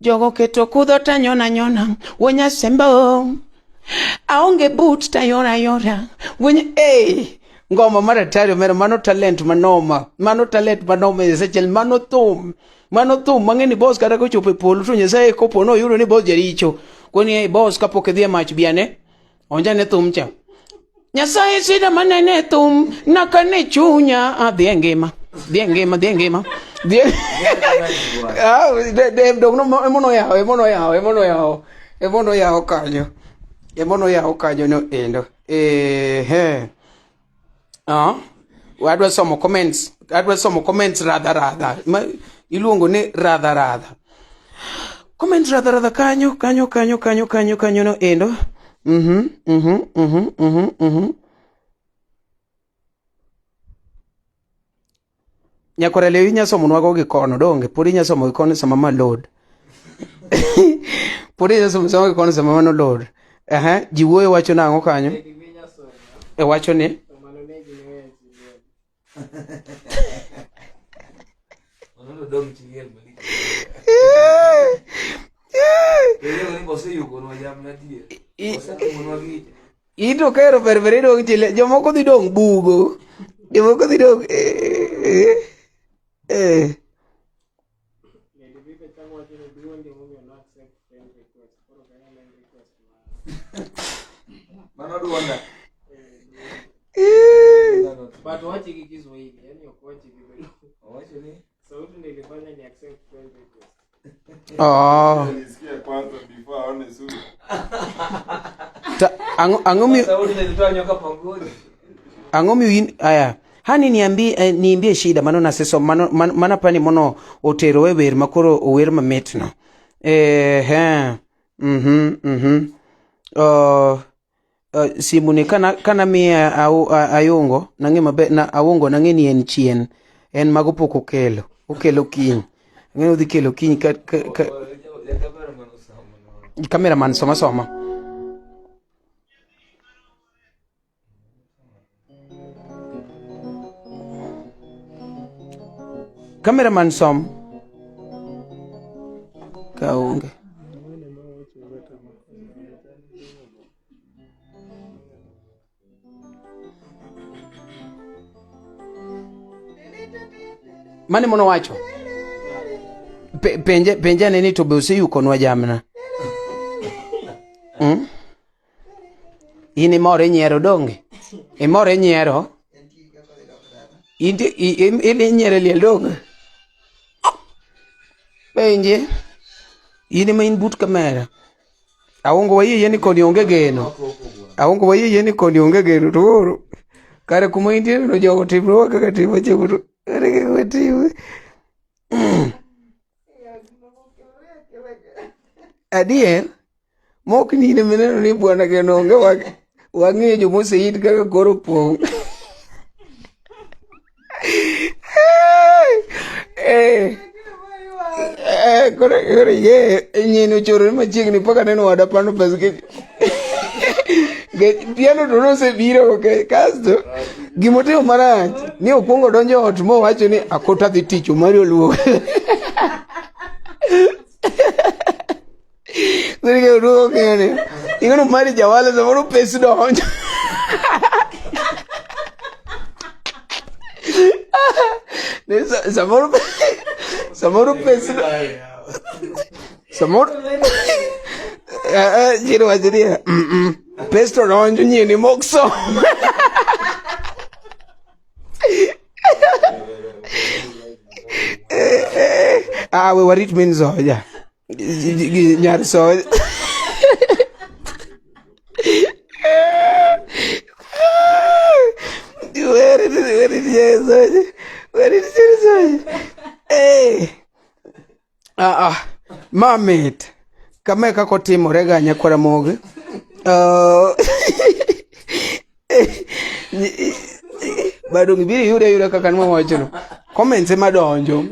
Jogo keto kudho tanyona nyona wenyasembo. Aonge boot tayora yora. Wenya hey! Ngoma mar atari omera mano talent manoma. Mano talent manoma e seche mano thum. Mano thum mang'e ni boss kata kochopo e polo to Nyasaye kopo noyudo ni boss jaricho. Koni hey boss kapok idhi e mach biane. Onjane thum cha. Nyasaye sida manene thum nakane chunya adhi e ngima. Dhi e ngima, dhi e ngima. Dhi e Ah, de dong no emono yawo, emono yawo, emono yawo. Emono yawo kanyo. Emono yawo kanyo no endo. Eh he. Wadwa somo comments. Adwa somo comments radha radha. Ma iluongo ni radha radha. Comments radha radha kanyo, kanyo, kanyo, kanyo, kanyo, kanyo no endo. Nyakwara Lewi inya somonwago gi kono donge pod inya somo gi kono sama ma load. Pod inya somo somo gi kono sama mano load. Aha, ji wuoyo wacho nang'o kanyo? E wacho ni Onono dong chiliel malich. Ero ni oseyugonwa jamna adier. Osetumonwa gicha. Ito kero berber idong' chile jomoko dhi dong' bugo. Jomoko dhi dong' eh, eh. Mano duonda. But wache gi Kiswahili, yani ok wache gi Dholuo. Owacho ni Sauti ndio ilifanya ni accept friend request. Oh. Nisikie kwanza before aone sura. Ta, ang'o ang'o mi sauti nilitoa nyoka pangoni. ang'o mi in aya hani niambie niimbie shida mano naseso mano mano mana pani mono otero we wer makoro ower mamit no eh mhm mhm simu ni kana kana miye au ayungo nang'e maber na aungo nang'e ni en chien en mago pok okelo okelo kiny ang'e ni odhi kelo kiny ka, ka, ka cameraman soma soma cameraman som ka onge mane mono wacho penje penje ane ni to be oseyukonwa jamna mm? In imor inyiero donge imor inyiero in inyiero e liel donge penje in ema in but kamera aongo wayie yie ni koni onge geno aongo wayie yie ni koni onge geno to koro kare kuma intiere no jogo timnwa kaka timo chiemo to kare kaka watimo adier mok ni in ema ineno ni bwana geno onge wang'eyo jomoseit kaka koro pong' eh koro koro ye nyien ochorore machiegni paka neno wada pano pesa ke piano to nosebiro okay kasto gimotimo marach ni okwongo donjo ot mowacho ni akota dhi tich Omari oluongo Sirike oduogo ng'iyo ni ing'eno Omari jawalo samoro pes donjo Ni samoro samoro pes samoro chiro wacho niya pes to donjo nyieni mok som ah we warit min soja nyar soja warit warit nyar soja warit nyar soja eh ah ah mamit kama e kaka otimore ga nyakwara mogi badong ibiro iyude ayuda kaka nwawachono comments ema donjo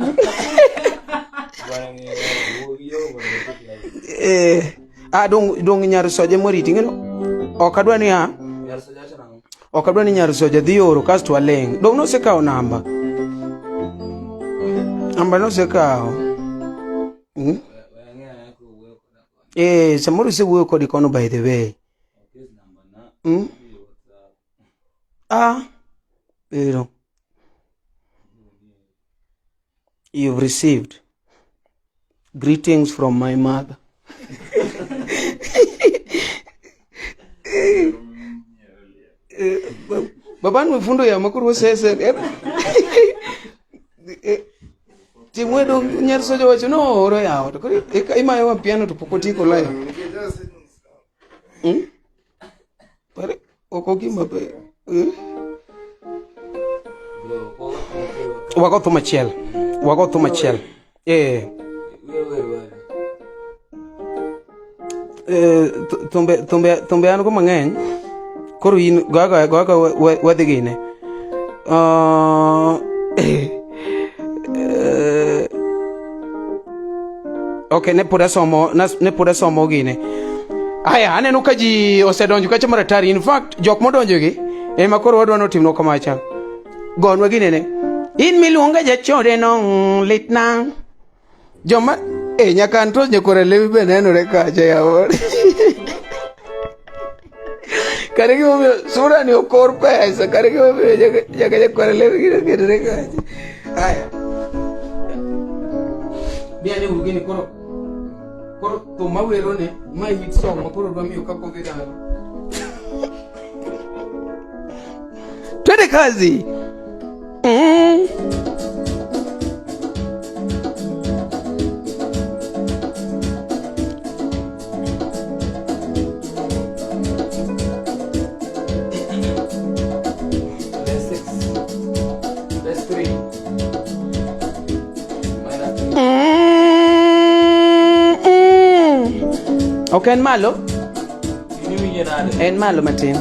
eh ah dong dong nyar soja moriti ngeno ok adwa ni a ok adwa ni nyar soja dhi oro kasto aleng dong nosekawo namba namba nosekawo mm? eh samoro isewuoyo kodi kono by the way mm? ah pero you've received greetings from my mother. Babani wefundo ya makuru osese timwedo nyar soja wacho no oro yawo to koro imayo wa piano to pok otieko live hmm? Pare ok ogima be eh? Wago thum achiel wago thum achiel eh eh, thumbe thumbe thumbe an go mang'eny koro in goaga goaga wadhi gine ok ne pod asomo ne pod asomo gine aya aneno ka ji osedonjo kacha maratari in fact jok modonjo gi ema koro wadwa notimnwa kamacha gonwa ginene in miluonga jachode no litna joma e nyaka antos nyakwara lewi be nenore kacha yawa kare gimomiyo sura ni okor pesa kare gimomiyo nyaka nyakwara lewi gino ketore kacha aya biane uru gini koro koro thum mawerone ma hit song ma koro dwa miyo kapok idhi dala. Twende kazi. Plus 6. Plus 3. Minus 3. Ok en malo? In iwinje nade? En malo matin.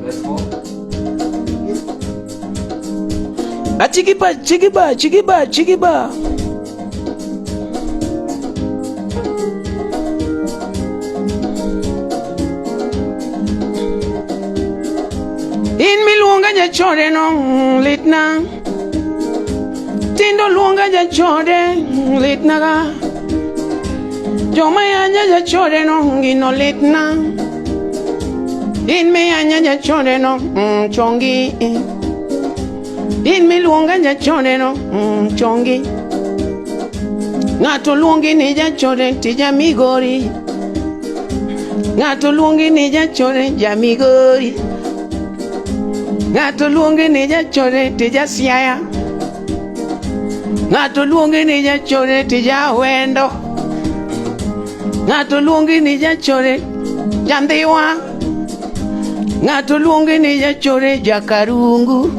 Plus 4. Achigiba, chigiba, chigiba, chigiba. In miluonga jachode no litna. Tindo luonga jachode litna ga. Joma yanya jachode no gino litna. In miyanya jachode no chongi. In miluonga jachode no chongi. Ng'ato luongi ni jachode tija Migori. Ng'ato luongi ni jachode ja Migori. Ng'ato luongi ni jachode tija Siaya. Ng'ato luongi ni jachode tija Wendo. Ng'ato luongi ni jachode Jandhiwa. Ng'ato luongi ni jachode Jakarungu.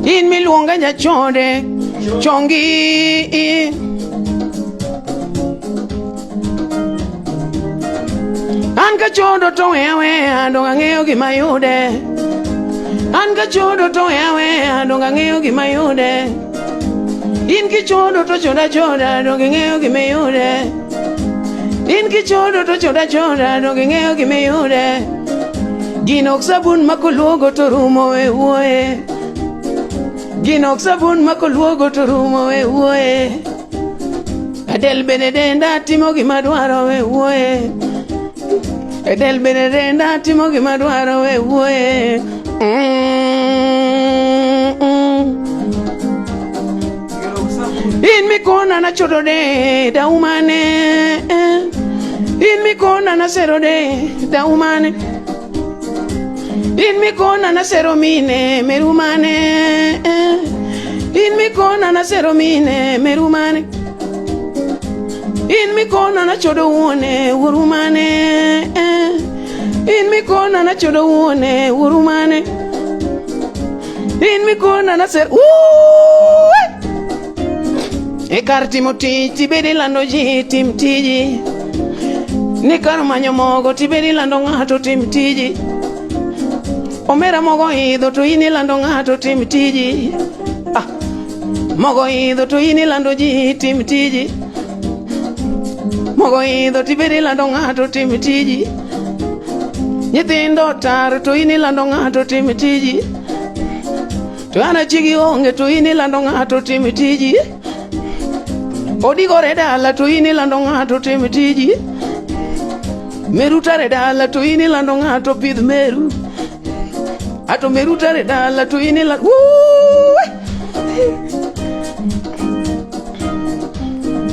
In miluonga jachode chongi. An kachodo to weya weya dong ang'eyo gima yude. An kachodo to weya weya dong ang'eyo gima yude. In kichodo to choda choda dong ing'eyo gima yude. In kichodo to choda choda dong ing'eyo gima yude. Gino ok sabun ma koluogo to rumo we wuoye. Gino ok sabun ma koluogo to rumo we wuoye. Adel bende denda timo gima dwaro we wuoye. Adel bende denda timo gima dwaro we wuoye. In mikona nachodo de daumane. In mikona nasero de daumane. In mikona nasero mine merumane. In mikona nasero mine merumane. In mikona nachodo wuone wurumane. In mikona nachodo wuone wurumane. In mikona nasero Ooh! E kar timo tich tibed ilando ji tim tiji. Ni kar manyo mogo tibed ilando ng'ato tim tiji. Omera mogo idho to in ilando ng'ato tim tiji. Ah. Mogo idho to in ilando ji tim tiji. Mogo idho tibed ilando ng'ato tim tiji. Nyithindo tar to in ilando ng'ato tim tiji. To an achigi onge to in ilando ng'ato tim tiji. Odigore dala to in ilando ng'ato tim tiji. Meru tare dala to in ilando ng'ato pidh meru. Ato meru tare dala to in ilando Woo!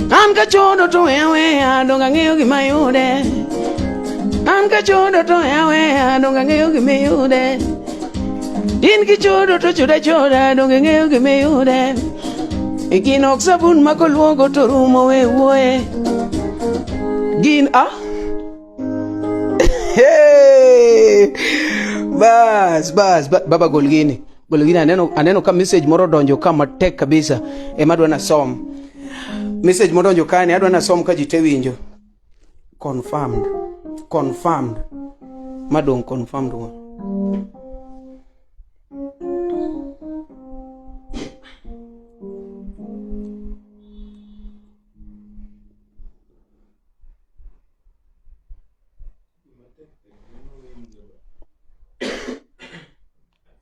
An kachodo to weya weya dong ang'eyo gima yude. An kachodo to weya weya dong ang'eyo gima yude. In kichodo to choda choda dong ing'eyo gima yude. Gino ok sabun ma koluogo to rumo we wuoye. Gin ah Hey! Bas, bas, baba gol gini. Gol gini aneno ka message moro donjo ka matek kabisa ema adwa nasom. Message modonjo ka ni adwa nasom ka ji te winjo. Confirmed. Confirmed. Madong confirmed one.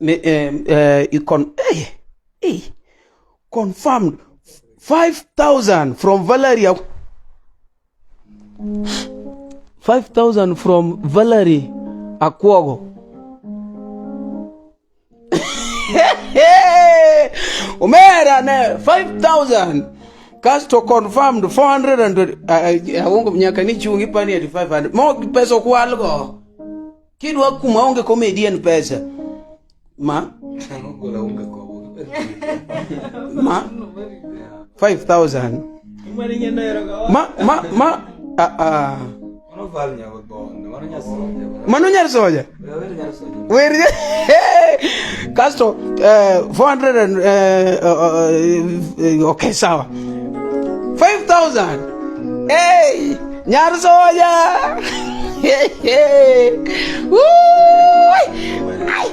Me, you con hey, hey, confirmed 5,000 from Valeria. 5,000 from Valerie Akwogo. Omera ne 5,000. Kasto confirmed 420. Awongo nyaka ni chungi pani at 500. Mo pesa okwal go. Kidwa kuma onge comedian pesa. Ma ma 5000. Ma ma ma ah ah. Mano nyar soja. Wer Kasto 400 and okay sawa. 5000. Hey, nyar soja. Woo! Ai.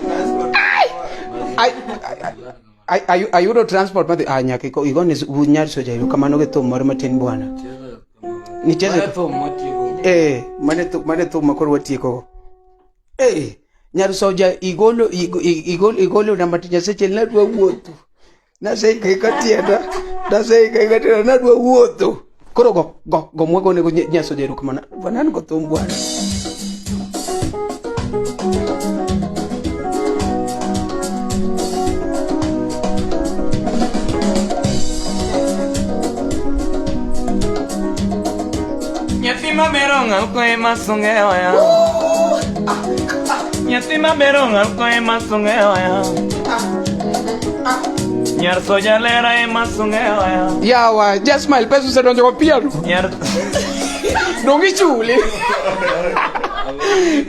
Ai. Ai ai ayudo transport madhi ah nyaka igone nyar soja kamano gi thum moro matin bwana. Nicheze eh mane thum mane thum ma koro watieko. Eh nyar soja igolo igolo igolo namba tija seche nadwa wuotho. Naseika tienda. Naseika tienda nadwa wuotho. Koro go go go mwago nego nyar soja erokamano. Bwana an go thum bwana. Nyathi maber ong'al koe masunge oya. Nyathi maber ong'al koe masunge oya. Nyar soja lera ema sunge oya. Yawa, just smile pesa osedonjo go piano. Nyar Dong ichuli.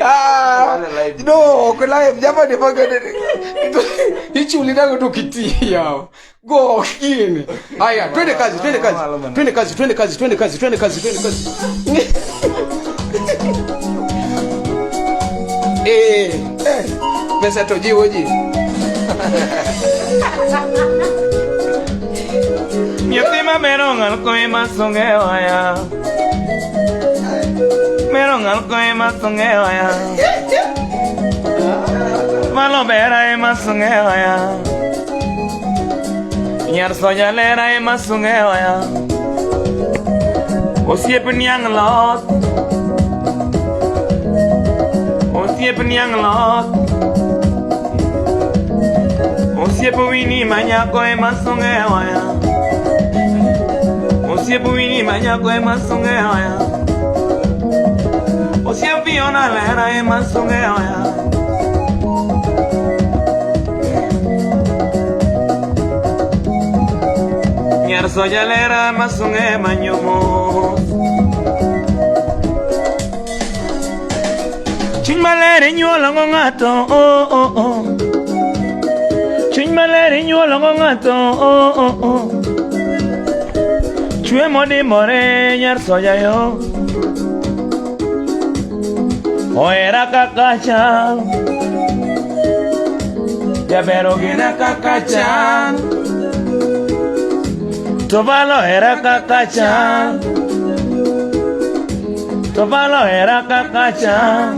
Ah, no, ok live jamani paka ichuli nango to kiti yawa. Go kini. Haya, twende kazi, twende kazi. Twende kazi, twende kazi, twende kazi, twende kazi, twende kazi. Eh, eh, pesa to jiwo ji. Nyathi maber ong'al koe masunge oya. Mer ong'al koe masunge oya. Malo bera ema sunge oya. Nyar soja lera ema sunge oya. Osiep niang' loth. Osiep niang' loth. Osiep wini manyako ema sunge oya. Osiep wini manyako ema sunge oya. Osiep Fiona lera ema sunge oya. Nyar soja lera masunge manyomo. Chuny maler inyuolo go ng'ato oh oh oh. Chuny maler inyuolo go ng'ato oh oh oh. Chwe modimore nyar soja yo. Ohera kaka chal. Jaber ogena kaka chal. To balo hera kaka chal. To balo hera kaka chal.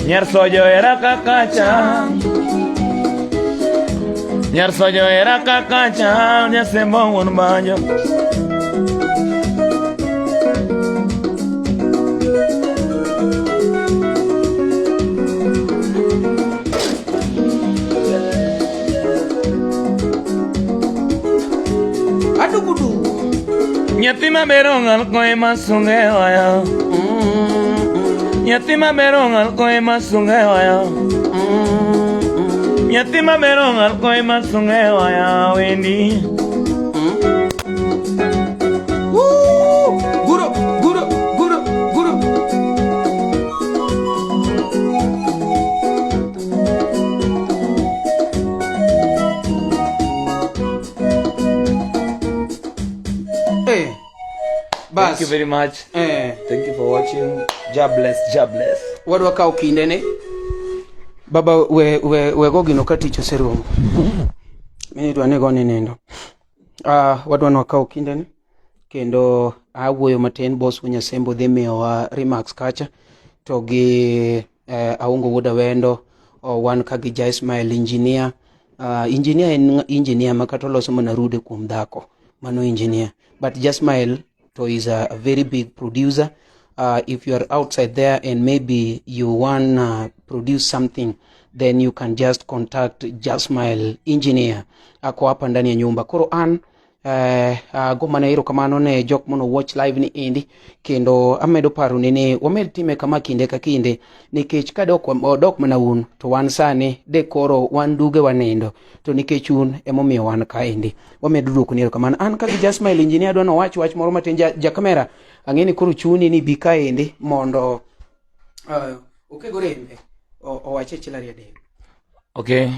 Nyar sojo hera kaka chal. Nyar sojo hera kaka chal. Nyasembo wuon banjo. Adugudu. Nyathi maber ong'al koe masunge oya. Nyathi maber ong'al koe masunge oya. Nyathi maber ong'al koe masunge oya wendi. Woo! Guro, guro, guro, guro. Eh. Bas. Thank you very much. Eh. Thank you for watching. God bless. God bless. Wadwa kawo kindene. Baba we we we go gino ka tich oserumo. Mini dwa ni gone nindo. Ah, wadwa ni wakaw kindene kendo awuoyo matin boss Nyasembo dhi miyowa remarks kacha to gi Aungo Wuod Awendo wan ka gi Ja Ismail engineer. Engineer en engineer ma kata oloso mana rude kuom dhako mano engineer but Jasmail to is a very big producer. If you are outside there and maybe you wanna produce something then you can just contact Jasmail engineer ako hapa ndani ya nyumba. Koro an Ago mana erokamano ne jok mono watch live ni endi kendo amedo paro ni ni wamed time kama kinde ka kinde nikech ka dok odok mana un to wan sani de koro wan duge wanindo to nikech un emomiyo wan ka endi wamedo duoko ni erokamano. An ka gi Jasmail engineer adwa nowach wach moro matin ja, ja kamera ang'e ni koro chuni ni bi ka endi mondo okego rembe owache achiel ariyo adek. Okay,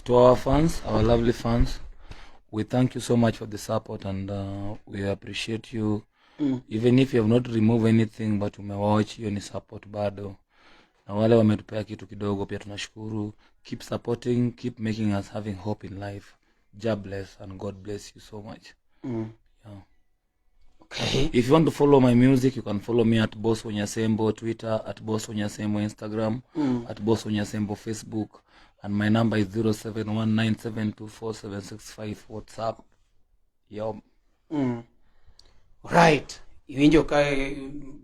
to our fans, our lovely fans, we thank you so much for the support and we appreciate you. Even if you have not removed anything but umewatch, hiyo ni support bado. Na wale wametupea kitu kidogo pia tunashukuru. Keep supporting, keep making us having hope in life. God bless and God bless you so much. Yeah. Okay. If you want to follow my music, you can follow me at Boss Onyasembo Twitter, at Boss Onyasembo Instagram, at Boss Onyasembo Facebook, and my number is 0719724765 WhatsApp. Yo. Right. Iwinjo ka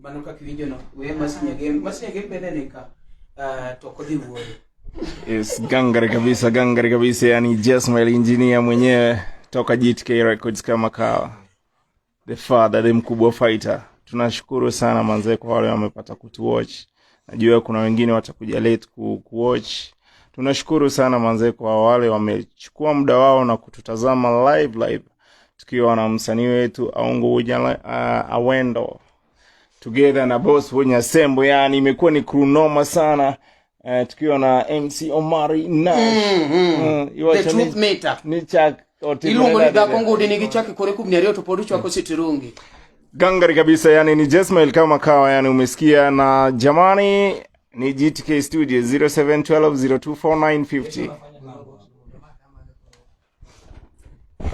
mano kaka iwinjo no. We Masinya Game, Masinya Game bende ni ka. To ok odhi wuoyo. Yes, gangare kabisa, gangare kabisa, yani Jasmine engineer mwenyewe toka GTK Records kama kawa. The father, the mkubwa fighter. Tunashukuru sana manze kwa wale wamepata kutuwatch. Najua kuna wengine watakuja late kuwatch. Tunashukuru sana manze kwa wale wamechukua muda wao na kututazama live live tukiwa na msanii wetu Aungo Awendo together na boss Wonyasembo, yani imekuwa ni crew noma sana. Tukiwa na MC Omari Nash. The truth meter. Ni chak Iluongo ni dhako ngudi nigi chak e kore kubni ariyo to pod uchwako sitirungi. Gangari kabisa, yani ni Jasmine kama kawa, yani umesikia. Na jamani ni GTK Studio 0712024950.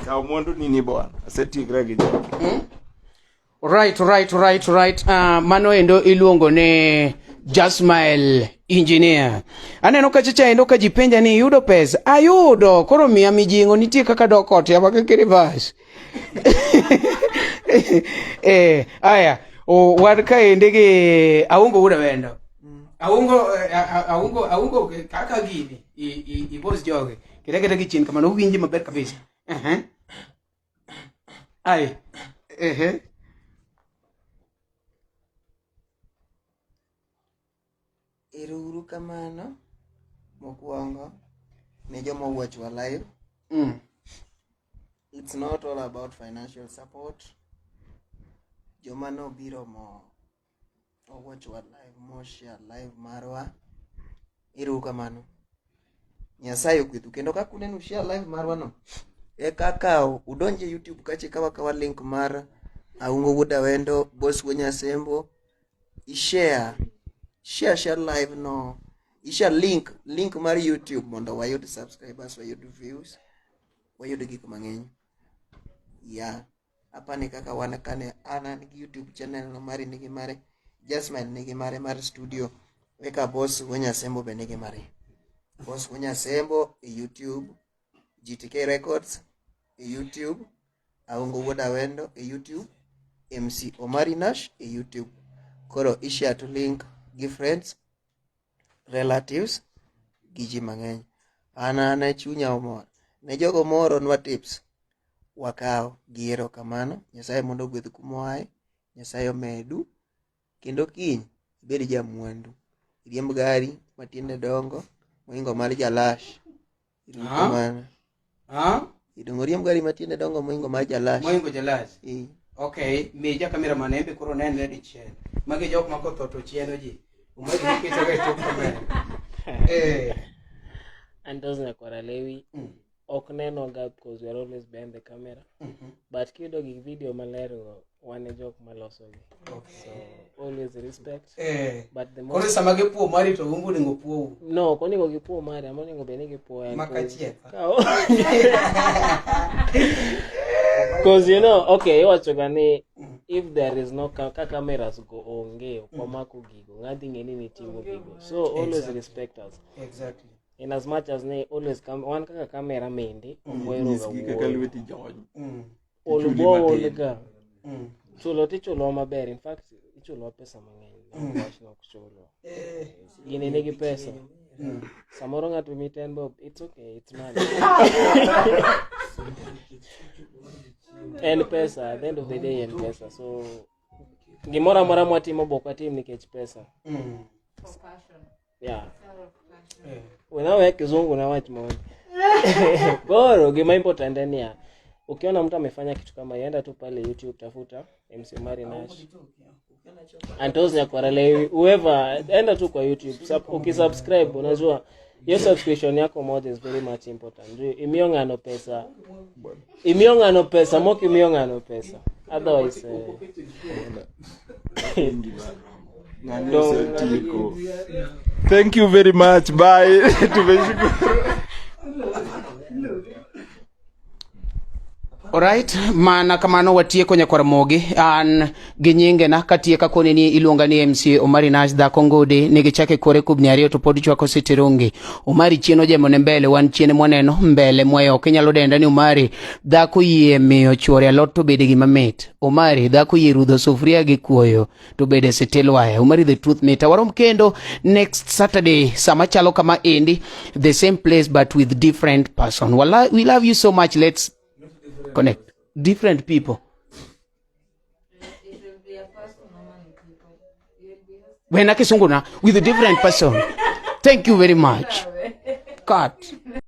Ka mwandu nini bwana? Aseti gregi jo. Right, right, right, right. Mano endo iluongo ni Jasmine engineer. Aneno kacha cha endo kajipenja ni yudo pesa. Ayudo. Koro miya mijingo nitie kaka dok ot ya maka kiribas. Aya, wan ka ende gi Aungo wuod Awendo. Aungo, Aungo, Aungo kaka gini i boss joge. Kete kete gi chien kamano uwinji maber kabisa. Ai. Ehe. Ero uru kamano mokwongo ne joma watch wa live. It's not all about financial support. Joma nobiro mo watch wa live, mo share live marwa. Ero uru kamano. Nyasaye ogwedhu. Kendo kaka uneno share live marwa no, e kaka udonje YouTube kacha ikawa kawa link mar Aungo Wuod Awendo, Boss Wonyasembo, i-share, share, share live no, i-share link mar YouTube mondo wayud subscribers, wayud views, wayud gik mang'eny. Yeah. Apani kaka wan kane an an gi YouTube channel no mari nigi mare, Jasmine nigi mare mar studio, eka Boss Wonyasembo be nigi mare. Boss Wonyasembo e YouTube, GTK Records e YouTube, Aungo Wuod Awendo e YouTube, MC Omari Nash e YouTube. Koro i-share to link gi friends, relatives gi ji mang'eny. An an e chunya omor. Ne jogo mooronwa tips, wakaw gi erokamano. Nyasaye mondo ogwedh kumoaye, Nyasaye omedu, kendo kiny ibed jamwandu. Iriemb gari matiende dongo mohingo mar jalash. Erokamano. Idongo riemb gari matiende dongo mohingo mar jalash. Mohingo jalash. Okay, mi ja kamera manembe koro nenre dichiel. Magi jok ma kotho to chieno ji. Umaji nikete ga e tok kamera. And those nyakwara Lewi ok neno ga because we are always behind the camera. But kiyudo gi video maler go, wan e jok maloso gi. So always respect. But the Koro most sama gipuo mari to umbu onego puou. No, ok onego gipuo mari, ama onego bed ni gipuo en. Maka chieth. Because you know, okay, iwacho ga ni if there is no ka cameras go onge, ok wamako gigo, ng'adhi ng'e ni nitimo gigo. So always respect us. In as much as ne always wan kaka camera mende, ok wahero ga Nyisgi kaka wuoyo. lweti jony. Ol Ichuli bo matin. ol ga. Chulo tichulowa maber, in fact ichulowa pesa mang'eny. Wach nok chulwa. Gini nigi pesa. Samoro ng'ato mi 10 bob, it's okay, it's money. En pesa, at the end of the day en pesa. So gimoro amora mwatimo bok watim nikech pesa. Yeah. Wenawe kizungu na wach mondi. Koro gima important en niya, ukiona mtu amefanya kitu kama hiyo, enda tu pale YouTube tafuta MC Omari Nash. Antos Nyakwarale, whoever, enda tu kwa YouTube. Ukisubscribe, unajua hiyo subscription yako moja is very much important. Juu imiyo ng'ano pesa. Imiyo ng'ano pesa, mok imiyo ng'ano pesa. Otherwise, Thank you very much. Bye. Tumeshukuru. Alright, mana kamano watieko nyakwar Mogi an gi nyingena katieka koni ni iluonga ni MC Omari Nash dhako ngudi nigi chake kore kubni ariyo to pod chwako sitirungi. Omari chien ojemo ne mbele wan chien mwaneno mbele mweyo ok inyalo denda ni Omari dhako yie miyo chuore alot to bede gima mit. Omari dhako yie rudho sufuria gi kuoyo to bede sitil waya. Omari the truth mita warom kendo next Saturday sama chalo kama endi the same place but with different person. Wala, we love you so much. Let's connect different people. Wena kisunguna with a different person. Thank you very much. Cut.